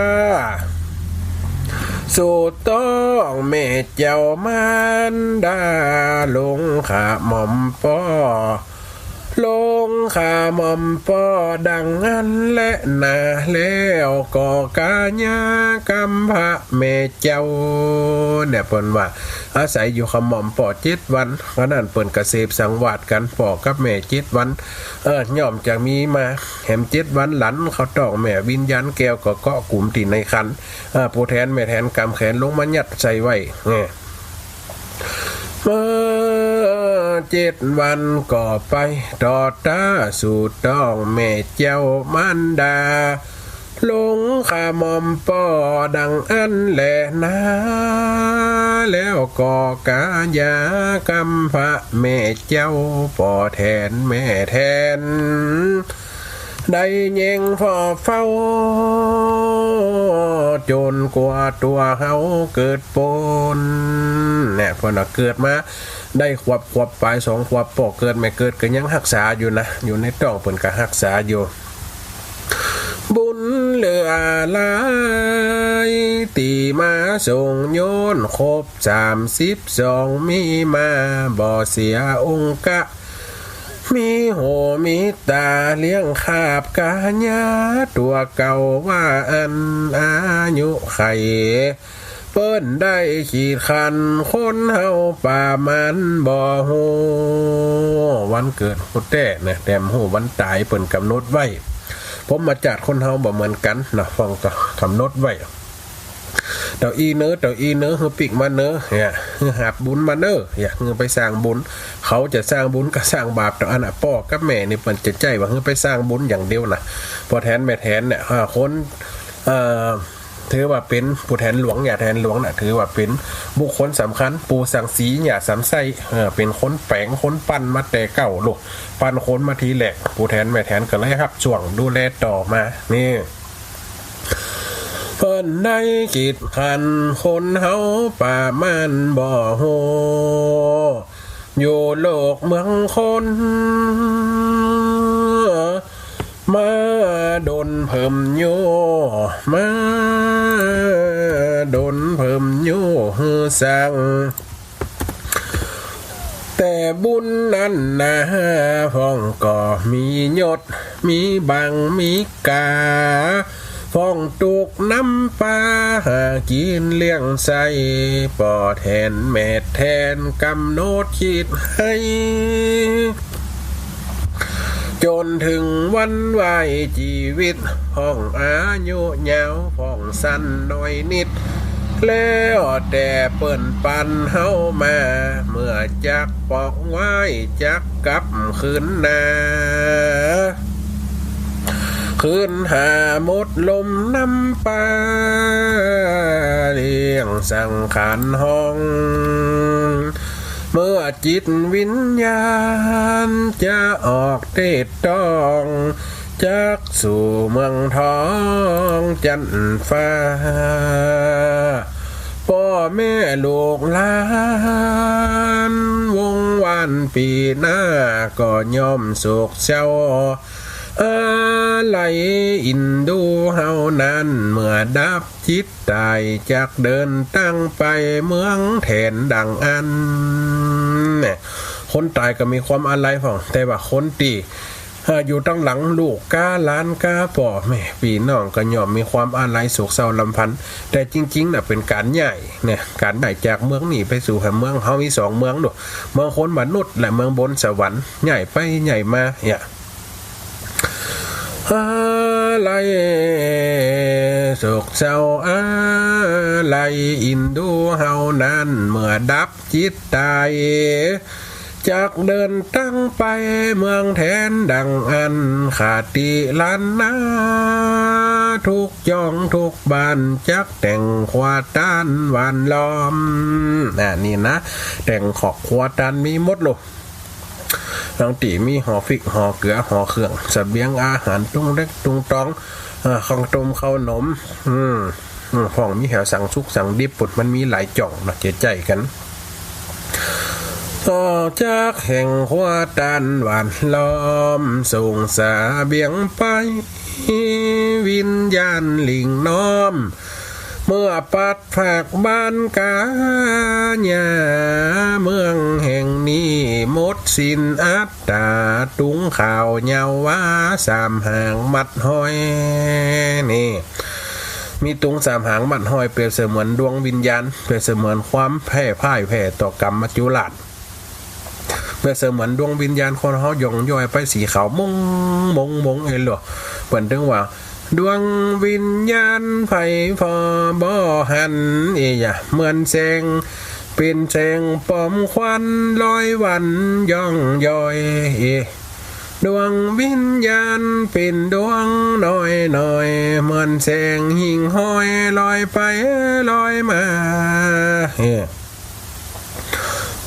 สู่ต๊องแม่เจ้ามารดา ลงข้าหม่อมป้อ ลงข้าหม่อมป้อดังอั้นแลนา แล้วก็กาญากำพระแม่เจ้า เนี่ยเปิ้นว่า อาศัยอยู่ข้าหม่อมป้อเจ็ดวัน ก็นั้นเปิ้นก็เสพสังวาสกั๋นป้อกับแม่เจ็ดวัน เออ ย่อมจะมีมา แหมเจ็ดวันหลังเข้าต๊องแม่วิญญาณแก้วก็เกาะกุมตี้ในครรภ์ เออ ผู้แทนแม่แทนกำแขนลงมายัดใส่ไว้ เนี่ย เมื่อเจ็ดวันก็ไปต่อต้าสู่ต๊องแม่เจ้ามารดา ลงข้าหม่อมป้อดังอั้นแลนา แล้วก็กาญากำพระแม่เจ้า ป้อแทนแม่แทน ได้เย่งผ่อเฝ้า จ๋นกว่าตั๋วเฮาเกิดป๊น เนี่ย เปิ้นว่าเกิดมาได้ขวบ ขวบป๋ายสองขวบ ป้อเกิดแม่เกิดก็ยังฮักษาอยู่นะ อยู่ในต๊องเปิ้นก็ฮักษาอยู่ บุญเหลือหลาย ตี้มาส่งโยนครบสามสิบสอง มีมาบ่เสียองค์กะ มีหูมีต๋าเลี้ยงคาบกาญาตั๋วเก่าว่าอั้น อายุไขเปิ้นได้ขีดขั้น คนเฮาประมาณบ่ฮู้ วันเกิดฮู้แต๊นะ แต่บ่ฮู้วันต๋ายเปิ้นกำหนดไว้ พรหมจรรย์คนเฮาบ่เหมือนกั๋นนะ พ่องก็กำหนดไว้ เต้าอี้เนอ เต้าอี้เนอ หื้อปิ๊กมาเนอ เนี่ย หื้อหาบบุญมาเนอ เนี่ย หื้อไปสร้างบุญ เขาจะสร้างบุญกับสร้างบาป เต้าอั้นน่ะ ป้อกับแม่นี่เปิ้นจะใจ้ว่าหื้อไปสร้างบุญอย่างเดียวนะ ป้อแทนแม่แทนเนี่ย อ่า คน เอ่อ ถือว่าเป๋นผู้แทนหลวง ย่าแทนหลวงน่ะ ถือว่าเป๋นบุคคลสำคัญ ปู่สังสี ย่าสำใส้ เออ เป๋นคนแป๋ง คนปั้นมาแต่เก๊าลูก ปั้นคนมาทีแรก ผู้แทนแม่แทนก็เลยฮับช่วงดูแลต่อมา นี่ เปิ้นได้ขีดขั้น คนเฮาประมาณบ่ฮู้ อยู่โลกเมืองคน มาดนเพิ่มอยู่ มาดนเพิ่มอยู่หื้อสร้าง แต่บุญนั้นนา พ่องก็มียศ มีบัง มีก๋า พ่องตุ๊กนำปา หากิ๋นเลี้ยงใส้ ป้อแทนแม่แทนกำหนดขีดไห้ จ๋นเถิงวันวายจีวิต พ่องอายุยาว พ่องสั้นน้อยนิด แล้วแต่เปิ้นปันเฮามา เมื่อจักปอกไว้จักกลับคืนนา คืนหาหมดลมนำปา เลี้ยงสังขารห้อง เมื่อจิตวิญญาณจะออกเตศต้อง จักสู่เมืองทองจั๊นฟ้า ป้อแม่ลูกหลาน วงศ์วานปี๋หน้าก็ย่อมโศกเศร้า อาลัยอินดูเฮานั้น เมื่อดับจิตต๋าย จักเดินตั้งไปเมืองแทนดังอั้น เนี่ย คนต๋ายก็มีความอาลัยพ่อง แต่ว่าคนตี้ เอ่อ อยู่ตังหลัง ลูกกาหลานกา ป้อแม่ปี้น้องก็ย่อมมีความอาลัยโศกเศร้าลำพันธ์ แต่จริงๆ น่ะ เป๋นก๋านย้ายเนี่ย ก๋านย้ายจากเมืองนี้ไปสู่แหมเมือง เฮามีสองเมืองเนาะ เมืองคนมนุษย์และเมืองบนสวรรค์ ย้ายไปย้ายมาเนี่ย อาลัยโศกเศร้า อาลัยอินดูเฮานั้น เมื่อดับจิตต๋าย จักเดินตางไปเมืองแถนดังอั้น คติล้านนา ทุกจ๋องทุกบ้าน จักแต่งขัวตานหว่านล้อม อ่า นี่นะ แต่งขอกขัวตานมีหมดโล ตังตี้มีห่อพริก ห่อเกลือ ห่อเครื่อง เสบียงอาหาร ตุงเล็กตุงตอง อ่า ข้าวต้มข้าวหนม อืม อืม พ่องมีแหวสังสุกสังดิบปุ้น มันมีหลายจ๋องเนาะ เจื้อใจ๊กั๋น ก็จักแห่งขัวตานหว่านล้อม ส่งเสบียงไป วิญญาณหลิ้งน้อม เมื่อปัดฝากบ้านก๋า เมืองแห่งนี้หมดสิ้นอัตตา ตุงข้าวเหย้าหว้า สามหางมัดห้อย นี่ มีตุงสามหางมัดห้อย เปรียบเสมือนดวงวิญญาณ เปรียบเสมือนความแพ้พ่ายแพ้ต่อกรรมมัจจุราช เปรียบเสมือนดวงวิญญาณคนเฮาหย่องย่อยไป สีขาวมงมงมงเอ๋ยหลวง เปิ้นตึงว่า ดวงวิญญาณใผผ่อบ่หัน เอ้ยะ เหมือนแสง เป๋นแสงปอมควัน ลอยวันหย่องย่อย เอ้ย ดวงวิญญาณเป๋นดวงน้อยๆ เหมือนแสงหิ่งห้อย ลอยไปลอยมา เอ้ย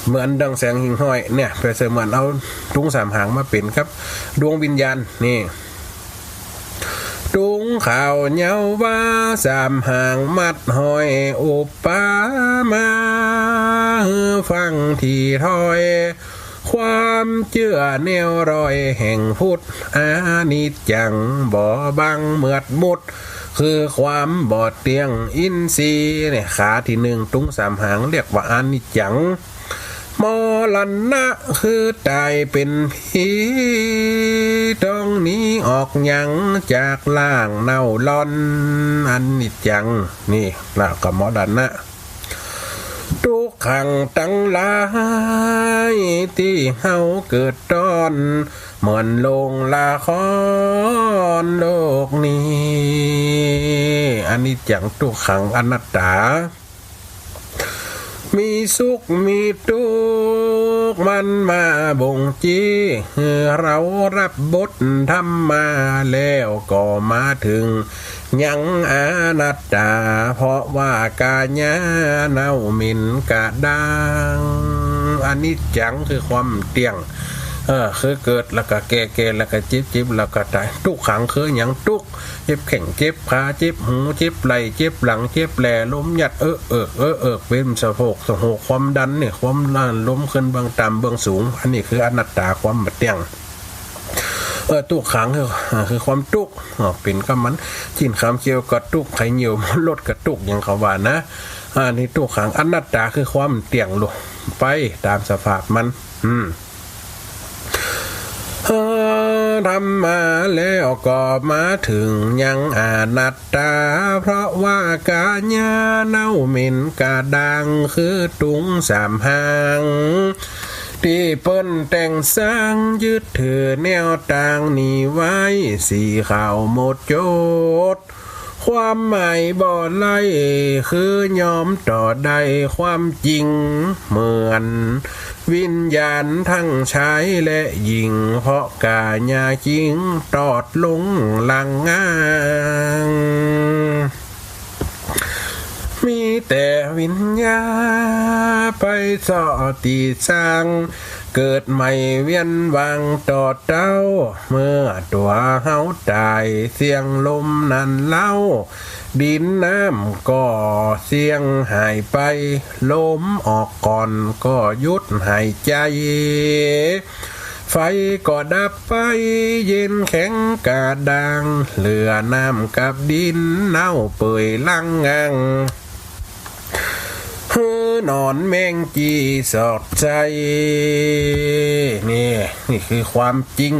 เหมือนดังแสงหิ่งห้อยเนี่ย เปรียบเสมือนเอาตุงสามหางมาเป๋นกับดวงวิญญาณ นี่ ตุงข้าวเหย้าหว้า สามหางมัดห้อย อุปมาหื้อฟังถี่ถ้อย ความเจื้อแนวรอยแห่งพุทธ อนิจจัง บ่บังเมือดมุด คือความบ่เตี้ยง อินทรีย์เนี่ย ขาที่นึ่ง ตุงสามหาง เรียกว่าอนิจจัง มรณะ คือต๋ายเป๋นผี ต้องหนีออกหยังจากร่างเน่าร่อน อนิจจัง นี่ละก็มรณะ ตุ๊กขังตังหลายตี้เฮาเกิดต้อน เหมือนโรงละครโลกนี้ อนิจจัง ตุ๊กขัง อนัตตา มีสุขมีตุ๊กข์มันมาบ่งจี้ หื้อเฮารับบทธรรมา แล้วก็มาเถิงยังอนัตตา เพราะว่ากายาเน่าเหม็นกระด้าง อนิจจัง คือความเตี้ยง เออ คือเกิดแล้วก็แก่ แก่แล้วก็เจ็บ เจ็บแล้วก็ต๋าย ตุ๊กขัง คือหยัง ตุ๊กข์ เจ็บแข้ง เจ็บขา เจ็บหู เจ็บไหล่ เจ็บหลัง เจ็บแหล่ ลมยัด เออเอิก เออเอิก เป๋นสะโพก สะโพก ความดันเนี่ย ความดัน ลมขึ้นเบื้องต่ำ เบื้องสูง อันนี้คืออนัตตา ความบ่เตี้ยง เออ ตุ๊กขัง คือ คือความตุ๊กข์ อ๋อ เป๋นกับมัน จิ๊นขามเขียวก็ตุ๊กข์ ไข่เหี่ยวมดลดก็ตุ๊กข์ อย่างเขาว่านะ อ่า นี่ตุ๊กขัง อนัตตา คือความเตี้ยงลงไปต๋ามสภาพมัน อืม เออ ธรรมาแล้วก็มาเถิงยังอนัตตา เพราะว่ากายาเน่าเหม็นกระด้าง คือตุ๊งสามหาง ตี้เปิ้นแต่งสร้าง ยึดถือแนวตางนี้ไว้ สี่ข้าวหมดจด ความหมายบ่ไร้ คือยอมต่อได้ความจริง เหมือนวิญญาณทั้งชายและหญิง เพราะกายาจริงตอดลงลางงาง มีแต่วิญญาไปเซาะตี้สร้าง เกิดใหม่เวียนว่างต่อเต้า เมื่อตั๋วเฮาต๋ายเสี้ยงลมนั้นเล่า ดินน้ำก็เสี้ยงหายไป ลมออกก่อนก็หยุดหายใจ๋ ไฟก็ดับไป เย็นแข็งกระด้าง เหลือน้ำกับดินเน่าเปื่อยลางงาง หื้อนอนแมงจี่สอดใส่ นี่ นี่คือความจริง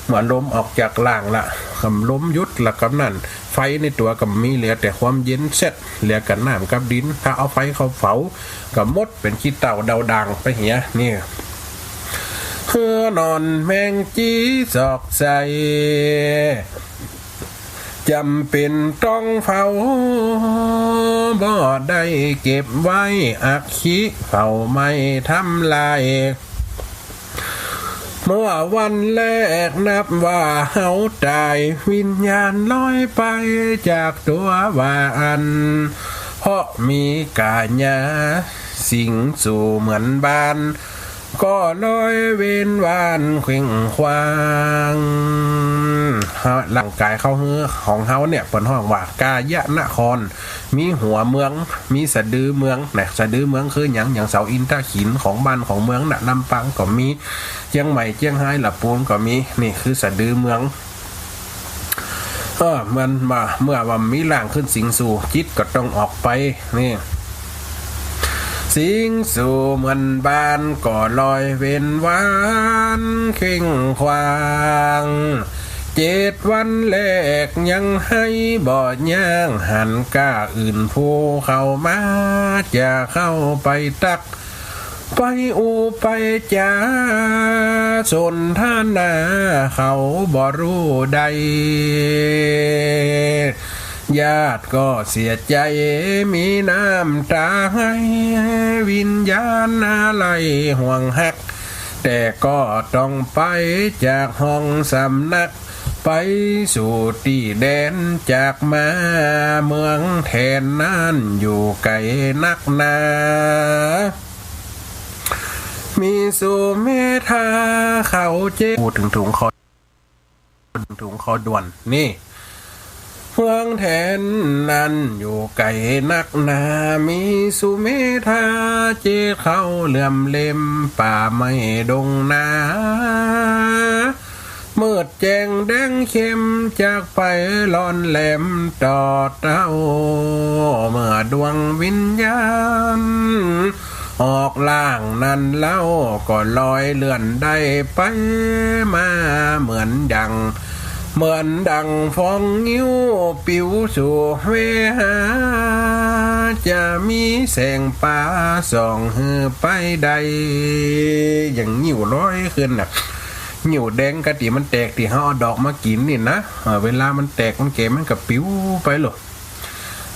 เมื่อลมออกจากร่างละ กำลมหยุดละ กำนั้น ไฟในตั๋วก็บ่มี เหลือแต่ความเย็นแซ็ด เหลือกับน้ำกับดิน ถ้าเอาไฟเข้าเผา ก็หมด เป๋นขี้เถ้าเดาด่างไปเหีย นี่ หื้อนอนแมงจี่สอดใส่ จ๋ำเป๋นต้องเผา บ่ได้เก็บไว้ อัคคีเผาไหม้ทำลาย เมื่อวันแรกนับว่าเฮาต๋าย วิญญาณลอยไปจากตั๋วว่าอั้น เพราะมีก๋ายาสิงสู่เหมือนบ้าน ก็ลอยเวียนว่านเคว้งคว้าง ฮะ ร่างก๋ายเฮาหื้อ ของเฮาเนี่ย เปิ้นฮ้องว่ากายนคร มีหัวเมือง มีสะดือเมืองนะ สะดือเมืองคือหยัง อย่างเสาอินทขิลของบ้านของเมืองน่ะ ลำปางก็มี เจียงใหม่ เจียงฮาย ละปูนก็มี นี่คือสะดือเมือง เออ มันว่า เมื่อว่ามีร่างขึ้นสิงสู่ จิตก็ต้องออกไป นี่ สิงสู่เหมือนบ้านก็ลอยเวียนว่านเคว้งคว้าง เจ็ดวันแรกยังไห้บ่ย่าง หันก้าอื่นผู้เข้ามา จะเข้าไปตัก ไปอู้ไปจ๋า สนทนาเขาบ่ฮู้ใด ญาติก็เสียใจ๋ มีน้ำต๋าไหล วิญญาณอาลัยห่วงฮัก แต่ก็ต้องไปจากห้องสำนัก ไปสู่ตี้แดนจากมา เมืองแถนนั้นอยู่ไก๋นักหนา มีสุเมธาเขาเจ็ด พูดถึงถุงคอ ถุงคอด่วน นี่ เมืองแถนนั้นอยู่ไก๋นักหนา มีสุเมธาเจ็ดเขาเหลื่อมเล็ม ป่าไม้ดงนา มืดแจ้งแดงเข้ม จักไปล่อนแหลมต่อเต้า เมื่อดวงวิญญาณออกร่างนั้นเล่า ก็ลอยเลื่อนได้ไปมาเหมือนดัง เหมือนดังฟองงิ้วปิวสู่เวหา จะมีแสงปาส่องหื้อไปได้ อย่างงิ้วลอยขึ้นน่ะ งิ้วแดงกะตี้มันแตก ตี้เฮาเอาดอกมากิ๋นนี่นะ เออ เวลามันแตกมันแก่มันก็ปิวไปโลด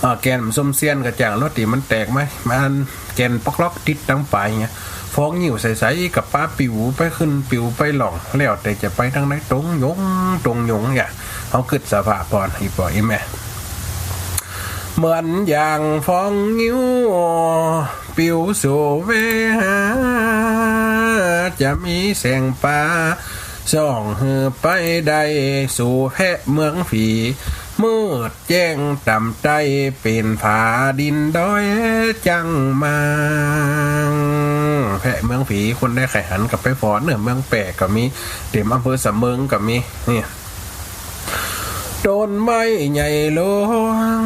เออ แก่นมันส้มเสี้ยนกะจ่างโลด ตี้มันแตกมา มันแก่นปอกลอกติดตังป๋ายเหีย ฟองงิ้วใสๆ ก็ปาปิวไปขึ้นปิวไปล่อง แล้วแต่จะไปตังไหน ตรงหยง ตรงหยง เนี่ย เฮากึ๊ดสภาพก่อน อี่ป้ออี่แม่ เหมือนอย่างฟองงิ้วปิวสู่เวหา จะมีแสงปาส่องหื้อไปได้ สู่แพะเมืองผี มืดแจ้งต่ำใต้ เป๋นผาดินดอยจังมัง แพะเมืองผี คนใดใค่หันก็ไปผ่อเนาะ เมืองแป้ก็มี เต๋มอำเภอสะเมิงก็มี นี่ ต้นไม้ใหญ่หลวง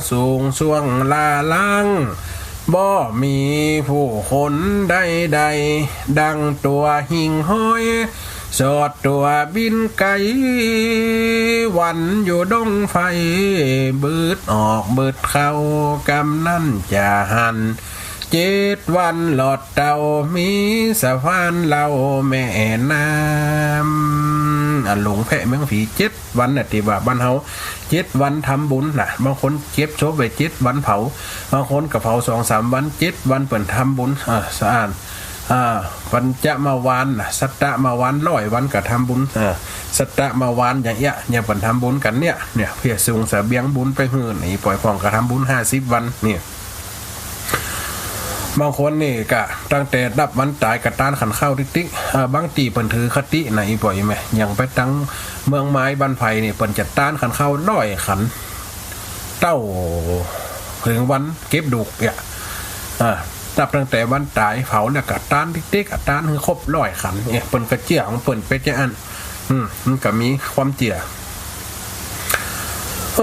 สูงส่วงหล้าหลัง บ่มีผู้คนใดๆ ดังตั๋วหิ่งห้อย สอดตั๋วบินไก๋ หวั่นอยู่ดงไฟ บืดออกบืดเข้า กำนั้นจะหัน เจ็ดวันหลอดเต้า มีสะพานเหล่าแม่น้ำ อ่ะ หลงแพะเมืองผีเจ็ดวันน่ะ ตี้ว่าบ้านเฮา เจ็ดวันทำบุญน่ะ บางคนเก็บศพไว้เจ็ดวันเผา บางคนก็เผาสองสามวัน เจ็ดวันเปิ้นทำบุญ อ่า สะอาด อ่า ปัญจมาวานน่ะ สัตตมาวาน ร้อยวันก็ทำบุญ เออ สัตตมาวานอย่างเอี้ย เนี่ยเปิ้นทำบุญกั๋นเนี่ย เนี่ย เพื่อส่งเสบียงบุญไปหื้อ นี่ป้ออี่ป้องก็ทำบุญห้าสิบวัน เนี่ย บางคนนี่กะตั้งแต่นับวันต๋ายกะตานขันข้าวติ๊กๆ เอ่อ บางตี้เปิ้นถือคตินะ อี่ป้ออี่แม่ อย่างไปตังเมืองไม้บ้านไผ่นี่ เปิ้นจะตานขันข้าวร้อยขัน เต้าเถิงวันเก็บดูกเนี่ย อ่า นับตั้งแต่วันต๋ายเผาแล้วกะตานติ๊กๆ อ่ะ ตานหื้อครบร้อยขันเนี่ย เปิ้นก็เจื้อของเปิ้นไปจะอั้น อืม มันก็มีความเจื้อ เอ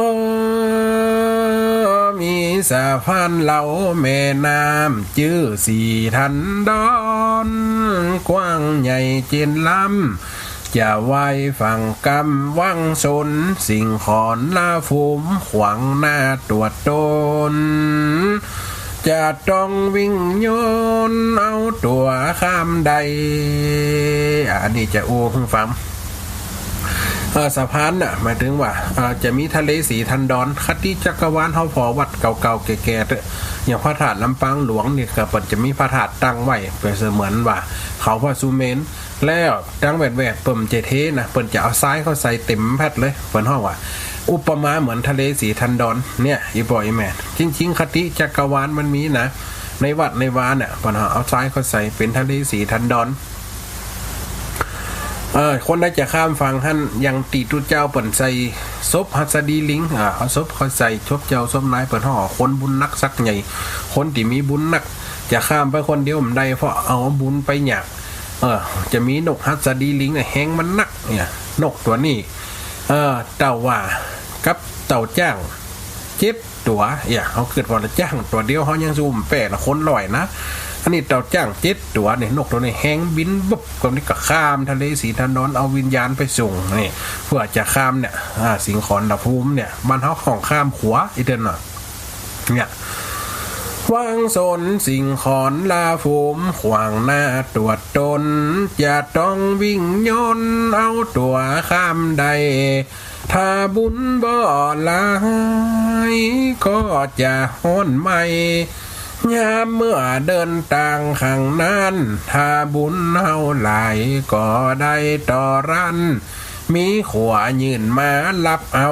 อ มีสะพานเหล่าแม่น้ำ จื้อสีทันดอน กว้างใหญ่เจนล้ำ จะไหว้ฝั่งกำวังสน สิ่งขอนละฝูมขวางหน้าตรวจตน จะต้องวิ่งโยนเอาตั๋วข้ามได้ อ่ะ อันนี้จะอู้หื้อฟัง เอ่อ สะพานน่ะ หมายถึงว่า เอ่อ จะมีทะเลสีทันดอน คติจักรวาลเฮาผ่อวัดเก่าๆ แก่ๆ เต๊อะ อย่างพระธาตุลำปางหลวงนี่ก็เปิ้นจะมีพระธาตุตั้งไว้ เปรียบเสมือนว่าเขาพระสุเมรุ แล้วตังแหวดๆ เปิ้นบ่ใจ้เทนะ เปิ้นจะเอาทรายเข้าใส่เต็มแผ่นเลย เปิ้นฮ้องว่า อุปมาเหมือนทะเลสีทันดอน เนี่ย อี่ป้ออี่แม่ จริงๆ คติจักรวาลมันมีนะ ในวัดในวาเนี่ย เปิ้นเอาทรายเข้าใส่เป๋นทะเลสีทันดอน เออ คนใดจะข้ามฝั่งหั้น อย่างตี้ตุ๊เจ้าเปิ้นใส่ศพหัสดีลิง อ่า เอาศพเข้าใส่ ศพเจ้าศพนาย เปิ้นฮ้องว่าคนบุญหนักสักใหญ่ คนตี้มีบุญหนัก จะข้ามไปคนเดียวบ่ได้ เพราะเอาบุญไปยาก เออ จะมีนกหัสดีลิงเนี่ย แฮงมันนักเนี่ย นกตั๋วนี้ เออ เต้าหว้ากับเต้าจ๊างเจ็ดตั๋ว เนี่ย เฮาคิดว่าละจ๊างตั๋วเดียวเฮายังสู้บ่แป๊ละ คนร้อยนะ อันนี้เต้าจ๊างเจ็ดตั๋วเนี่ย นกตั๋วนี้แฮงบินบึบ ก็นี่ก็ข้ามทะเลสีทันดอน เอาวิญญาณไปส่งนี่ เพื่อจะข้ามเนี่ย อ่า สิงขรภูมิเนี่ย บ้านเฮาฮ้องข้ามขัว อีเตินน่ะ เนี่ย หว่างโซนสิงขรภูมิ ขวางหน้าตั๋วต๋น จะต้องวิ่งย่นเอาตั๋วข้ามได้ ถ้าบุญบ่หลายก็จะฮ้อนไหม้ ยามเมื่อเดินตางข้างนั้น ถ้าบุญเฮาหลายก็ได้ต่อรัน มีขัวยื่นมาฮับเอา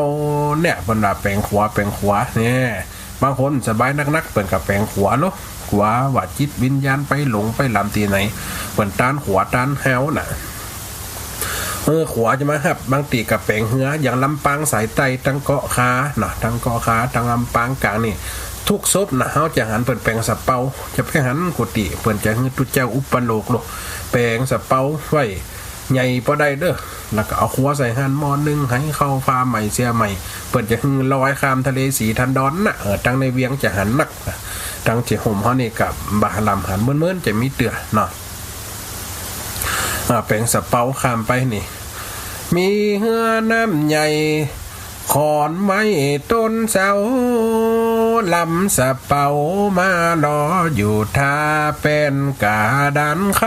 เนี่ย เปิ้นว่าแป๋งขัว แป๋งขัว เนี่ย บางคนสบายนักๆ เปิ้นก็แป๋งขัวโล ขัวว่าจิตวิญญาณไปหลงไปหลำตี้ไหน เปิ้นต้านขัวต้านฮาวน่ะ เออ ขัวจะมาฮับ บางตี้ก็แป๋งเฮือ อย่างลำปางสายใต้ ตังเกาะคาเนาะ ตังเกาะคา ตังลำปางกลางนี่ ทุกศพน่ะ เฮาจะหันเปิ้นแป๋งสะเปา จะไปหันกุฏิ เปิ้นจะหื้อตุ๊เจ้าอุปโลกโล แป๋งสะเปาไว้ ใหญ่ปอได้เด้อ แล้วก็เอาขัวใส่หั้นหม้อนึ่ง หื้อข้าวฟ้าใหม่เสียใหม่ เปิ้นจะหื้อลอยข้ามทะเลสีทันดอนน่ะ เออ ตังในเวียงจะหันนัก ตังเจียโฮมเฮานี่ก็บ่ลำหัน เมินๆ จะมีเตื้อเนาะ อ่า แป๋งสะเปาข้ามไปนี่ มีเฮือน้ำใหญ่ ขอนไม้ต้นเสา ลำสะเปามารออยู่ท่า แป้นกาดานค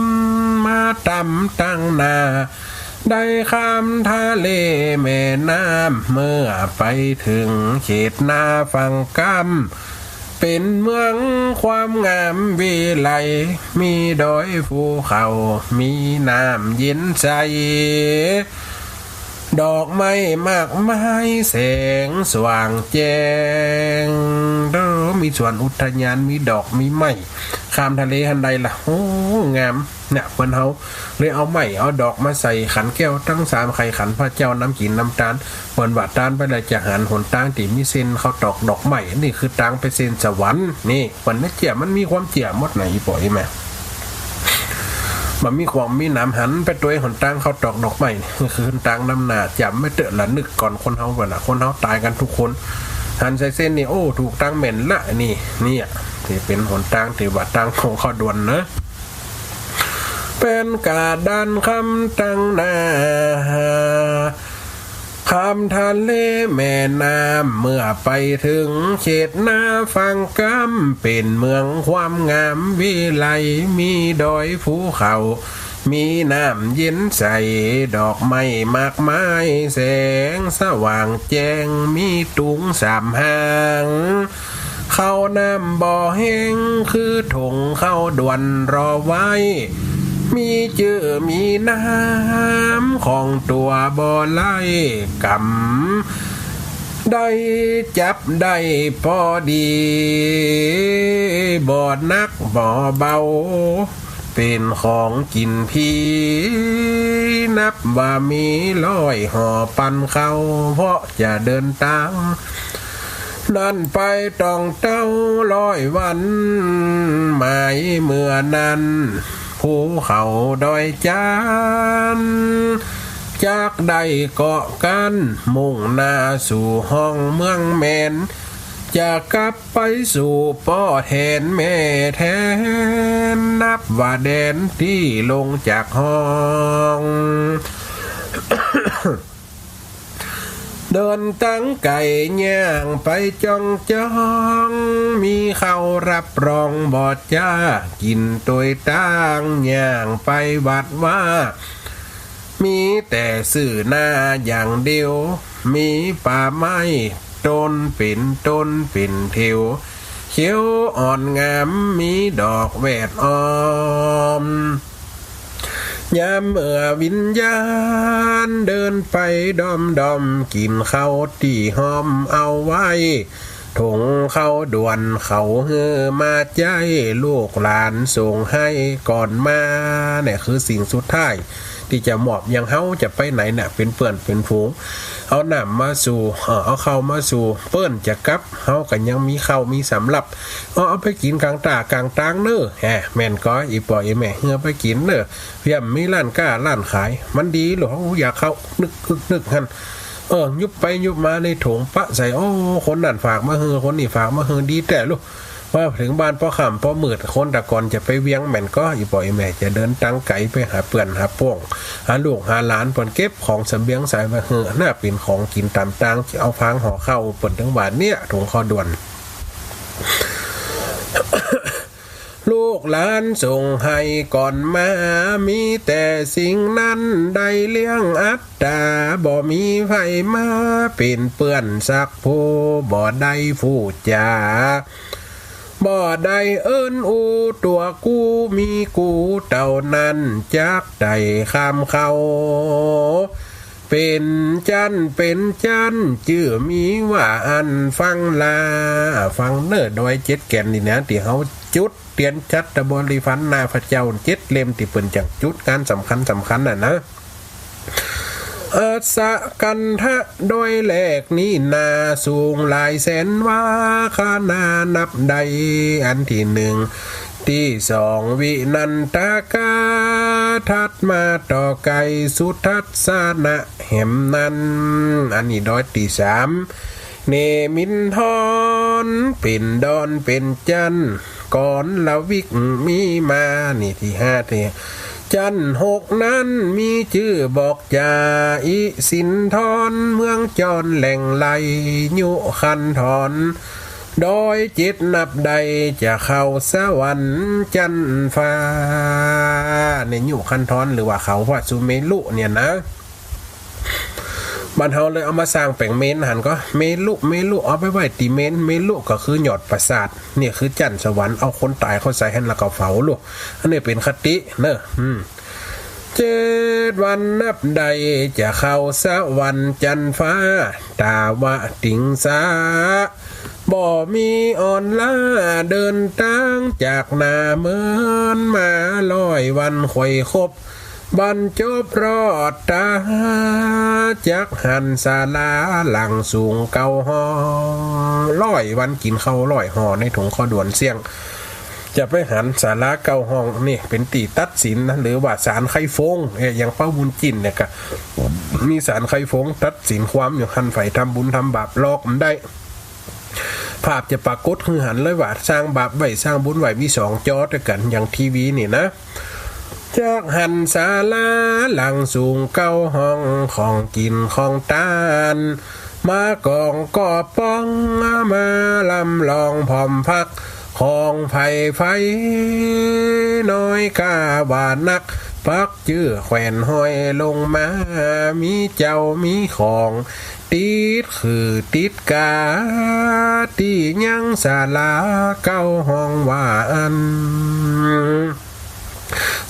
ำมาตำตังหน้า ได้ข้ามทะเลแม่น้ำ เมื่อไปเถิงเขตนาฝั่งก้ำ เป๋นเมืองความงามวิไล มีดอยภูเขา มีน้ำเย็นใส ดอกไม้มากมายแสงสว่างแจ้ง โอ้ มีสวนอุทยาน มีดอกมีไม้ ข้ามทะเลหั้นได้ละ โอ้ งาม เนี่ย เปิ้นเฮาเลยเอาไม้เอาดอกมาใส่ขันแก้วตังสาม ใค่ขันพระเจ้า น้ำกิ๋นน้ำตาล เปิ้นว่าตานไปแล้วจะหันหนตางตี้มีเส้นข้าวตอกดอกไม้ นี่คือตางไปเส้นสวรรค์ นี่ เปิ้นนะเจีย มันมีความเจียหมดน่ะ อี่ป้ออี่แม่ บ่มีขวางมีหนาม หันไปตวยหนตางข้าวตอกดอกไม้ นี่คือตางนำหน้า จ๋ำไว้เต๊อะ ระนึกก่อนคนเฮาเปิ้นน่ะ คนเฮาต๋ายกั๋นกู้คน หันใส่เส้นนี่ โอ้ ถูกตางแม่นละ นี่ เนี่ย ตี้เป๋นหนตางตี้ว่าตางของข้าวด่วนเนาะ แป้นกาดานคำตังหน้า ข้ามทะเลแม่น้ำ เมื่อไปเถิงเขตนาฝั่งก้ำ เป๋นเมืองความงามวิไล มีดอยภูเขา มีน้ำเย็นใส ดอกไม้มากมายแสงสว่างแจ้ง มีตุงสามหาง ข้าวน้ำบ่แห้ง คือถงข้าวด่วนรอไว้ มีจื้อมีนามของตั๋วบ่ไร้กำ ได้จับได้ปอดี บ่หนักบ่เบา เป๋นของกิ๋นผีนับว่ามีร้อยห่อปันเข้า เพราะจะเดินตางนั้นไปต้องเต้าร้อยวัน หมายเมื่อนั้น ภูเขาดอยจาน จักได้เกาะกั๋น มุ่งหน้าสู่ห้องเมืองแมน จะกลับไปสู่ป้อแทนแม่แทน นับว่าแดนตี้ลงจากห้อง เดินตังไก๋ย่างไปจ้องจ้อง มีเข้าฮับรองบ่จ้า กิ๋นตวยตาง ย่างไปวัดว่า มีแต่ซื่อหน้าอย่างเดียว มีป่าไม้ต้นเป๋นต้นเป๋นเถว เขียวอ่อนงาม มีดอกแวดอ้อม ยามเมื่อวิญญาณเดินไปด้อมๆ กิ๋นข้าวตี้ฮ้อมเอาไว้ ถุงข้าวด่วนเขาหื้อมาใจ๊ ลูกหลานส่งให้ก่อนมา เนี่ยคือสิ่งสุดท้ายตี้จะมอบ อย่างเฮาจะไปไหนเนี่ย เป๋นเปื้อนเป๋นฝูง เอาน้ำมาสู่ เอ่อ เอาข้าวมาสู่ เปิ้นจะกลับ เฮาก็ยังมีข้าวมีสำรับ เอา เอาไปกิ๋นก๋างต้ากลางตางเน่อ แหม แม่นก่อ อี่ป้ออี่แม่ หื้อไปกิ๋นเน่อ เพียงมีร้านก๊าร้านขาย มันดีลูก เฮาอยากเข้า นึก นึก นึกหั้น เออ ยุบไปยุบมาในถุงปะใส่ โอ้ คนนั้นฝากมาหื้อ คนนี้ฝากมาหื้อ ดีแต๊ลูก ว่าเถิงบ้านป้อค่ำป้อมืด คนตะก่อนจะไปเวียงแม่นก่อ อี่ป้ออี่แม่จะเดินตางไก๋ไปหาเปื้อนหาป้อง หาลูกหาหลาน เปิ้นเก็บของเสบียงใส่มาหื้อ น่าเป๋นของกิ๋นต๋ามตาง จะเอาฟางห่อข้าวเปิ้น เถิงว่าเนี่ย ถุงข้าวด่วน ลูกหลานส่งให้ก่อนมา มีแต่สิ่งนั้นได้เลี้ยงอัตตา บ่มีใผมาเป๋นเปื้อนสักผู้ บ่ได้ฟู้จ๋า บ่ได้เอิ้นอู้ ตั๋วกูมีกูเต้านั้น จักไต่ข้ามเข้า เป๋นจั้นเป๋นจั้น จื้อมีว่าอั้น ฟังลา ฟังเน่อ ดอยเจ็ดแก่นนี่นะ ตี้เฮาจุดเตียนจัตตะบริพันธ์หน้าพระเจ้าเจ็ดเล่ม ตี้เปิ้นจักจุดงานสำคัญสำคัญน่ะนะ อัสสะกันทะดอยแรกนี้นา สูงหลายแสนวา คณานับได้อันตี้นึ่ง ตี้สองวินันทกา ถัดมาต่อไก๋สุทัศนะแหมนั้น อันนี้ดอยตี้สาม เนมินทร เป๋นดอนเป๋นจั้น กรณวิกมีมา นี่ตี้ห้าตี้ จั้นหกนั้นมีจื้อบอกจา อิสินทร เมืองจรแหล่งไหล ยุคันธร ดอยเจ็ดนับได้ จะเข้าสวรรค์จั้นฟ้า เนี่ย ยุคันธร หรือว่าเขาพระสุเมรุเนี่ยนะ บ้านเฮาเลยเอามาสร้างเป๋นเมรุหั้นก่อ เมรุ เมรุ เอาไปไว้ตี้เมรุ เมรุก็คือยอดปราสาท เนี่ยคือจั้นสวรรค์ เอาคนต๋ายเข้าใส่หั้นแล้วก็เผาลูก อันนี้เป๋นคติเน่อ อืม เจ็ดวันนับได้จะเข้าสวรรค์จั้นฟ้า ตาวติงสา บ่มีอ่อนล้า เดินตางจากหน้าเมินมา ร้อยวันค่อยครบ บรรจบรอดต๋า จักหันศาลาหลังสูงเก้าห้อง ร้อยวันกิ๋นข้าวร้อยห่อในถุงข้าวด่วนเสี้ยง จะไปหันศาลาเก้าห้อง นี่เป๋นตี้ตัดสินนะ หรือว่าศาลไคฟง เอ๊ะ อย่างเป้าบุญจินเนี่ยก็มีศาลไคฟงตัดสินความอยู่หั้น ใผทำบุญทำบาปลอกมันได้ ภาพจะปรากฏหื้อหันเลยว่า สร้างบาปไว้สร้างบุญไว้ มีสองจอตวยกั๋น อย่างทีวีนี่นะ จักหันศาลาหลังสูงเก้าห้อง ของกิ๋นของตาน มากองก่อป้อง มาลำลองพร้อมภัก ของใผใผน้อยก้าว่านัก ปักจื้อแขวนห้อยลงมา มีเจ้ามีของ ติดขื่อติดกา ตี้ยังศาลาเก้าห้องว่าอั้น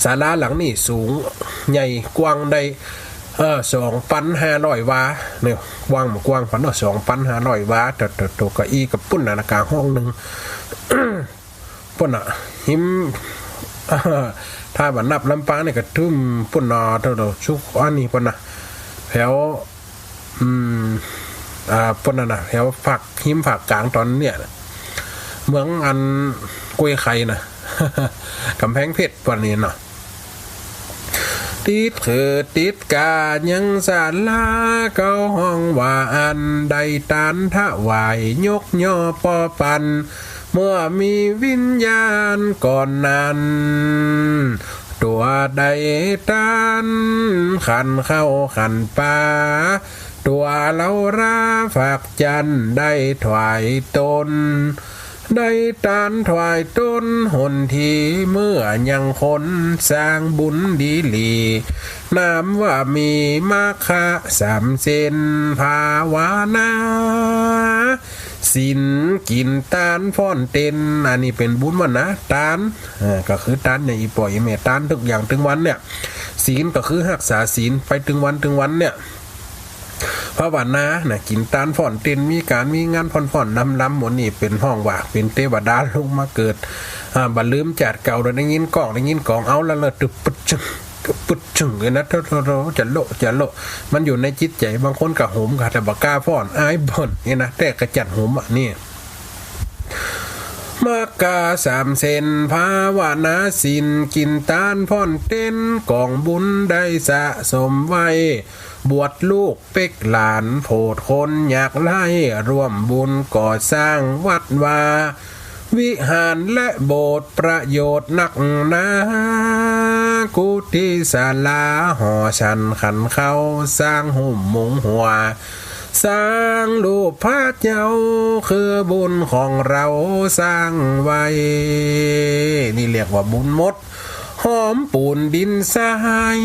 ศาลาหลังนี้สูงใหญ่กว้างได้ เออ สองปันห้าร้อยวา เนี่ย กว้างบ่กว้างปันเนาะ สองปันห้าร้อยวา โต โต โตเก้าอี้ก็ปู๊นน่ะนะ ก๋างห้องนึ่ง ปู๊นน่ะ หิม ถ้าว่านับลำปางนี่ก็ถึงปู๊นน่ะ โต โต สุกอันนี้ปู๊นน่ะ แถว อืม อ่า ปู๊นน่ะนะ แถวฝาก หิมฝากก๋างต๋อนเนี่ย เมืองอันกล้วยไข่น่ะ ก๋ำแพงเพชรปู๊นนี่เนาะ ติดขื่อติดกายังศาลาเก้าห้องว่าอั้น ได้ตานถวายยกย่อป้อปัน เมื่อมีวิญญาณก่อนนั้น ตั๋วได้ตานขันข้าวขันป๋า ตั๋วเหล้าราฝากจั้นได้ถวายตน ได้ตานถวายตนหนที เมื่อยังคนสร้างบุญดีหลี นามว่ามีมัคคะสามเส้นภาวนา ศีล กิ๋นตาน ฟ้อนเต้น อันนี้เป๋นบุญวาสนา ตาน เออ ก็คือตานเนี่ย อี่ป้ออี่แม่ ตานตึงหยังตึงวันเนี่ย ศีลก็คือฮักษาศีลไปตึงวันตึงวันเนี่ย ภาวนานะ กิ๋นตาน ฟ้อนเต้น มีก๋านมีงาน ฟ้อนๆ ลำๆ หมดนี่เป๋นฮ้องว่าเป๋นเตวดาลงมาเกิด อ่า บ่ลืมจาติเก่า ได้ยินก้อง ได้ยินก๋อง เอาละเลิศ ตึบปึ๊ดจึง ตึบปึ๊ดจึงเลยนะ โธ่ๆๆ จะโละ จะโละ มันอยู่ในจิตใจ๋ บางคนก็หมค่ะ แต่บ่กล้าฟ้อน อายเปิ้นเนี่ยนะ แต่ก็จั่นหมอะนี่ มัคคะสามเส้น ภาวนาศีล กิ๋นตาน ฟ้อนเต้น ก๋องบุญได้สะสมไว้ บวชลูกเป๊กหลาน โผดคนยากไร้ ร่วมบุญก่อสร้างวัดวา วิหารและโบสถ์ ประโยชน์นักหนา กุฏิศาลา หอฉันขันข้าว สร้างหุ้มมุงหัว สร้างรูปพระเจ้า คือบุญของเฮาสร้างไว้ นี่เรียกว่าบุญหมด หอมปูนดินทราย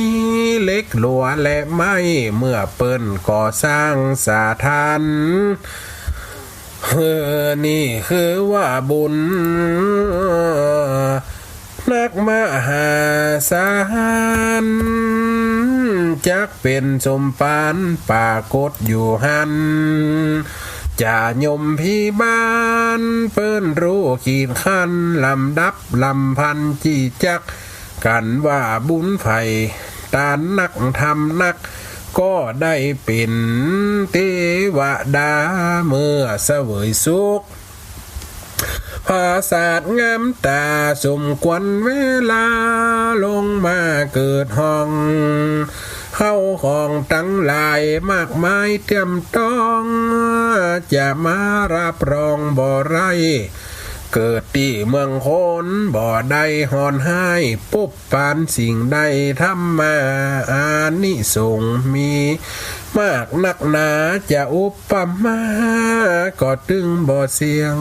เหล็กลัวและไม้ เมื่อเปิ้นก่อสร้างสถาน เออ นี่คือว่าบุญ นักมหาศาล จักเป๋นสมปานปรากฏอยู่หั้น จะยมพิบาลเปิ้นฮู้ขีดขั้น ลำดับลำพัน จิจักกั๋นว่าบุญใผ ตานนักธรรมนัก ก็ได้เป๋นเตวดา เมื่อเสวยสุข ผาสาทงามต๋า สมควรเวลา ลงมาเกิดห้อง เข้าของตังหลายมากมายเตรียมต้อง จะมาฮับรองบ่ได้ เกิดตี้เมืองคน บ่ได้ฮ้อนฮ้าย ปบปานสิ่งใด ธรรมาอานิสงส์มี มากนักหนา จะอุปมา ก็ตึงบ่เสี้ยง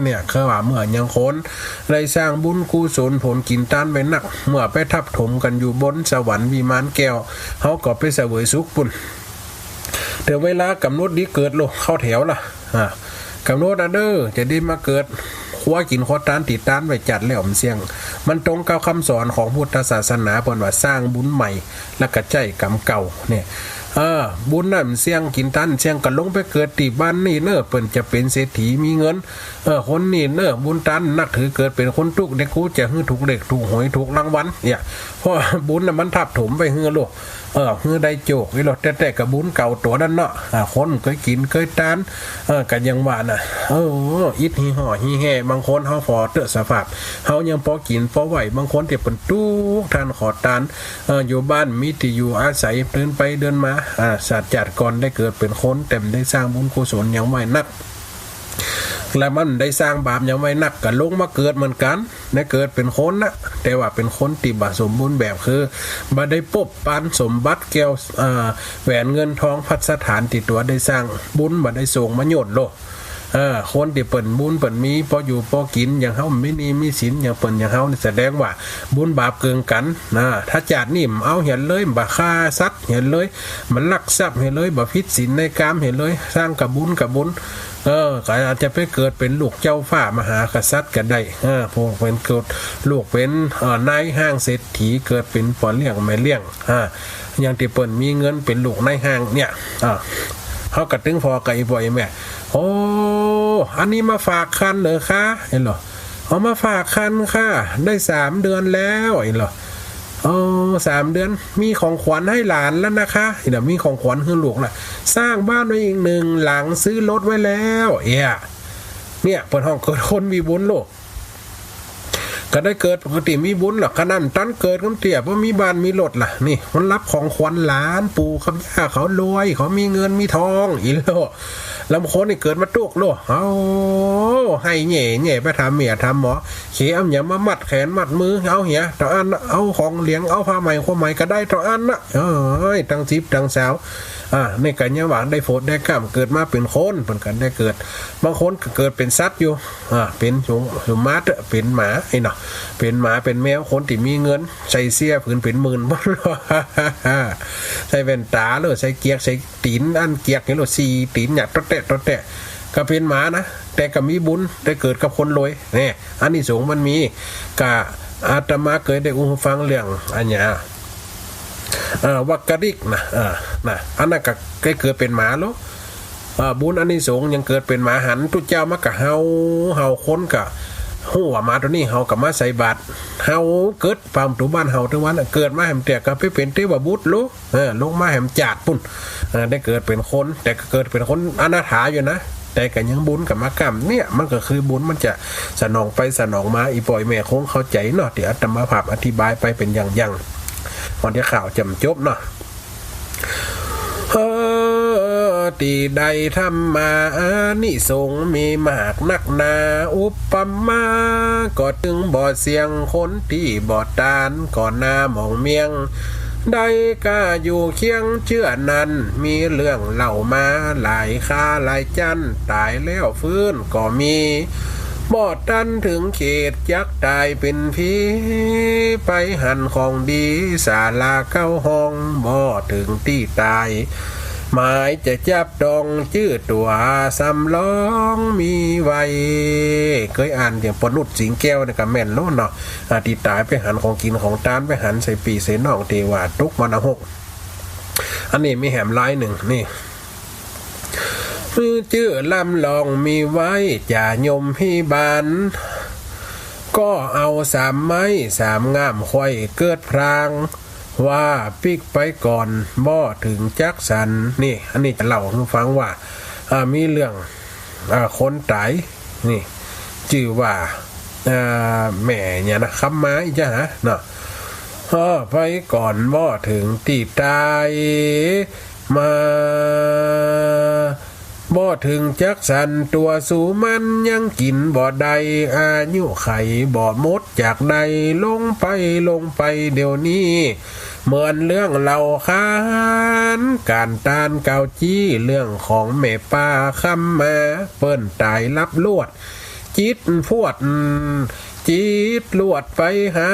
เนี่ย คือว่าเมื่อยังคนได้สร้างบุญกุศล ผลกิ๋นตานไว้นัก เมื่อไปทับถมกั๋นอยู่บนสวรรค์วิมานแก้ว เฮาก็ไปเสวยสุขปู้น เถิงเวลากำหนดดีเกิดโลด เข้าแถวละ อ่า กำหนดนะเด้อ จะได้มาเกิด ครัวกิ๋นครัวตาน ตี้ตานไว้จัดแล้ว มันเสี้ยง มันตรงกับคำสอนของพุทธศาสนา เปิ้นว่าสร้างบุญใหม่ แล้วก็ใจ๊กรรมเก่า เนี่ย เออ บุญนั้นเสี้ยง กิ๋นตานเสี้ยง ก็ลงไปเกิดตี้บ้านนี้เน่อ เปิ้นจะเป๋นเศรษฐีมีเงิน เออ คนนี้เน่อ บุญตานนักถือ เกิดเป๋นคนตุ๊กข์ เดี๋ยวกูจะหื้อถูกเลขถูกหวยถูกรางวัล เนี่ย เพราะบุญน่ะมันทับถมไว้หื้อโลด เออ หื้อได้โจค อีโลด แต่แต่ก็บุญเก่าตั๋วนั้นเนาะ อ่า คนเกยกิ๋นเกยตาน เออ ก็ยังว่าน่ะ เออ อิดฮี่ห่อฮี่แห่ บางคนเฮาผ่อเต๊อะสภาพ เฮายังปอกิ๋นปอไหว บางคนตี้เปิ้นตุ๊กข์ ท่านขอตาน เออ อยู่บ้านมีตี้อยู่อาศัย เดินไปเดินมา อ่า ศาสตร์จาติก่อนได้เกิดเป๋นคน แต่บ่ได้สร้างบุญกุศลหยังไว้นัก แล้วมันได้สร้างบาปหยังไว้นัก ก็ลงมาเกิดเหมือนกั๋น ได้เกิดเป๋นคนนะ แต่ว่าเป๋นคนตี้บ่สมบูรณ์แบบ คือบ่ได้ปบปานสมบัติแก้ว เอ่อ แหวนเงินทองภัสสถานตี้ตั๋วได้สร้าง บุญบ่ได้ส่งมาโยนโลด เออ คนตี้เปิ้นบุญเปิ้นมี ปออยู่ปอกิ๋น อย่างเฮามีหนี้มีสิน อย่างเปิ้นอย่างเฮานี่ แสดงว่าบุญบาปเกิ่งกั๋นนะ ถ้าจาตินี้บ่เอาเหียเลย บ่ฆ่าสัตว์เหียเลย บ่ลักทรัพย์เหียเลย บ่ผิดศีลในกามเหียเลย สร้างกะบุญกะบุญ เออ ก็อาจจะไปเกิดเป๋นลูกเจ้าฟ้ามหากษัตริย์ก็ได้ เออ พวกเป๋นเกิดลูกเป๋น เอ่อ นายฮ้างเศรษฐี เกิดเป๋นป้อเลี้ยงแม่เลี้ยง อ่า อย่างตี้เปิ้นมีเงินเป๋นลูกนายฮ้างเนี่ย อ่า เฮาก็ตึงผ่อกับอี่ป้ออี่แม่ โอ้ อันนี้มาฝากครรภ์เหรอคะ เห็นเหรอ เอามาฝากครรภ์ค่ะ ได้สามเดือนแล้ว เห็นเหรอ เออ สามเดือน มีของขวัญให้หลานแล้วนะคะ เดี๋ยวมีของขวัญหื้อลูกละ สร้างบ้านไว้อีกหนึ่งหลัง ซื้อรถไว้แล้ว เอี่ย เนี่ย เปิ้นฮ้องเกิดคนมีบุญโลด ก็ได้เกิดปกติมีบุญหรอก ขนาดตันเกิดกำเตี้ย บ่มีบ้านมีรถล่ะ นี่ มันฮับของขวัญหลาน ปู่กับย่าเขารวย เขามีเงินมีทอง อีโลด ลำคนนี่เกิดมาตุ๊กข์โลด เอา ไห้แหย่แหย่ไปถามเมียถามหมอ เขเอาหยังมามัดแขนมัดมือ เอาเหีย เต้าอั้นนะ เอาของเหลือง เอาผ้าใหม่ ครัวใหม่ก็ได้เต้าอั้นนะ เอ้ย ตังสิบตังสาว อ่า นี่ก็ยังว่าได้โผดได้กล้าม เกิดมาเป๋นคน เปิ้นก็ได้เกิด บางคนก็เกิดเป๋นสัตว์อยู่ อ่า เป๋นสม สมมาเต๊อะ เป๋นหมา ไอ้เนาะ เป๋นหมา เป๋นแมว คนตี้มีเงิน ใส่เสื้อผืนเป๋นหมื่น ใส่แว่นต๋าโลด ใส่เกียก ใส่ ตี๋นอันเกียกนี่โลด สี่ตี๋นเนี่ย โต๊ะแต๊ะ โต๊ะแต๊ะ ก็เป๋นหมานะ แต่ก็มีบุญได้เกิดกับคนรวย เนี่ย อานิสงส์มันมี ก็อาตมาเกยได้อู้ฟังเรื่องอันเนี้ย เอ่อ วักกะริกนะ เออ นะ อันนั้นก็ได้เกิดเป๋นหมาแล้ว เอ่อ บุญอานิสงส์ยังเกิดเป๋นหมา หันตุ๊เจ้ามาก็เห่า เห่าคนก็ฮู้ว่าหมาตั๋วนี้เห่าก็มาใส่บาตร เห่าเกิดปามตูบ้านเห่าตึงวันน่ะ เกิดมาแหมเตื้อก็ไปเป๋นเตวบุตรลูก เออ ลงมาแหมจาดปุ้น เออ ได้เกิดเป๋นคน แต่ก็เกิดเป๋นคนอนาถาอยู่นะ แต่ก็ยังบุญก็มาก้ำ เนี่ย มันก็คือบุญมันจะสนองไปสนองมา อี่ป้ออี่แม่คงเข้าใจ๋เนาะ ตี้อาตมาภาพอธิบายไปเป๋นอย่างๆ ก่อนตี้ข่าวจะจบเนาะ เออ ตี้ได้ธรรมานิสงส์มีมากนักหนา อุปมาก็ตึงบ่อเสี้ยง คนตี้บ่ตานก็หน้าหมองเมี้ยง ได้ก้าอยู่เคียงเจื้อนั้น มีเรื่องเล่ามาหลายคราหลายจั้น ต๋ายแล้วฟื้นก็มี บ่ตันเถิงเขตจักต๋ายเป๋นผี ไปหันของดีศาลาเก้าห้อง บ่เถิงตี้ต๋าย หมายจะจับต้องจื้อตั๋วสำรองมีไว้ เกยอ่านอย่างปอนุชสิงห์แก้วนี่ก็แม่นแล้วเนาะ อ่า ตี้ต๋ายไปหันของกิ๋นของตาน ไปหันใส่ปี้ใส่น้องตี้ว่าตกมรณภาพ อันนี้มีแหมลายนึ่งนี่ จื้อลำลองมีไว้จ่ายมพิบาล ก็เอาสามไม้สามง่ามไขว่เกิดพลาง ว่าปิ๊กไปก่อนบ่เถิงจักสัน นี่ อันนี้จะเล่าหื้อฟังว่า อ่า มีเรื่อง อ่า คนต๋าย นี่ จื้อว่า อ่า แม่เนี่ยนะ คำมาอี้จ้าหาเนาะ เออ ไปก่อนบ่เถิงตี้ต๋าย มา บ่เถิงจักสันตั๋วสูมันยังกิ๋นบ่ได้ อายุไขบ่หมดจากได้ ลงไป ลงไปเดี๋ยวนี้ เหมือนเรื่องเล่าขาน ก๋านตานเก่าจี้ เรื่องของแม่ป้าคำมา เปิ้นต๋ายลับลวด จิตพวด จิตลวดไปหา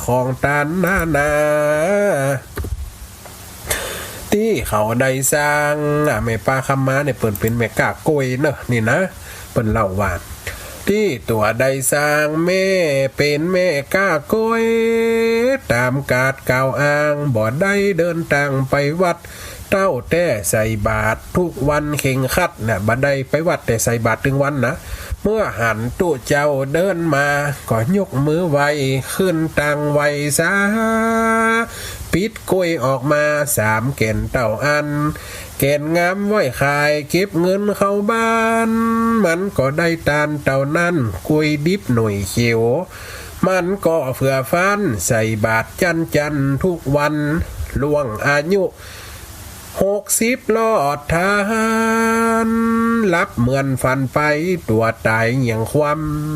ของตานนานา ตี้เขาได้สร้าง อ่ะ แม่ป้าคำมาเนี่ย เปิ้นเป๋นแม่ก๊ากล้วยเนาะ นี่นะ เปิ้นเล่าว่า ตี้ตั๋วได้สร้างแม่เป๋นแม่ก๊ากล้วย ต๋ามกาดกล่าวอ้าง บ่ได้เดินตางไปวัด เต้าแต่ใส่บาตรทุกวันเข่งครัดนะ บ่ได้ไปวัดแต่ใส่บาตรตึงวันนะ เมื่อหันตุ๊เจ้าเดินมา ก็ยกมือไหว้ขึ้นตังไหว้สา ปิ๊ดกล้วยออกมาสามแก่นเต้าอัน แก่นงามไว้ขายเก็บเงินเข้าบ้าน มันก็ได้ตานเต้านั้น กล้วยดิบหน่วยเขียว มันก็เฟื่อฟันใส่บาตรจั๊นจั๊นทุกวัน ล่วงอายุ หกสิบลอดทาน หลับเหมือนฝันไป ตั๋วต๋ายเหยียงคว่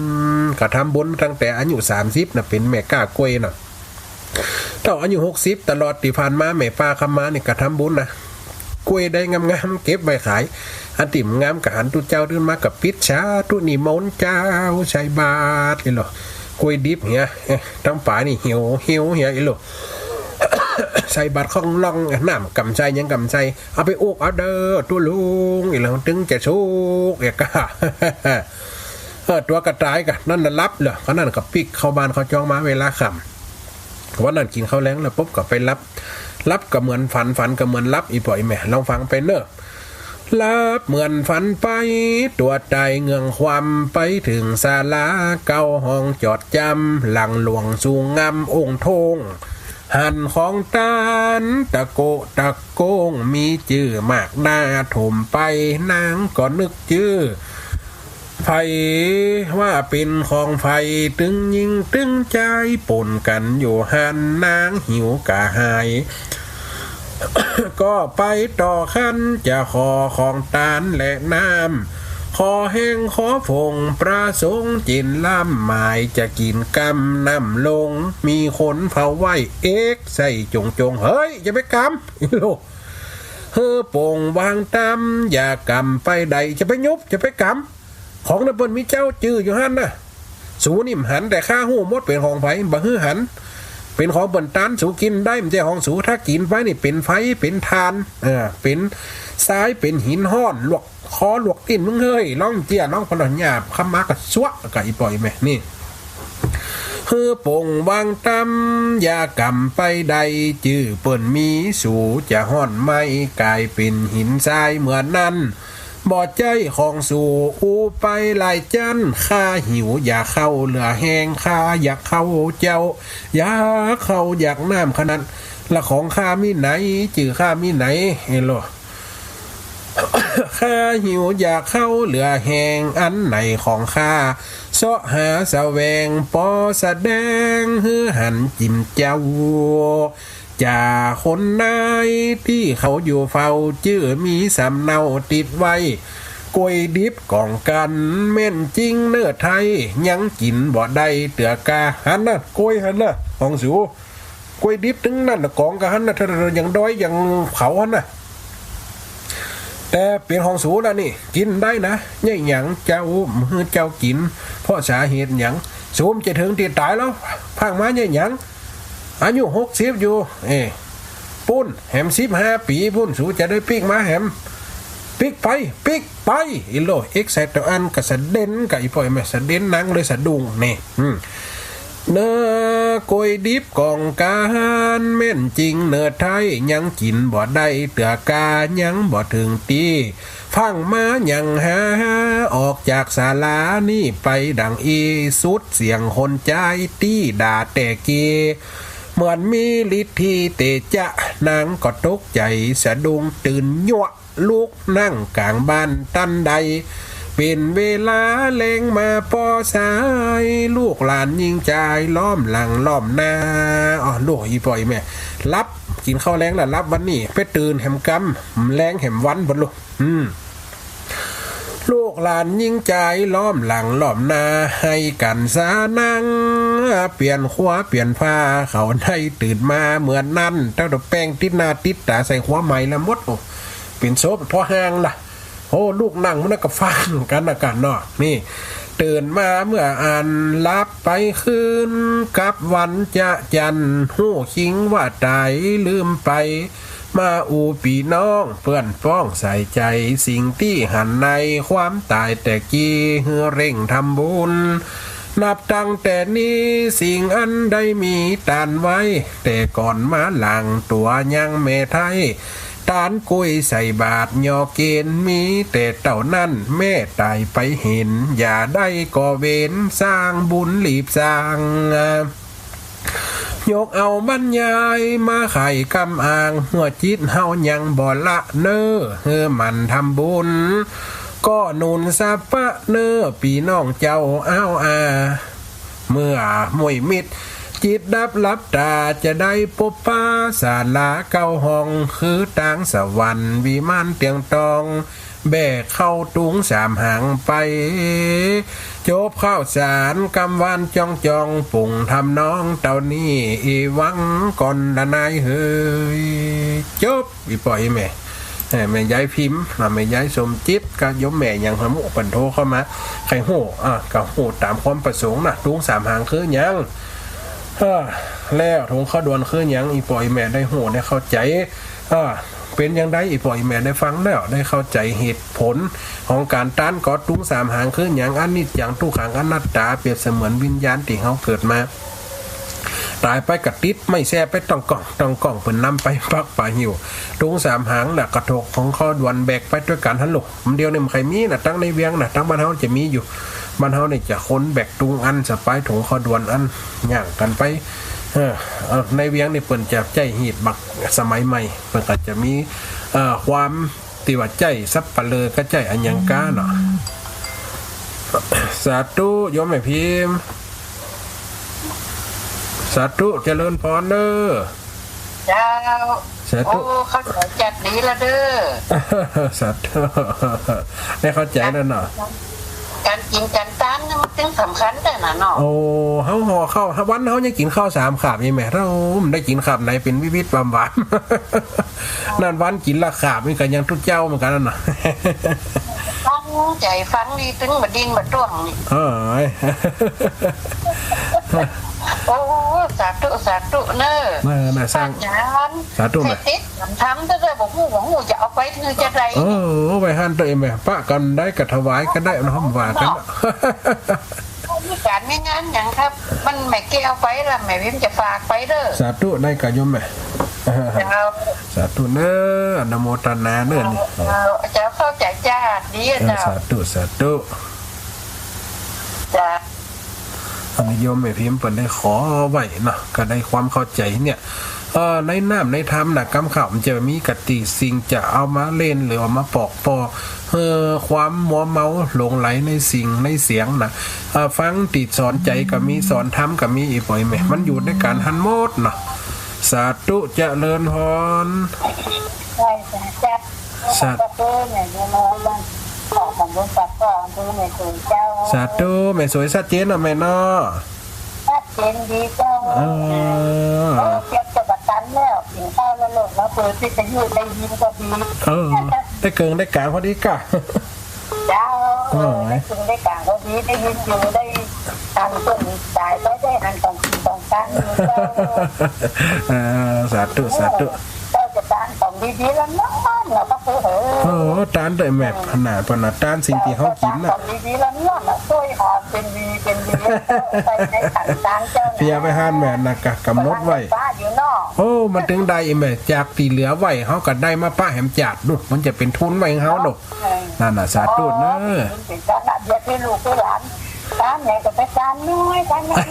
ำ กระทำบุญตั้งแต่อายุสามสิบนะ เป๋นแม่ก๊ากล้วยนะ เต้าอายุหกสิบ ตลอดตี้ผ่านมา แม่ป้าคำมานี่กระทำบุญนะ กล้วยได้งามๆ เก็บไว้ขาย อันตี้บ่งามก็หันตุ๊เจ้าตื่นมาก็ปิ๊ดสาธุนิมนต์เจ้า ใส่บาตร อี้หล่อ กล้วยดิบเหีย เอ๊ะ ตังป๋านี่เหี่ยว เหี่ยวเหีย อี้หล่อ ใส่บาตรข้องล่อง น้ำก่ำใส่หยังก่ำใส่ เอาไปอุกเอาเด้อตุ๊ลุง อี้หล่อ ตึงจะสุก อี้หล่อ เออ ตั๋วก็ต๋ายก่ะ นั้นน่ะหลับเหลือ ก็นั้นก็ปิ๊กเข้าบ้านเข้าจองมาเวลาค่ำ วันนั้นกิ๋นข้าวแลงแล้วปุ๊บก็ไปหลับ หลับก็เหมือนฝัน ฝันก็เหมือนหลับ อี่ป้ออี่แม่ ลองฟังไปเน่อ หลับเหมือนฝันไป ตั๋วต๋ายเหยียงคว่ำ ไปเถิงศาลาเก้าห้องจอดจำ หลังหลวงสูงงามองค์ทรง หันของตานตะโกะตะโก้ง มีจื้อมากหน้า ถมไปนางก็นึกจื้อ ใผว่าเป๋นของใผ ตึงหญิงตึงจาย ป๋นกั๋นอยู่หั้น นางหิวกระหาย ก็ไปต่อคัน จะขอของตานและน้ำ ขอแห้งขอฝง ประสงค์จินล้ำ หมายจะกิ๋นกำน้ำลง มีคนเฝ้าไว้ เอกใส่จ๋งจ๋ง เฮ้ย จะไปกำ อี้หล่อ เฮ้อ ป๋งวางตำ อย่ากำไปใด จะไปยุบ จะไปกำ ของนะเปิ้นมีเจ้าจื้ออยู่หั้นนะ สูนี่บ่หัน แต่ข้าฮู้หมดเป๋นของใผ บ่หื้อหัน เป๋นของเปิ้นตาน สูกิ๋นได้ บ่ใจ้ของสู ถ้ากิ๋นไปนี่เป๋นไฟ เป๋นถ่าน เออ เป๋นทราย เป๋นหินฮ้อน ลวกคอลวกตี๋นมึงเฮ้ย ลองเตี้ย ลอง เปิ้นว่าหยาบคำมาก็ซัวะ ก็อีป้ออีแม่ นี่ หื้อป่งวางตำ อย่ากำไปใด จื้อเปิ้นมี สูจะฮ้อนไหม้ ก๋ายเป๋นหินทรายเหมือนนั้น บ่ใจ้ของสู อู้ไปหลายจั้น ข้าหิวอย่าเข้าเหลือแฮง ข้าอยากเข้าเจ้า อยากเข้าอยากน้ำขนาด ละของข้ามีไหน จื้อข้ามีไหน เฮโล ข้าหิวอยากเข้าเหลือแฮง อันไหนของข้า เซาะหาแสวง ปอแสดงหื้อหันจิ๋มเจ้า จ่าคนนายตี้เขาอยู่เฝ้า จื้อมีสำเนาติดไว้ กล้วยดิบก๋องกั๋น แม่นจริงเน่อไทย ยังกิ๋นบ่ได้เตื้อกา หั้นน่ะ กล้วยหั้นน่ะ ของสู กล้วยดิบตึงนั้นน่ะ ก๋องกั๋นหั้นน่ะ เถิงดอยเถิงเผาหั้นน่ะ แต่เป๋นของสูแล้วนี่ กิ๋นได้นะ เยียะหยังเจ้า หื้อเจ้ากิ๋น เพราะสาเหตุหยัง สูบ่ใจ้เถิงตี้ต๋ายแล้ว ผ่างมาเยียะหยัง อายุหกสิบอยู่ เอ้ ปู๊นแหม สิบห้าปี๋ปู๊น สูจะได้ปิ๊กมาแหม ปิ๊กไป ปิ๊กไป อีโล เอ็กไซเตอร์อันก็สะเด็น ก็อีป้ออีแม่ สะเด็น นั่งเลยสะดุ้ง นี่ อืม เน่อกล้วยดิบก๋องกั๋น แม่นจริงเน่อไทย ยังกิ๋นบ่ได้เตื้อกา ยังบ่เถิงตี้ ฟั่งมายังหา ออกจากศาลานี้ไปดั่งอี้ สุดเสียงคนใจ๊ตี้ด่าแต่กี้ เหมือนมีฤทธิเตจะ นางก็ตกใจ๋สะดุ้งตื่นยั้ว ลุกนั่งก๋างบ้านตันใด เป๋นเวลาแลงมาปอสาย ลูกหลานญิงจายล้อมหลังล้อมหน้า อ้อ ลูกอีป้ออีแม่ หลับ กิ๋นข้าวแลงแล้วหลับ วันนี้ไปตื่นแหมกำ แลงแหมวัน บ่ลูก อืม ลูกหลานญิงจายล้อมหลังล้อมหน้า หื้อกั๋นสานั่ง เปลี่ยนครัวเปลี่ยนผ้า เขาได้ตื่นมาเหมือนนั้น เต้าแป้งติดหน้าติดต๋า ใส่ครัวใหม่แล้วหมด โอ้ เป๋นโสภาพ่อห้างล่ะ โอ้ ลูกนั่งมันก็ฟั่งกั๋นนะกั๋นเนาะ นี่ ตื่นมาเมื่ออั้นหลับไปคืน กับวันจะจันทร์ ฮู้คิงว่าต๋ายลืมไป มาอู้ปี้น้องเปื้อนป้องใส่ใจ๋ สิ่งตี้หันในความต๋ายแต่กี้ หื้อเร่งทำบุญ นับตั้งแต่นี้สิ่งอันได้มีตานไว้ แต่ก่อนมาหลังตั๋วยังแม่ไท้ ตานกล้วยใส่บาตรยอเกณฑ์ มีแต่เต้านั้นแม่ต๋ายไปเห็น อย่าได้ก่อเวรสร้างบุญรีบสร้าง ยกเอาบรรยายมาไขกำอ้าง เมื่อจิตเฮายังบ่ละเน่อ หื้อหมั่นทำบุญ ก็หนุนสัพพะเน่อปี้น้องเจ้าอ้าวอา เมื่อม้วยมิดจิตดับหลับต๋า จะได้ปบปะศาลาเก้าห้อง คือตางสวรรค์วิมานเตียงตอง แบกเข้าตุงสามหางไป จบข้าวสารกำวานจ้องจ้อง ปุ้งทำนองเต้านี้ อีหวังก่อนละนายเหย จบ อีป้ออีแม่ เอ่อ แม่ยายพิมพ์ อ่า แม่ยายสมจิต กับโยมแม่หยังหาหมู่เปิ้นโทรเข้ามา ใค่ฮู้ อ่า ก็ฮู้ต๋ามความประสงค์นะ ตุงสามหางคือหยัง เออ แล้วถุงข้าวด่วนคือหยัง อีป้ออีแม่ได้ฮู้ได้เข้าใจ๋ เออ เป๋นจั่งใด อีป้ออีแม่ได้ฟังแล้ว ได้เข้าใจ๋เหตุผลของก๋านตานก่อตุงสามหางคือหยัง อนิจจัง ทุกขัง อนัตตา เปรียบเสมือนวิญญาณตี้เฮาเกิดมา ต๋ายไปก็ติดไม้แส้ไปต้องก้อง ต้องก้องเปิ้นนำไปปักปะหิ้ว ตุงสามหางน่ะ กระถกของข้าวด่วนแบกไปตวยกั๋นหั้นลูก เดี๋ยวนี้บ่ใค่มีนะ ตังในเวียงนะ ตังบ้านเฮาจะมีอยู่ บ้านเฮานี่จะคนแบกตุงอั้นสะปาย ถุงข้าวด่วนอั้น ย่างกั๋นไป เออ เออ ในเวียงนี่เปิ้นจะใจ๊หีบบักสมัยใหม่ เปิ้นก็จะมี เอ่อ ความตี้ว่าใจ๊สัปเหร่อก็ใจ๊อะหยังก้าเนาะ สาธุ โยมแม่พิมพ์ สาธุ เจริญพรเน่อ เจ้า สาธุ โอ้ เข้าใจ๋จัดดีละเน่อ สาธุ ได้เข้าใจ๋แล้วเนาะ ก๋านกิ๋นก๋านตานนี่มันเป๋นสำคัญแต๊นะเนาะ โอ้ เฮาห่อข้าว วันเฮายังกิ๋นข้าวสามขาบอยู่แหม เฮาบ่ได้กิ๋นขาบไหนเป๋นวิวิตวามหวาน นั่นวันกิ๋นละขาบนี่ก็ยังตุ๊เจ้าเหมือนกั๋นนั่นน่ะ ตั้งใจ๋ฟังดี ตึงบ่ดิ้นบ่ต้วงนี่ เอ้ย โอ้ สาธุ สาธุเน่อ น่ะ น่ะ สร้าง อาจ๋ารย์ สาธุ แม่ แม่ ติดต๋ามธรรมเต๊อะ บ่ฮู้ บ่ฮู้จะเอาไปหื้อจาใด เออ เอาไปหั้นเต๊อะแม่ ปะกั๋นได้ก็ถวายก็ได้เนาะ ว่ากั๋นเนาะ เนาะ มีก๋านมีงานหยังครับ มันแม่แก้วไปละ แม่พิมจะฝากไปเด้อ สาธุ ได้ก่ะโยมแม่ เจ้า สาธุเน่อ อนุโมทนาเน่อนี่ เจ้า เจ้าเข้าใจ๋จ้า ดี เออ เจ้า สาธุ สาธุ จ้า อันนี้โยมแม่พิมเปิ้นได้ขอไว้เนาะ ก็ได้ความเข้าใจ๋เนี่ย เอ่อ ในน้ำในธรรมน่ะ กำข้าวมันจะมีกติสิ่งจะเอามาเล่นหรือเอามาปอกปอ เอ่อ ความมัวเมาหลงไหลในสิ่งในเสียงน่ะ เอ่อ ฟังตี้สอนใจ๋ก็มี สอนธรรมก็มี อีกป่อยแม่ มันอยู่ในก๋านหั้นหมดเนาะ สาธุ เจริญพร ไหว้สาธุ สาธุ พระครูเนี่ย โยมเอาบ้าน ขอของบริษัทก็อำเภอแม่สวยเจ้า สาธุ แม่สวยชัดเจนเนาะแม่เนาะ ชัดเจนดีเจ้า เออ โอ้ เตรียมจะบ่ตันแล้ว กิ๋นข้าวแล้วโหลดมาเปิดวิทยุได้ยินก็ดี เออ ได้เกิ่งได้ก๋างพอดีก่ะ เจ้า เออ ได้เกิ่งได้ก๋างพอดี ได้ยินอยู่ ได้ตามต้นสาย ก็ได้หันของกิ๋นของก๋างอยู่เจ้า เออ สาธุ สาธุ เจ้าจะตานของดีๆ แล้วเนาะ แล้วก็คือ เออ เออ ตานได้แม่ ขนาดปะนะ ตานสิ่งตี้เฮากิ๋นน่ะ ตานของดีๆ แล้วเนาะ ช่วยหาเป็นดีเป็นดี ไปในขันตานเจ้านะ เปียไปหั้นแม่นะ กะก๋ำหนดไว้ ป้าอยู่เนาะ โอ้ มันเถิงได้อีแม่ จากตี้เหลือไว้ เฮาก็ได้มาปะแหมจาดดู มันจะเป๋นทุนไว้หื้อเฮาดู เออ นั่นน่ะ สาธุเน่อ เออ เป๋นการละเอียดหื้อลูกหื้อหลาน ตานไหนก็ไปตานน้อย ตานน้อย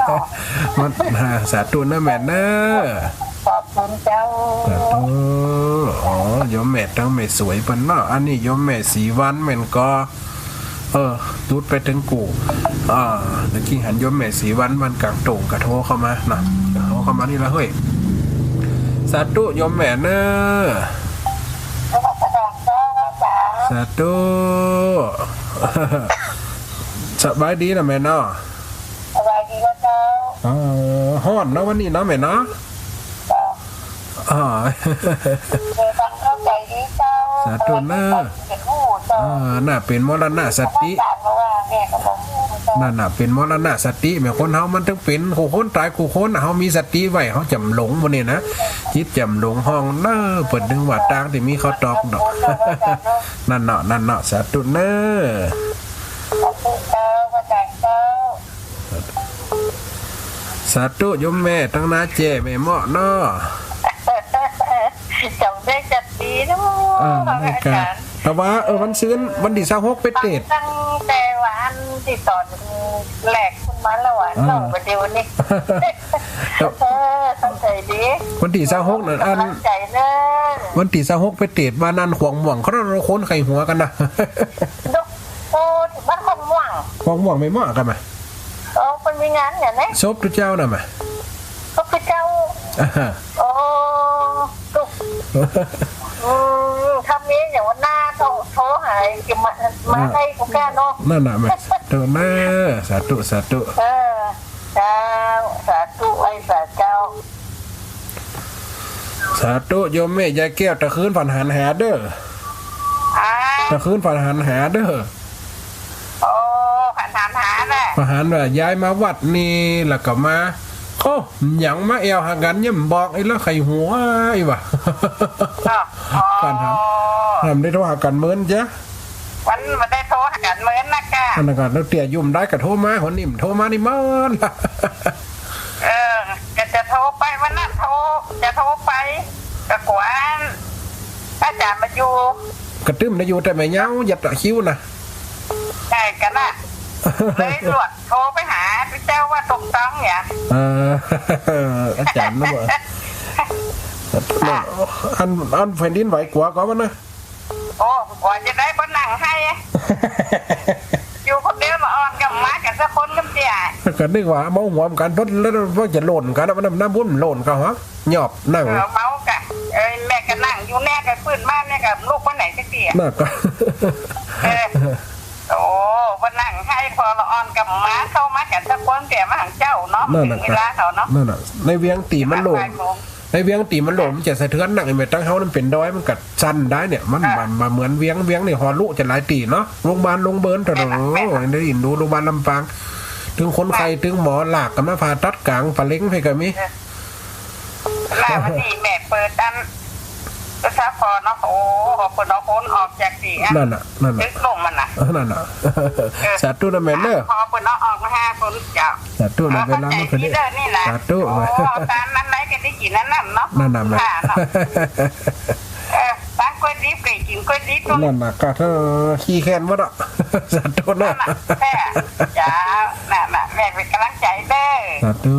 เนาะ มัน อ่า สาธุเน่อแม่เน่อ ขอบคุณเจ้า สาธุ อ๋อ โยมแม่ตังแม่สวยเปิ้นเนาะ อันนี้โยมแม่ศรีวรรณแม่นก่อ เออ ตุ๊ดไปเถิงกู่ อ่า ตะกี้หันโยมแม่ศรีวรรณบ้านก๋างโต่งก็โทรเข้ามาเนาะ โทรเข้ามานี่ละเฮ้ย สาธุโยมแม่เน่อ สาธุ สบายดีนะแม่เนาะ สบายดีนะเจ้า เออ ฮ้อนเนาะวันนี้เนาะแม่เนาะ เจ้า อ๋อ เออ ฟังเข้าใจ๋ดีเจ้า สาธุเน่อ เจ้า อ่า น่ะเป๋นมรณะสติ เพราะว่าแม่ก็บ่ฮู้เจ้า นั่นน่ะเป๋นมรณะสติ แม่คนเฮามันเถิงเป๋น คู่คนต๋ายคู่คน เฮามีสติไว้ เฮาจ๋ำหลงหมดนี่นะ จิตจ๋ำหลงห้องเน่อ เปิ้นเถิงว่าตางตี้มีข้าวตอกดอก นั่นเนาะ นั่นเนาะ สาธุเน่อ สาธุเจ้า พระอาจ๋ารย์เจ้า สาธุโยมแม่ตังน้าแจ้แม่เมาะเนาะ จ๋ำได้จัดดีเนาะ อ่า พระอาจ๋ารย์ แต่ว่า เออ วันซืน วันตี้ซาวหกไปเตด ตั้งแต่วันตี้ต๋อนแรกขึ้นมาแล้วอะ อ่า เนาะ บ่าเดี่ยวนี้ เออ ตั้งใจ๋ดี วันตี้ซาวหกนั่น อัน ตั้งใจ๋เน่อ วันตี้ซาวหกไปเตด ว่านั่นขวางม่วง เขาคนไข้หัวกั๋นนะ โอ้ ตี้บ้านขวางม่วง ขวางม่วงแม่เมาะกั๋นมา โอ้ เปิ้นมีงานอย่างนี้ ศพตุ๊เจ้าน่ะมา ศพตุ๊เจ้า อ่าฮะ โอ้ ตุ๊ อืม ถ้ามีอย่างวันหน้าโทร โทรหา จะมา มา อ่า ให้กูแก้เนาะ นั่นน่ะแม่ สาธุเน่อ สาธุ สาธุ เออ เจ้า สาธุ ไหว้สาเจ้า สาธุโยมแม่ยายแก้ว ตะคืนฝันหันหาเด้อ อ่า ตะคืนฝันหันหาเด้อ โอ้ ฝันหันหาแหละ ฝันหันว่ายายมาวัดนี่ แล้วก็มา โอ้ หยังมาแอ่วหากั๋น ยังบอกไอ้ละไข้หัวไอ้วะ อ๋อ ฝันหัน ทำได้โทรหากั๋นเมินจ้ะ วัน วันได้โทรหากั๋นเมินนะกะ อันนั้นก็แล้วเตี้ยยุ่มได้ก็โทรมา คนนี้มันโทรมานี่เมิน เออ ก็จะโทรไปวันนั้นโทร จะโทรไป ก็กวน อาจ๋ารย์บ่อยู่ กระตึ้มนะอยู่แต่แม่เย้า ยัดตะคิ้วนะ ใช่กันนะ เลยลวดโทรไปหาพี่เจ้าว่าถูกต้องเนี่ย เออ อาจ๋ารย์นะบ่ อัน อันแผ่นดินไหวกั๋วก่อมันนะ โอ้ กั๋วจะได้บ่นั่งไห้ อยู่คนเดียวละอ่อนกับหมากับสักคนก็เตี้ย ก็นึกว่าเมาหัวเหมือนกั๋น เพิ่นแล้วเพิ่นจะหล่นกั๋นนะ มันน้ำบุญหล่นกั๋นฮะ หยอบนั่ง เออ เมากะ เออ แม่ก็นั่งอยู่แน่ ก็ปื้นมาแม่ก็ลุกไปไหนสักเตี้ย น่ะก็ เออ โอ้ บ่นั่งไห้ พอละอ่อนกับหมาเข้ามากันสักคนเตี้ย มาหาเจ้าเนาะ นั่นน่ะ ถึงเวลาเขาเนาะ นั่นน่ะ ในเวียงตี้มันหล่น บ่ายโมง ในเวียงตี้มันหล่น มันจะสะเทือนนัก ไอ้แม่ตังเฮานั้นเป๋นดอย มันก็สั่นได้เนี่ย มัน อ่า มัน มันเหมือนเวียง เวียงนี่ฮอลุจะหลายตี้เนาะ โรงพยาบาลโรงเบิร์น โอ้โห ได้ยินดู โรงพยาบาลลำปาง ตึงคนไข้ ตึงหมอลากกั๋นมาผ่าตัดก๋างป๋ะเล็งไปก็มี เออ แล้ววันนี้แม่เปิดอัน ก็ซะพอเนาะ โอ้ ขอบคุณเนาะ คนออกจากตี้อัน นั่นน่ะ นั่นน่ะ ตึกลงมันน่ะ เออ นั่นน่ะ เออ สาธุนะแม่เนอะ ขอบคุณเนาะ ออกมาห้าคนเจ้า สาธุนะ เอา เวลามันก็ได้ เข้าใจดีเด้อนี่นะ สาธุ โอ้ ตามนั้นไหนก็ได้กิ๋นอันนั้นเนาะ นั่นน่ะแม่ ค่ะเนาะ เออ ตางก๋วยดิบก็กิ๋นก๋วยดิบ นั่นน่ะ ก็เธอขี้แค้นหมดอ่ะ สาธุนะ นั่นน่ะ แม่ เจ้า น่ะ น่ะ แม่เป๋นก๋ำลังใจ๋เด้อ สาธุ